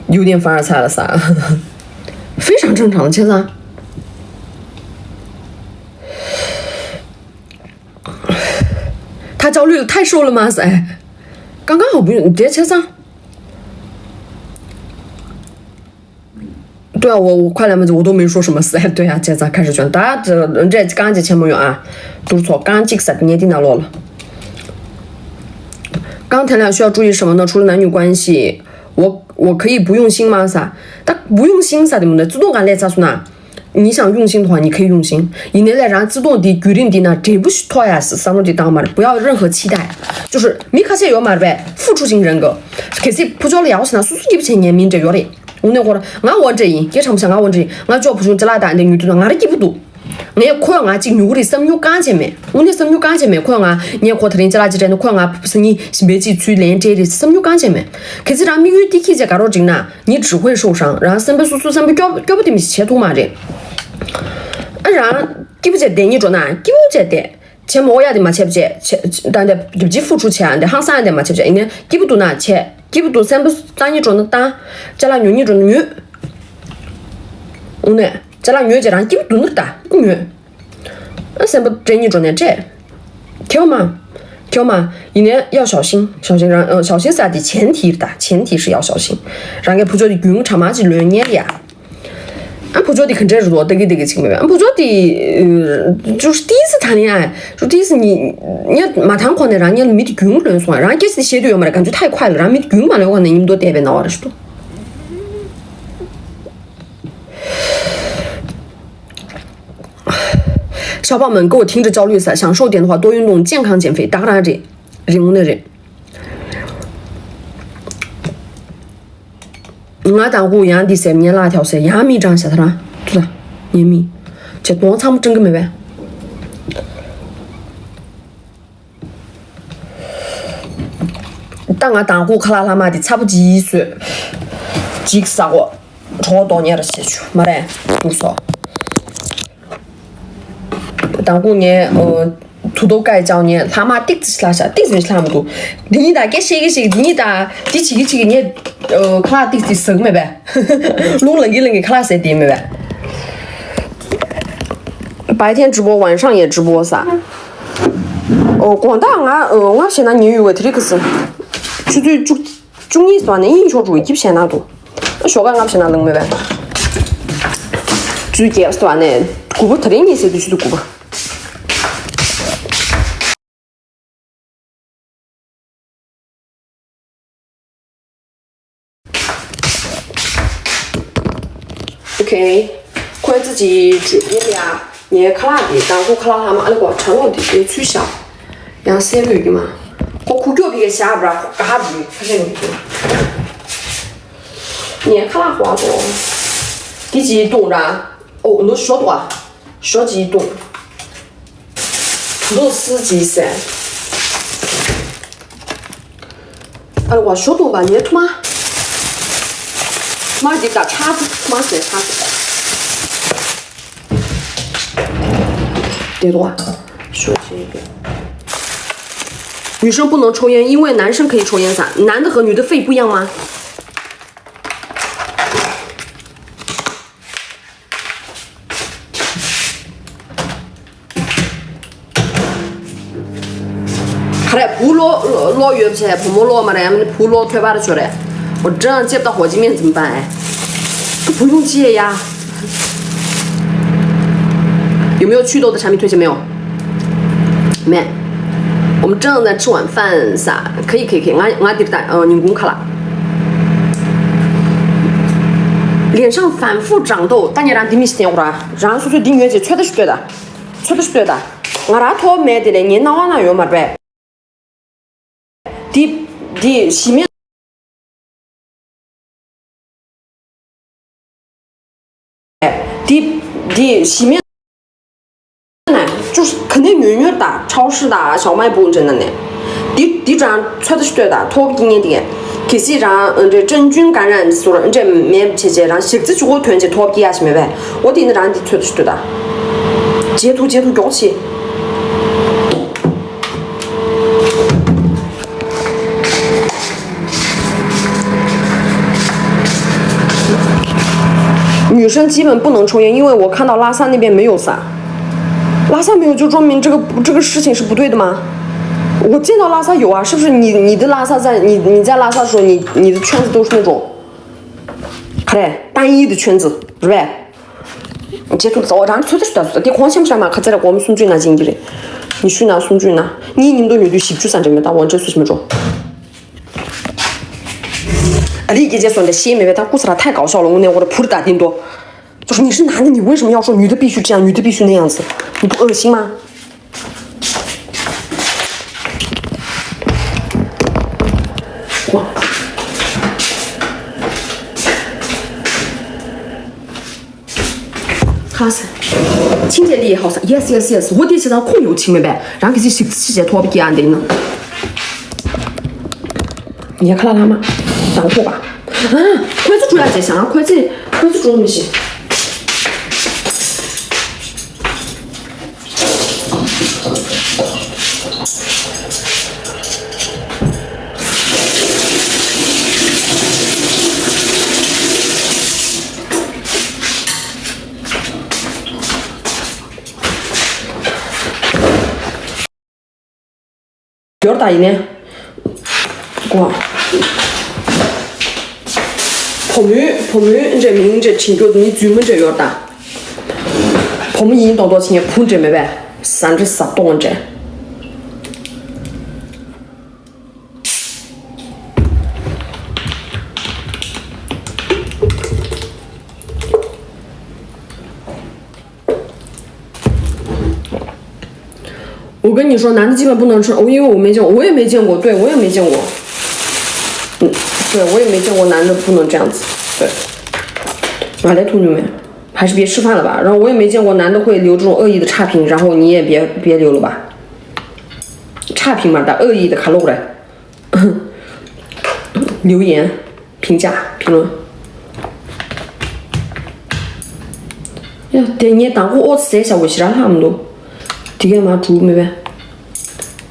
有点凡尔赛了撒，非常正常的，现在。他焦虑了，太瘦了吗？哎，刚刚好不用，别车上。对啊，我我快两分钟我都没说什么，哎，对啊，现在开始卷，大家这这刚才前面有啊，都是错，刚这个啥，你听到了。刚谈恋爱需要注意什么呢？除了男女关系，我我可以不用心吗？撒，他不用心撒的么的，自动感来咋说呢？你想用心的话，你可以用心。你那来让自动的决定的呢，这不是拖呀，是三个的当嘛，不要任何期待，就是没看见有嘛呗，付出型人格。可是不叫了，我想叔叔也不前年明这有的，我那会儿，俺我这人，也唱不上俺我这人，俺叫不出这拉蛋的女的，俺的记不住。 ངས་ཁོས་ང་གཅིག་ཉོ་གི་རེད་བསམ་མྱོང་རྐང་བྱས་མེད། དངོས་གནས་བསམ་མྱོང་རྐང་བྱས་མེད། ཁོས་ང་ངས་ཁོ་དེ་རིང་ཅ་ལག་ཅིག་སྤྲད་ན་ཁོས་ང་སང་ཉིན་ཞིམ་པའི་ཅིག་ཚུར་ལེན་སྤྲད་རེད་བསམ་མྱོང་རྐང་བྱས་མེད། གལ་སྲིད་རང་དམིགས་ཡུལ་དེ་ཁྱེད་ཅག་དགའ་རོགས་བསྒྲིགས་ན་ཉིད་ཀྲི་ཧུའེ་ཧྲོའུ་ཧྲང་རང་སེམས་པ་སོ་སོའི་བསམ་པ་སྐྱོ་སྐྱོ་པོ་དེ་མི་ཞིག་བྱེད་ཐུབ་མ་རེད། ཨ་རང་སྐྱིད་པོ་བྱས་བསྡད་སྙིང་འགྲོ་ན་སྐྱིད་པོ་བྱས་བསྡད། བྱས་མ་འོ་ཡ་དེ་མ་བྱས་བྱས་བྱས་ད་འདི་རྒྱབ་ཀྱི་ཧྥུ་ཁྲུ་བྱས་ཨ་འདི་ཧང་སང་ཡ་དེ་མ་བྱས་བྱས་ཡིན་ན་སྐྱིད་པོ་འདུག་ན་བྱས་སྐྱིད་པོ་འདུག་སེམས་པ་བཏང་སྙིང་འགྲོ་ན་བཏང་། ཅ་ལག་ཉོ་སྙིང་འགྲོ་ན་ཉོས། འོ་ནས། ཅ་ལག་ཉོས་རྗེས་རང་སྐྱིད་པོ་འདུག་ན་ད་ཉོས། ཨ་སེམས་པ་སྤྲད་སྙིང་འགྲོ་ནས་སྤྲད། ཁེ་བ་མ། ཁེ་བ་མ། ཡིན་ནའི་要小心，小心 རང་ཨ་小心 ཟེར་དེ་前提 རེད་ད། 前提是要小心། རང་གི་བུ་ཆོ་དེ་རྒྱུན་གྲ་མ་ཅིག་ལོན་ཉེར་ཡ། ཨ་བུ་ཆོ་དེ་ག་འདྲས་རེད་དོ། ད་གི་ད་གི་ཅིག་མེད་པས། ཨ་བུ་ཆོ་དེ་就是第一次谈恋爱，就第一次你你མ་谈་གོང་ནས་རང་ཉལ་མི་དེ་རྒྱུན་ལོན་སོང་། རང་སྐད་ཆ་དེ་བཤད་དུས་ཡོད་མ་རེད། 感觉太快了། རང་མི་དེ་རྒྱུན་མ་ལོན་གོང་ནས་ཉིན་མོ་བལྟས་པའི་ནང་བ་རེད་ཤི་ཏོ། 小伙伴们，给我听着焦虑撒，享受点的话，多运动，健康减肥，ད་ག་རང་རེད། རེད་དངོས་གནས་རེད། ང་དང་ཁོ་ཡང་འདི་ཟེར་ཉན་ལ་ཐལ་ཟེར་ཡང་མི་གྲངས་ཤ་ཐ་ར། ཐུ་ད། ཉན་མི། ཅེ་དོང་ཚང་མ་སྤྲིང་གི་མེད་པས། ད་ང་དང་ཁོ་ཁ་ལག་ལྷག་མ་དེ་ཚ་པོ་ཅིག་བཟོས། ཅིག་ཟ་གོ་གྲོགས་གཏོང་ཉེ་ར་བྱེད་ཆུ་མ་རེད། དུར་སོ། དང་པོ་ངས་ཨོ། དུ་དོ་ཀའི་ཅའོ་ཉེ་ལྷག་མ་ཏིག་ཙི་ལྷག་ཤག་ཏིག་ཙི་ལྷག་མི་འདུག་འདི་གཉིས་དང་སྐད་བཤད་ཀྱི་བཤད་ཀྱི་འདི་གཉིས་དང་འདི་བྱེད་ཀྱི་བྱེད་ཀྱི་ངས་ཨོ་ཁ་ལག་ཏིག་ཙི་ཟག་མེད་པས། རླུང་ལངས་ཀྱི་ལངས་ཀྱི་ཁ་ལག་ཟས་དེ་མེད་པས།白天直播，晚上也直播撒。ཨོ་དགོང་དག་ང་ཨོ་ང་བྱས་ན་ཉལ་ཡོད་པ་དེ་རིགས་ཀྱི་ཟིན། ཆུ་ཚོད་བཅུ། བཅུ་གཉིས་སོང་ནས་དབྱིངས་ཆོག་འགྲོ་གི་ཞེ་ན་འདུག་ཞོགས་ཀ་ལྔ་བྱས་ན་ལངས་མེད་པས། བཅུ་བརྒྱད་སོང་ནས་དགུ་པ་དེ་རིང་ཉིན་ཟེར་དུས་ཆུ་ཚོད་དགུ་པ། Okay. ཁོའི་ཙི་ཅི་ཅུ་ཡིན་ཡ། ངའི་ཁ་ལག་དེ་དང་ཁོ་ཁ་ལག་ལྷག་མ་ཨ་ལེ་གོ་གྲང་གོ་དེ་དེ་ཚུལ་ཤག་ཡང་སེ་རུ་ཡོད་ཀྱི་མ། ཁོ་ཁུག་ཀྱོག་བི་ག་ཤ་བྲ་ཁོ་ག་ཧ་བི་ཁ་ཤས་ཡོད་ཀྱི། ངའི་ཁ་ལག་གོ་གོ། དེ་ཅི་བཏུང་ར། ཨོ་ནུ་ཞོ་དོ། ཞོ་ཅི་བཏུང་། དུ་རུ་སི་ཅི་སེ། ཨ་རེ་བ་ཞོ་དུང་བ་ཉེ་ཐུ་མ། མ་འདི་ད་ཆག་ཐུ་མ་ཟེར་ཆག་ཐུ། དེ་རུ་བ་ཞོ་ཅི་གི། 女生不能抽烟，因为男生可以抽烟噻。男的和女的肺不一样吗？ ག་རེ་བུ་ལོ་ལོ་ཡོད་ཚེ་བུ་མོ་ལོ་མ་རེད། ཨ་མ་ནི་བུ་ལོ་ཐོས་པར་ཆོ་རེད། 我这样接不到火鸡面怎么办哎？这不用接呀。有没有祛痘的产品推荐没有？没。我们正在吃晚饭撒，可以可以可以，俺俺弟弟带呃员工卡了。脸上反复长痘，大年然的米西天乎啦，然后说说顶月节吹的是对的。 ཚོད་ལྟ་ཞིག་ལྟོས་དང་། ང་རང་ཐོབ་མེད་དེ་ལས་ངའི་སྣང་བ་ན་ཡོད་མ་རེད་པས། འདི་འདི་ཞི་མེད། འདི་འདི་ཞི་མེད་ན་ཅུ་ག་ནས་ཉོས་ཉོས་དང་超市དང་小卖部འདྲ་ན་ནས། འདི་འདི་ཅང་ཚོད་ལྟ་ཞིག་ལྟོས་དང་ཐོབ་ཀྱི་ངན་དེ་གས། གལ་སྲིད་རང་ཨ་འདྲས་真菌感染སོར་ཨ་འདྲས་མེད་བྱས་བྱས་རང་ཞག་རྩི་བཅུ་གོ་ཐོན་བྱས་ཐོབ་ཀྱི་ཡ་ཞིག་མེད་པས། འོ་དེ་ནི་རང་འདི་ཚོད་ལྟ་ཞིག་ལྟོས་དང་། ཇེ་ཐུ་ཇེ་ཐུ་མགྱོགས་ཆེ། 女生基本不能抽烟，因为我看到拉萨那边没有撒。拉萨没有就说明这个这个事情是不对的吗？我见到拉萨有啊，是不是你你的拉萨在你你在拉萨的时候，你你的圈子都是那种，看嘞，单一的圈子，是呗？ ཇེ་ཐུ་རྩ་བ་རང་ཚོད་ལྟ་ཞིག་ལྟོས་དང་། དེ་ཁོང་ཆེམ་ཆ་མ་ཁ་ཚེ་ར་སྒོར་མོ་སུམ་ཅུ་ན་སྦྱིན་གྱི་རེད། ཉི་ཤུ་ན་སུམ་ཅུ་ན། གཉིས་ཉིན་དུ་ཉོས་དུས་བཞི་བཅུ་ཙམ་རེད་མེད་ད། འོ་འདྲས་སུ་ཞིག་མི་འགྲོ། ཨ་རིའི་རྒྱལ་སྤྱི་སོང་འདྲ་ཤེས་མེད་པས་ད། ཀུ་ས་ར་ཐལ་གའོ་ཤོག་ལ་དངོས་གནས་འོ་ར་བུར་ད་དིན་ཏོ། ཅོ་ཉི་ཤུ་ན་ནི་ཉི་ཝེ་ཧྲི་མ་ཡའོ་ཤོག་ཉུ་ཏི་པི་ཤུ་ཅང་ཉུ་ཏི་པི་ཤུ་ནས་ཡང་ཟི། ཉི་པུ་ཨ་ཤིང་མ། ཁ་ཟེར། ཆིང་ཅེ་ལི་ཧའོ་ས། Yes, yes, yes. 我的学校空有青梅呗。然后给这十几节托比安的呢。你看了他吗？当火吧。啊，筷子主要在想，筷子，筷子主要没事。 ཡོར་ད་ཡིན་ནས། གོ། བུ་མོའི་བུ་མོའི་འདྲ་མིང་འདྲ་བྱིན་རྒྱུ་མི་རྫུན་མ་འདྲ་ཡོར་ད། བུ་མོ་ཡིན་མདོག་མདོག་བྱེད་མཁན་བུ་འདྲ་མེད་པས། ཟ་འདྲ་ཟ་སྟོང་འདྲ།我跟你说，男的基本不能吃，我因为我没见过，我也没见过，对，我也没见过。嗯，对，我也没见过男的不能这样子。对，我还在吐牛没？还是别吃饭了吧。然后我也没见过男的会留这种恶意的差评，然后你也别别留了吧。差评嘛，打恶意的卡路来。 留言、评价、评论。ཡ་དེ་ངས་དང་པོ་ཨོ་ཙི་ཟས་བྱ་བོ་ཞེ་དྲག་ལྷག་མི་འདུག་དེ་གས་མ་གྲུབ་མི་བས།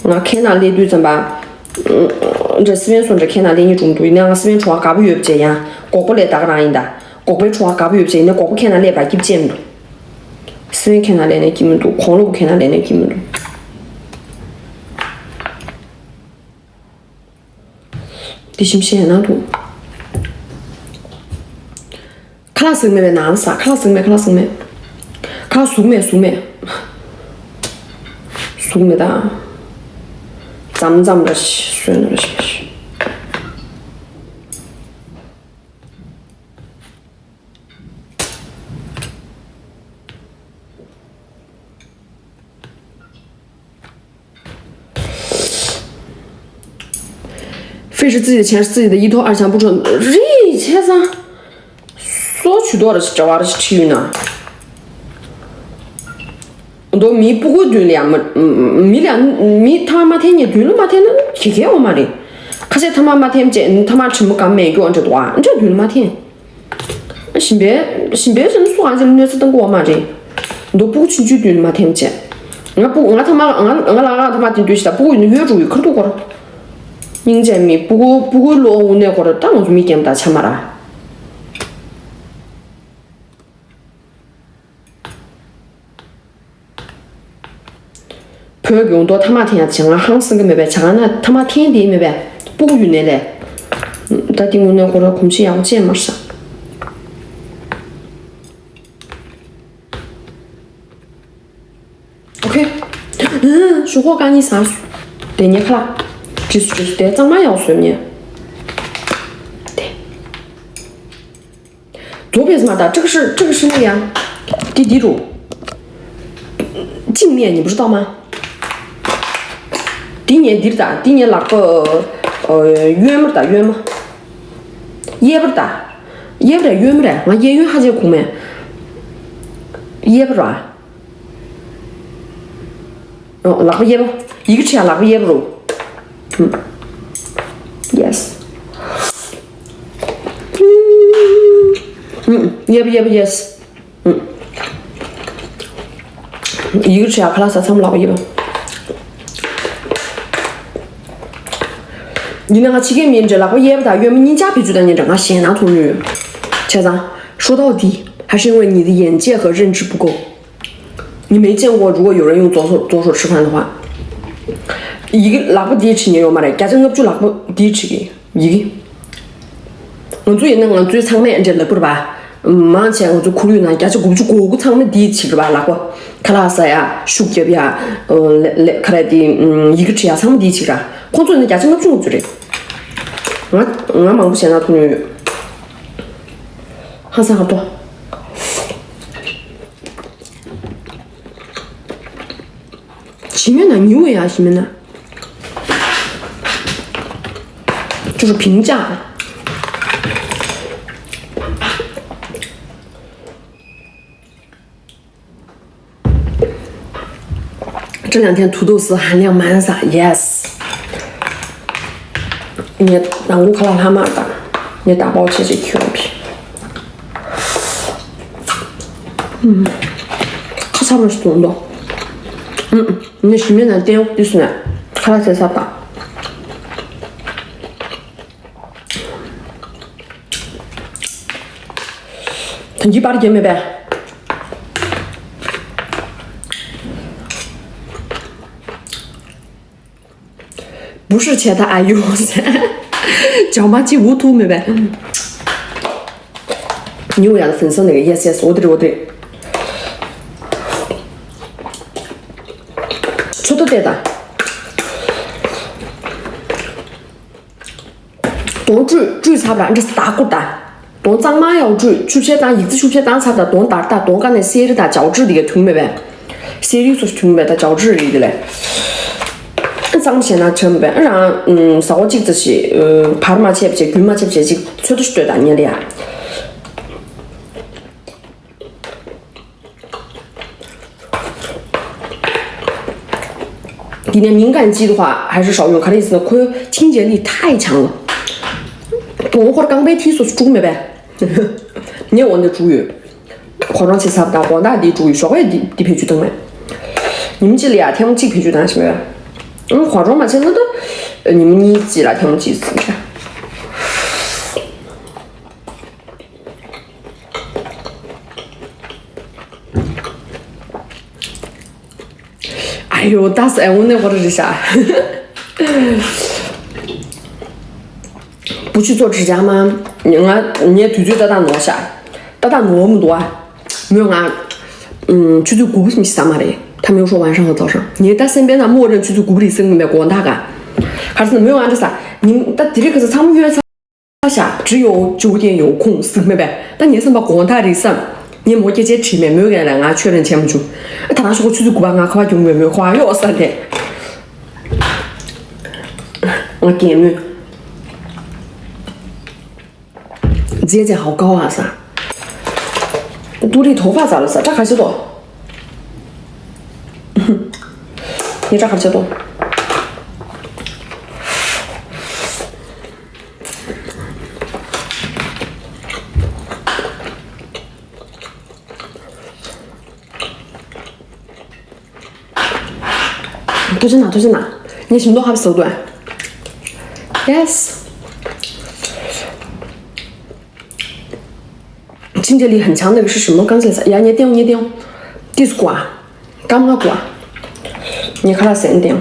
ང་ཁེ་ན་སླེབས་དུས་ཙམ་པ། འདྲ་སི་པན་སོ་འདྲ་ཁེ་ན་སླེབས་ཉེ་གྲུབ་འདུག་ཡིན་ན་ང་སི་པན་ཁྲོ་བ་དགའ་པོ་ཡོད་པ་བྱས་ཡང་གོག་པོ་ལས་ད་ག་རང་ཡིན་ད། གོག་པའི་ཁྲོ་བ་དགའ་པོ་ཡོད་པ་བྱས་ཡིན་ན་གོག་པོ་ཁེ་ན་སླེབས་ར་སྐྱིབ་བཅས་མི་འདུག་སི་པན་ཁེ་ན་སླེབས་ནས་སྐྱིབ་མི་འདུག་གོང་ལོ་བོ་ཁེ་ན་སླེབས་ནས་སྐྱིབ་མི་འདུག་དེ་ཞིམ་ཤེས་ན་འདུག་ཁ་ལག་ཟིག་མེད་པའི་ནང་ལ་ཟ། ཁ་ལག་ཟིག་མེད། ཁ་ལག་ཟིག་མེད། ཁ་ལག་ཟུག་མེད། ཟུག་མེད། ཟུག་མེད་ད། ཙམ་ཙམ་ར་ཤི་སོན་ར་ཤི་ཤི། 这是自己的钱，是自己的，一头二钱不成。རེད་བྱས་ཙང་། སོ་ཆུ་དོ་ར་ཞིག་གྲྭ་བ་ར་ཞིག་ཁྲིད་ཡོད་ན། མདོ་མི་སྤུ་གུའི་མདུན་ལ་ཡང་མ། མི་ལ་མི་ཐ་མ་མ་འཐེན་ནས་མདུན་ལ་མ་འཐེན་ན་གི་གེ་འོ་མ་རེད། ཁ་ཤས་ཐ་མ་མ་འཐེན་བྱས་ཐ་མ་དྲི་མ་གམ་མེད་སྐྱོ་འདྲ་འདུག་ཨ། འདྲ་མདུན་ལ་མ་འཐེན། ཞིམ་པའི་ཞིམ་པའི་ཞིམ་སུ་གང་ཞིག་གནོད་འཚེ་གཏོང་གི་འོ་མ་རེད། མདོ་སྤུ་གུ་ཆུང་ཆུང་མདུན་ལ་མ་འཐེན་བྱས། ང་སྤུ་ང་ཐ་མ་ང་ང་ལ་ང་ཐ་མ་འཐེན་དུས་ཤི་ད་སྤུ་གུ་ཡིན་ན་ཡོད་འགྲོ་གི་ཁར་འདུག་གོ། སྙིང་རྗེ་མི་སྤུ་གུ་སྤུ་གུའི་བློ་དངོས་གནས་ཁོ་ར་ད་ང་ཚོ་མི་རྒན་པ་དང་ཆ་མ་ར། བོད་ཡོང་དོ་ཐ་མག་འཐེན་ཡ་བྱེད་ང་ཧང་སང་གི་མེད་པས་བྱ་ང་ན་ཐ་མག་འཐེན་དེ་མེད་པས་སྤུ་གུ་ཡུན་ནས་ལས། ད་དེ་དངོས་གནས་ཁོ་ར་གོམས་གཤིས་ཡག་པོ་ཅན་མར་ཤག་ཨོ་ཁེ། ཞུ་ཁོ་ཀ་ནི་སང་སུ། དེ་ཉེ་ཁ་ལ། ཅི་སུ་ཅི་སུ་དེ་གཙང་མ་ཡག་སོས་ཉེ། དེ། 左边是嘛的，这个是这个是那个呀，弟弟乳，镜面你不知道吗？第一年弟弟打，第一年那个呃，约么打约么，约不打，约不打约么嘞，我约约还在空没，约不着。 ལག་པ་གཡས་པ། ཡི་གེ་བྲིས་ཡ་ལག་པ་གཡས་པ་རུ། Yes. གཡས་པ་གཡས་པ་yes. ཡི་གེ་བྲིས་ཡ་ཁ་ལག་ཟ་མཚམས་ལག་པ་གཡས་པ། ཡིན་ན་ང་ཕྱི་རྒྱལ་མི་འདྲ་ལག་པ་གཡས་པ་དང་གཡོན་མ་གཉིས་ཆ་བེད་སྤྱོད་བཏང་མཁན་འདྲ་ང་ཞེད་སྣང་ཐོག་ཉོས་ཡོད། བྱས་ཙང་说到底还是因为你的眼界和认知不够。 你没见过，如果有人用左手左手吃饭的话， ཡི་གེ་ལག་པ་འདིའི་ཁྲིད་ཉེ་ཡོད་མ་རེད། བརྒྱ་ཆ་ལྔ་བཅུ་ལག་པ་འདིའི་ཁྲིད་ཀྱི་ཡི་གེ། ང་ཚོ་ཡིན་ན་ང་ཚོའི་ཚང་མས་འདྲེ་ལག་པར་བ། མང་ཆེ་ང་ཚོ་ཁོར་ཡུག་ནང་བརྒྱ་ཆ་དགུ་བཅུ་གོ་དགུ་ཚང་མས་འདིའི་ཁྲིད་རེད་བ། ལག་པ་ཁ་ལག་ཟ་ཡ་ཤུགས་རྒྱབ་ཡ། ལེ་ལེ་ཁ་ར་དེ་ཡི་གེ་བྲིས་ཡ་ཚང་མ་འདིའི་ཁྲིད་ར། ཁོང་ཚོ་ཡིན་ན་བརྒྱ་ཆ་ལྔ་བཅུ་ལྔ་བཅུ་རེད། ང་ང་མང་པོ་བྱས་ན་ཐུག་ཉོ་ཡོད། ཧ་སང་ཧ་ཏོ། 前面呢？你问呀，前面呢？就是评价。这两天土豆丝含量满撒，yes。你当我看了他妈的，你打包切切去了皮。嗯，可差不多是中的。嗯。 ནི་ཞི་མི་ན་ཏེའུ་ཏི་སུ་ན་ཁ་ལ་སེ་ས་པ། ཐང་གི་པར་རྒྱབ་མེད་པས། 不是切他哎呦，讲话记无图没呗。牛羊粉丝那个 yes yes，我的我的。说的对的。东追追差不多，这是打鼓的。 དོན་གཙང་མ་ཡང་བཀྲུས། ཆུ་བཤལ་དང་ཡིག་རྩིས་ཆུ་བཤལ་བཏང་ཚར་དང་དོན་དར་ད་དོན་ཀ་ནས་གསེར་རི་དང་ཇའོ་ཀྲི་འདི་ག་ཐུང་མེད་པས། གསེར་རི་སོ་ཐུང་མེད་ད་ཇའོ་ཀྲི་རི་འདི་ལས། གཙང་མ་བྱས་ན་ཆམ་པས་རང་ཟ་བ་གཅིག་ཙམ་ཞིག་བར་མ་ཆད་བྱས་རྒྱུན་མ་ཆད་བྱས་ཅིག་ཚོད་ལྟ་ཞིག་ལྟོས་དང་ཉལ་ཡ། དེ་ནས་敏感肌的话还是少用，可能是会清洁力太强了。我会刚被踢出出没呗。你我那主语，化妆其实不大，广大的主语，小孩的的配去等没。你们这里啊，天气配去当什么？嗯，化妆嘛，现在都，呃，你们你几了，天气几次？ 哎呦，打死哎，我那会儿是啥？不去做指甲吗？你俺你也腿最大大挪下，大大挪不挪啊？没有啊，嗯，去做古不行啥嘛的。他没有说晚上和早上，你在身边的默认去做古里生没广大感，还是没有啊？这啥？你们到底这个是他们约啥？ 他想只有酒店有空是没呗？但你什么广大里生，你没姐姐吃没没人来啊？确认钱不足，他那时候去做古吧，俺快就没没花要三天。我点没。姐姐好高啊啥。都立头发咋了啥？这还是多。你这还是多。 都是哪？都是哪？你什么都还不搜对？Yes。清洁力很强那个是什么？刚才啥？呀，你点，你点，第四瓜，刚刚瓜，你看它三点。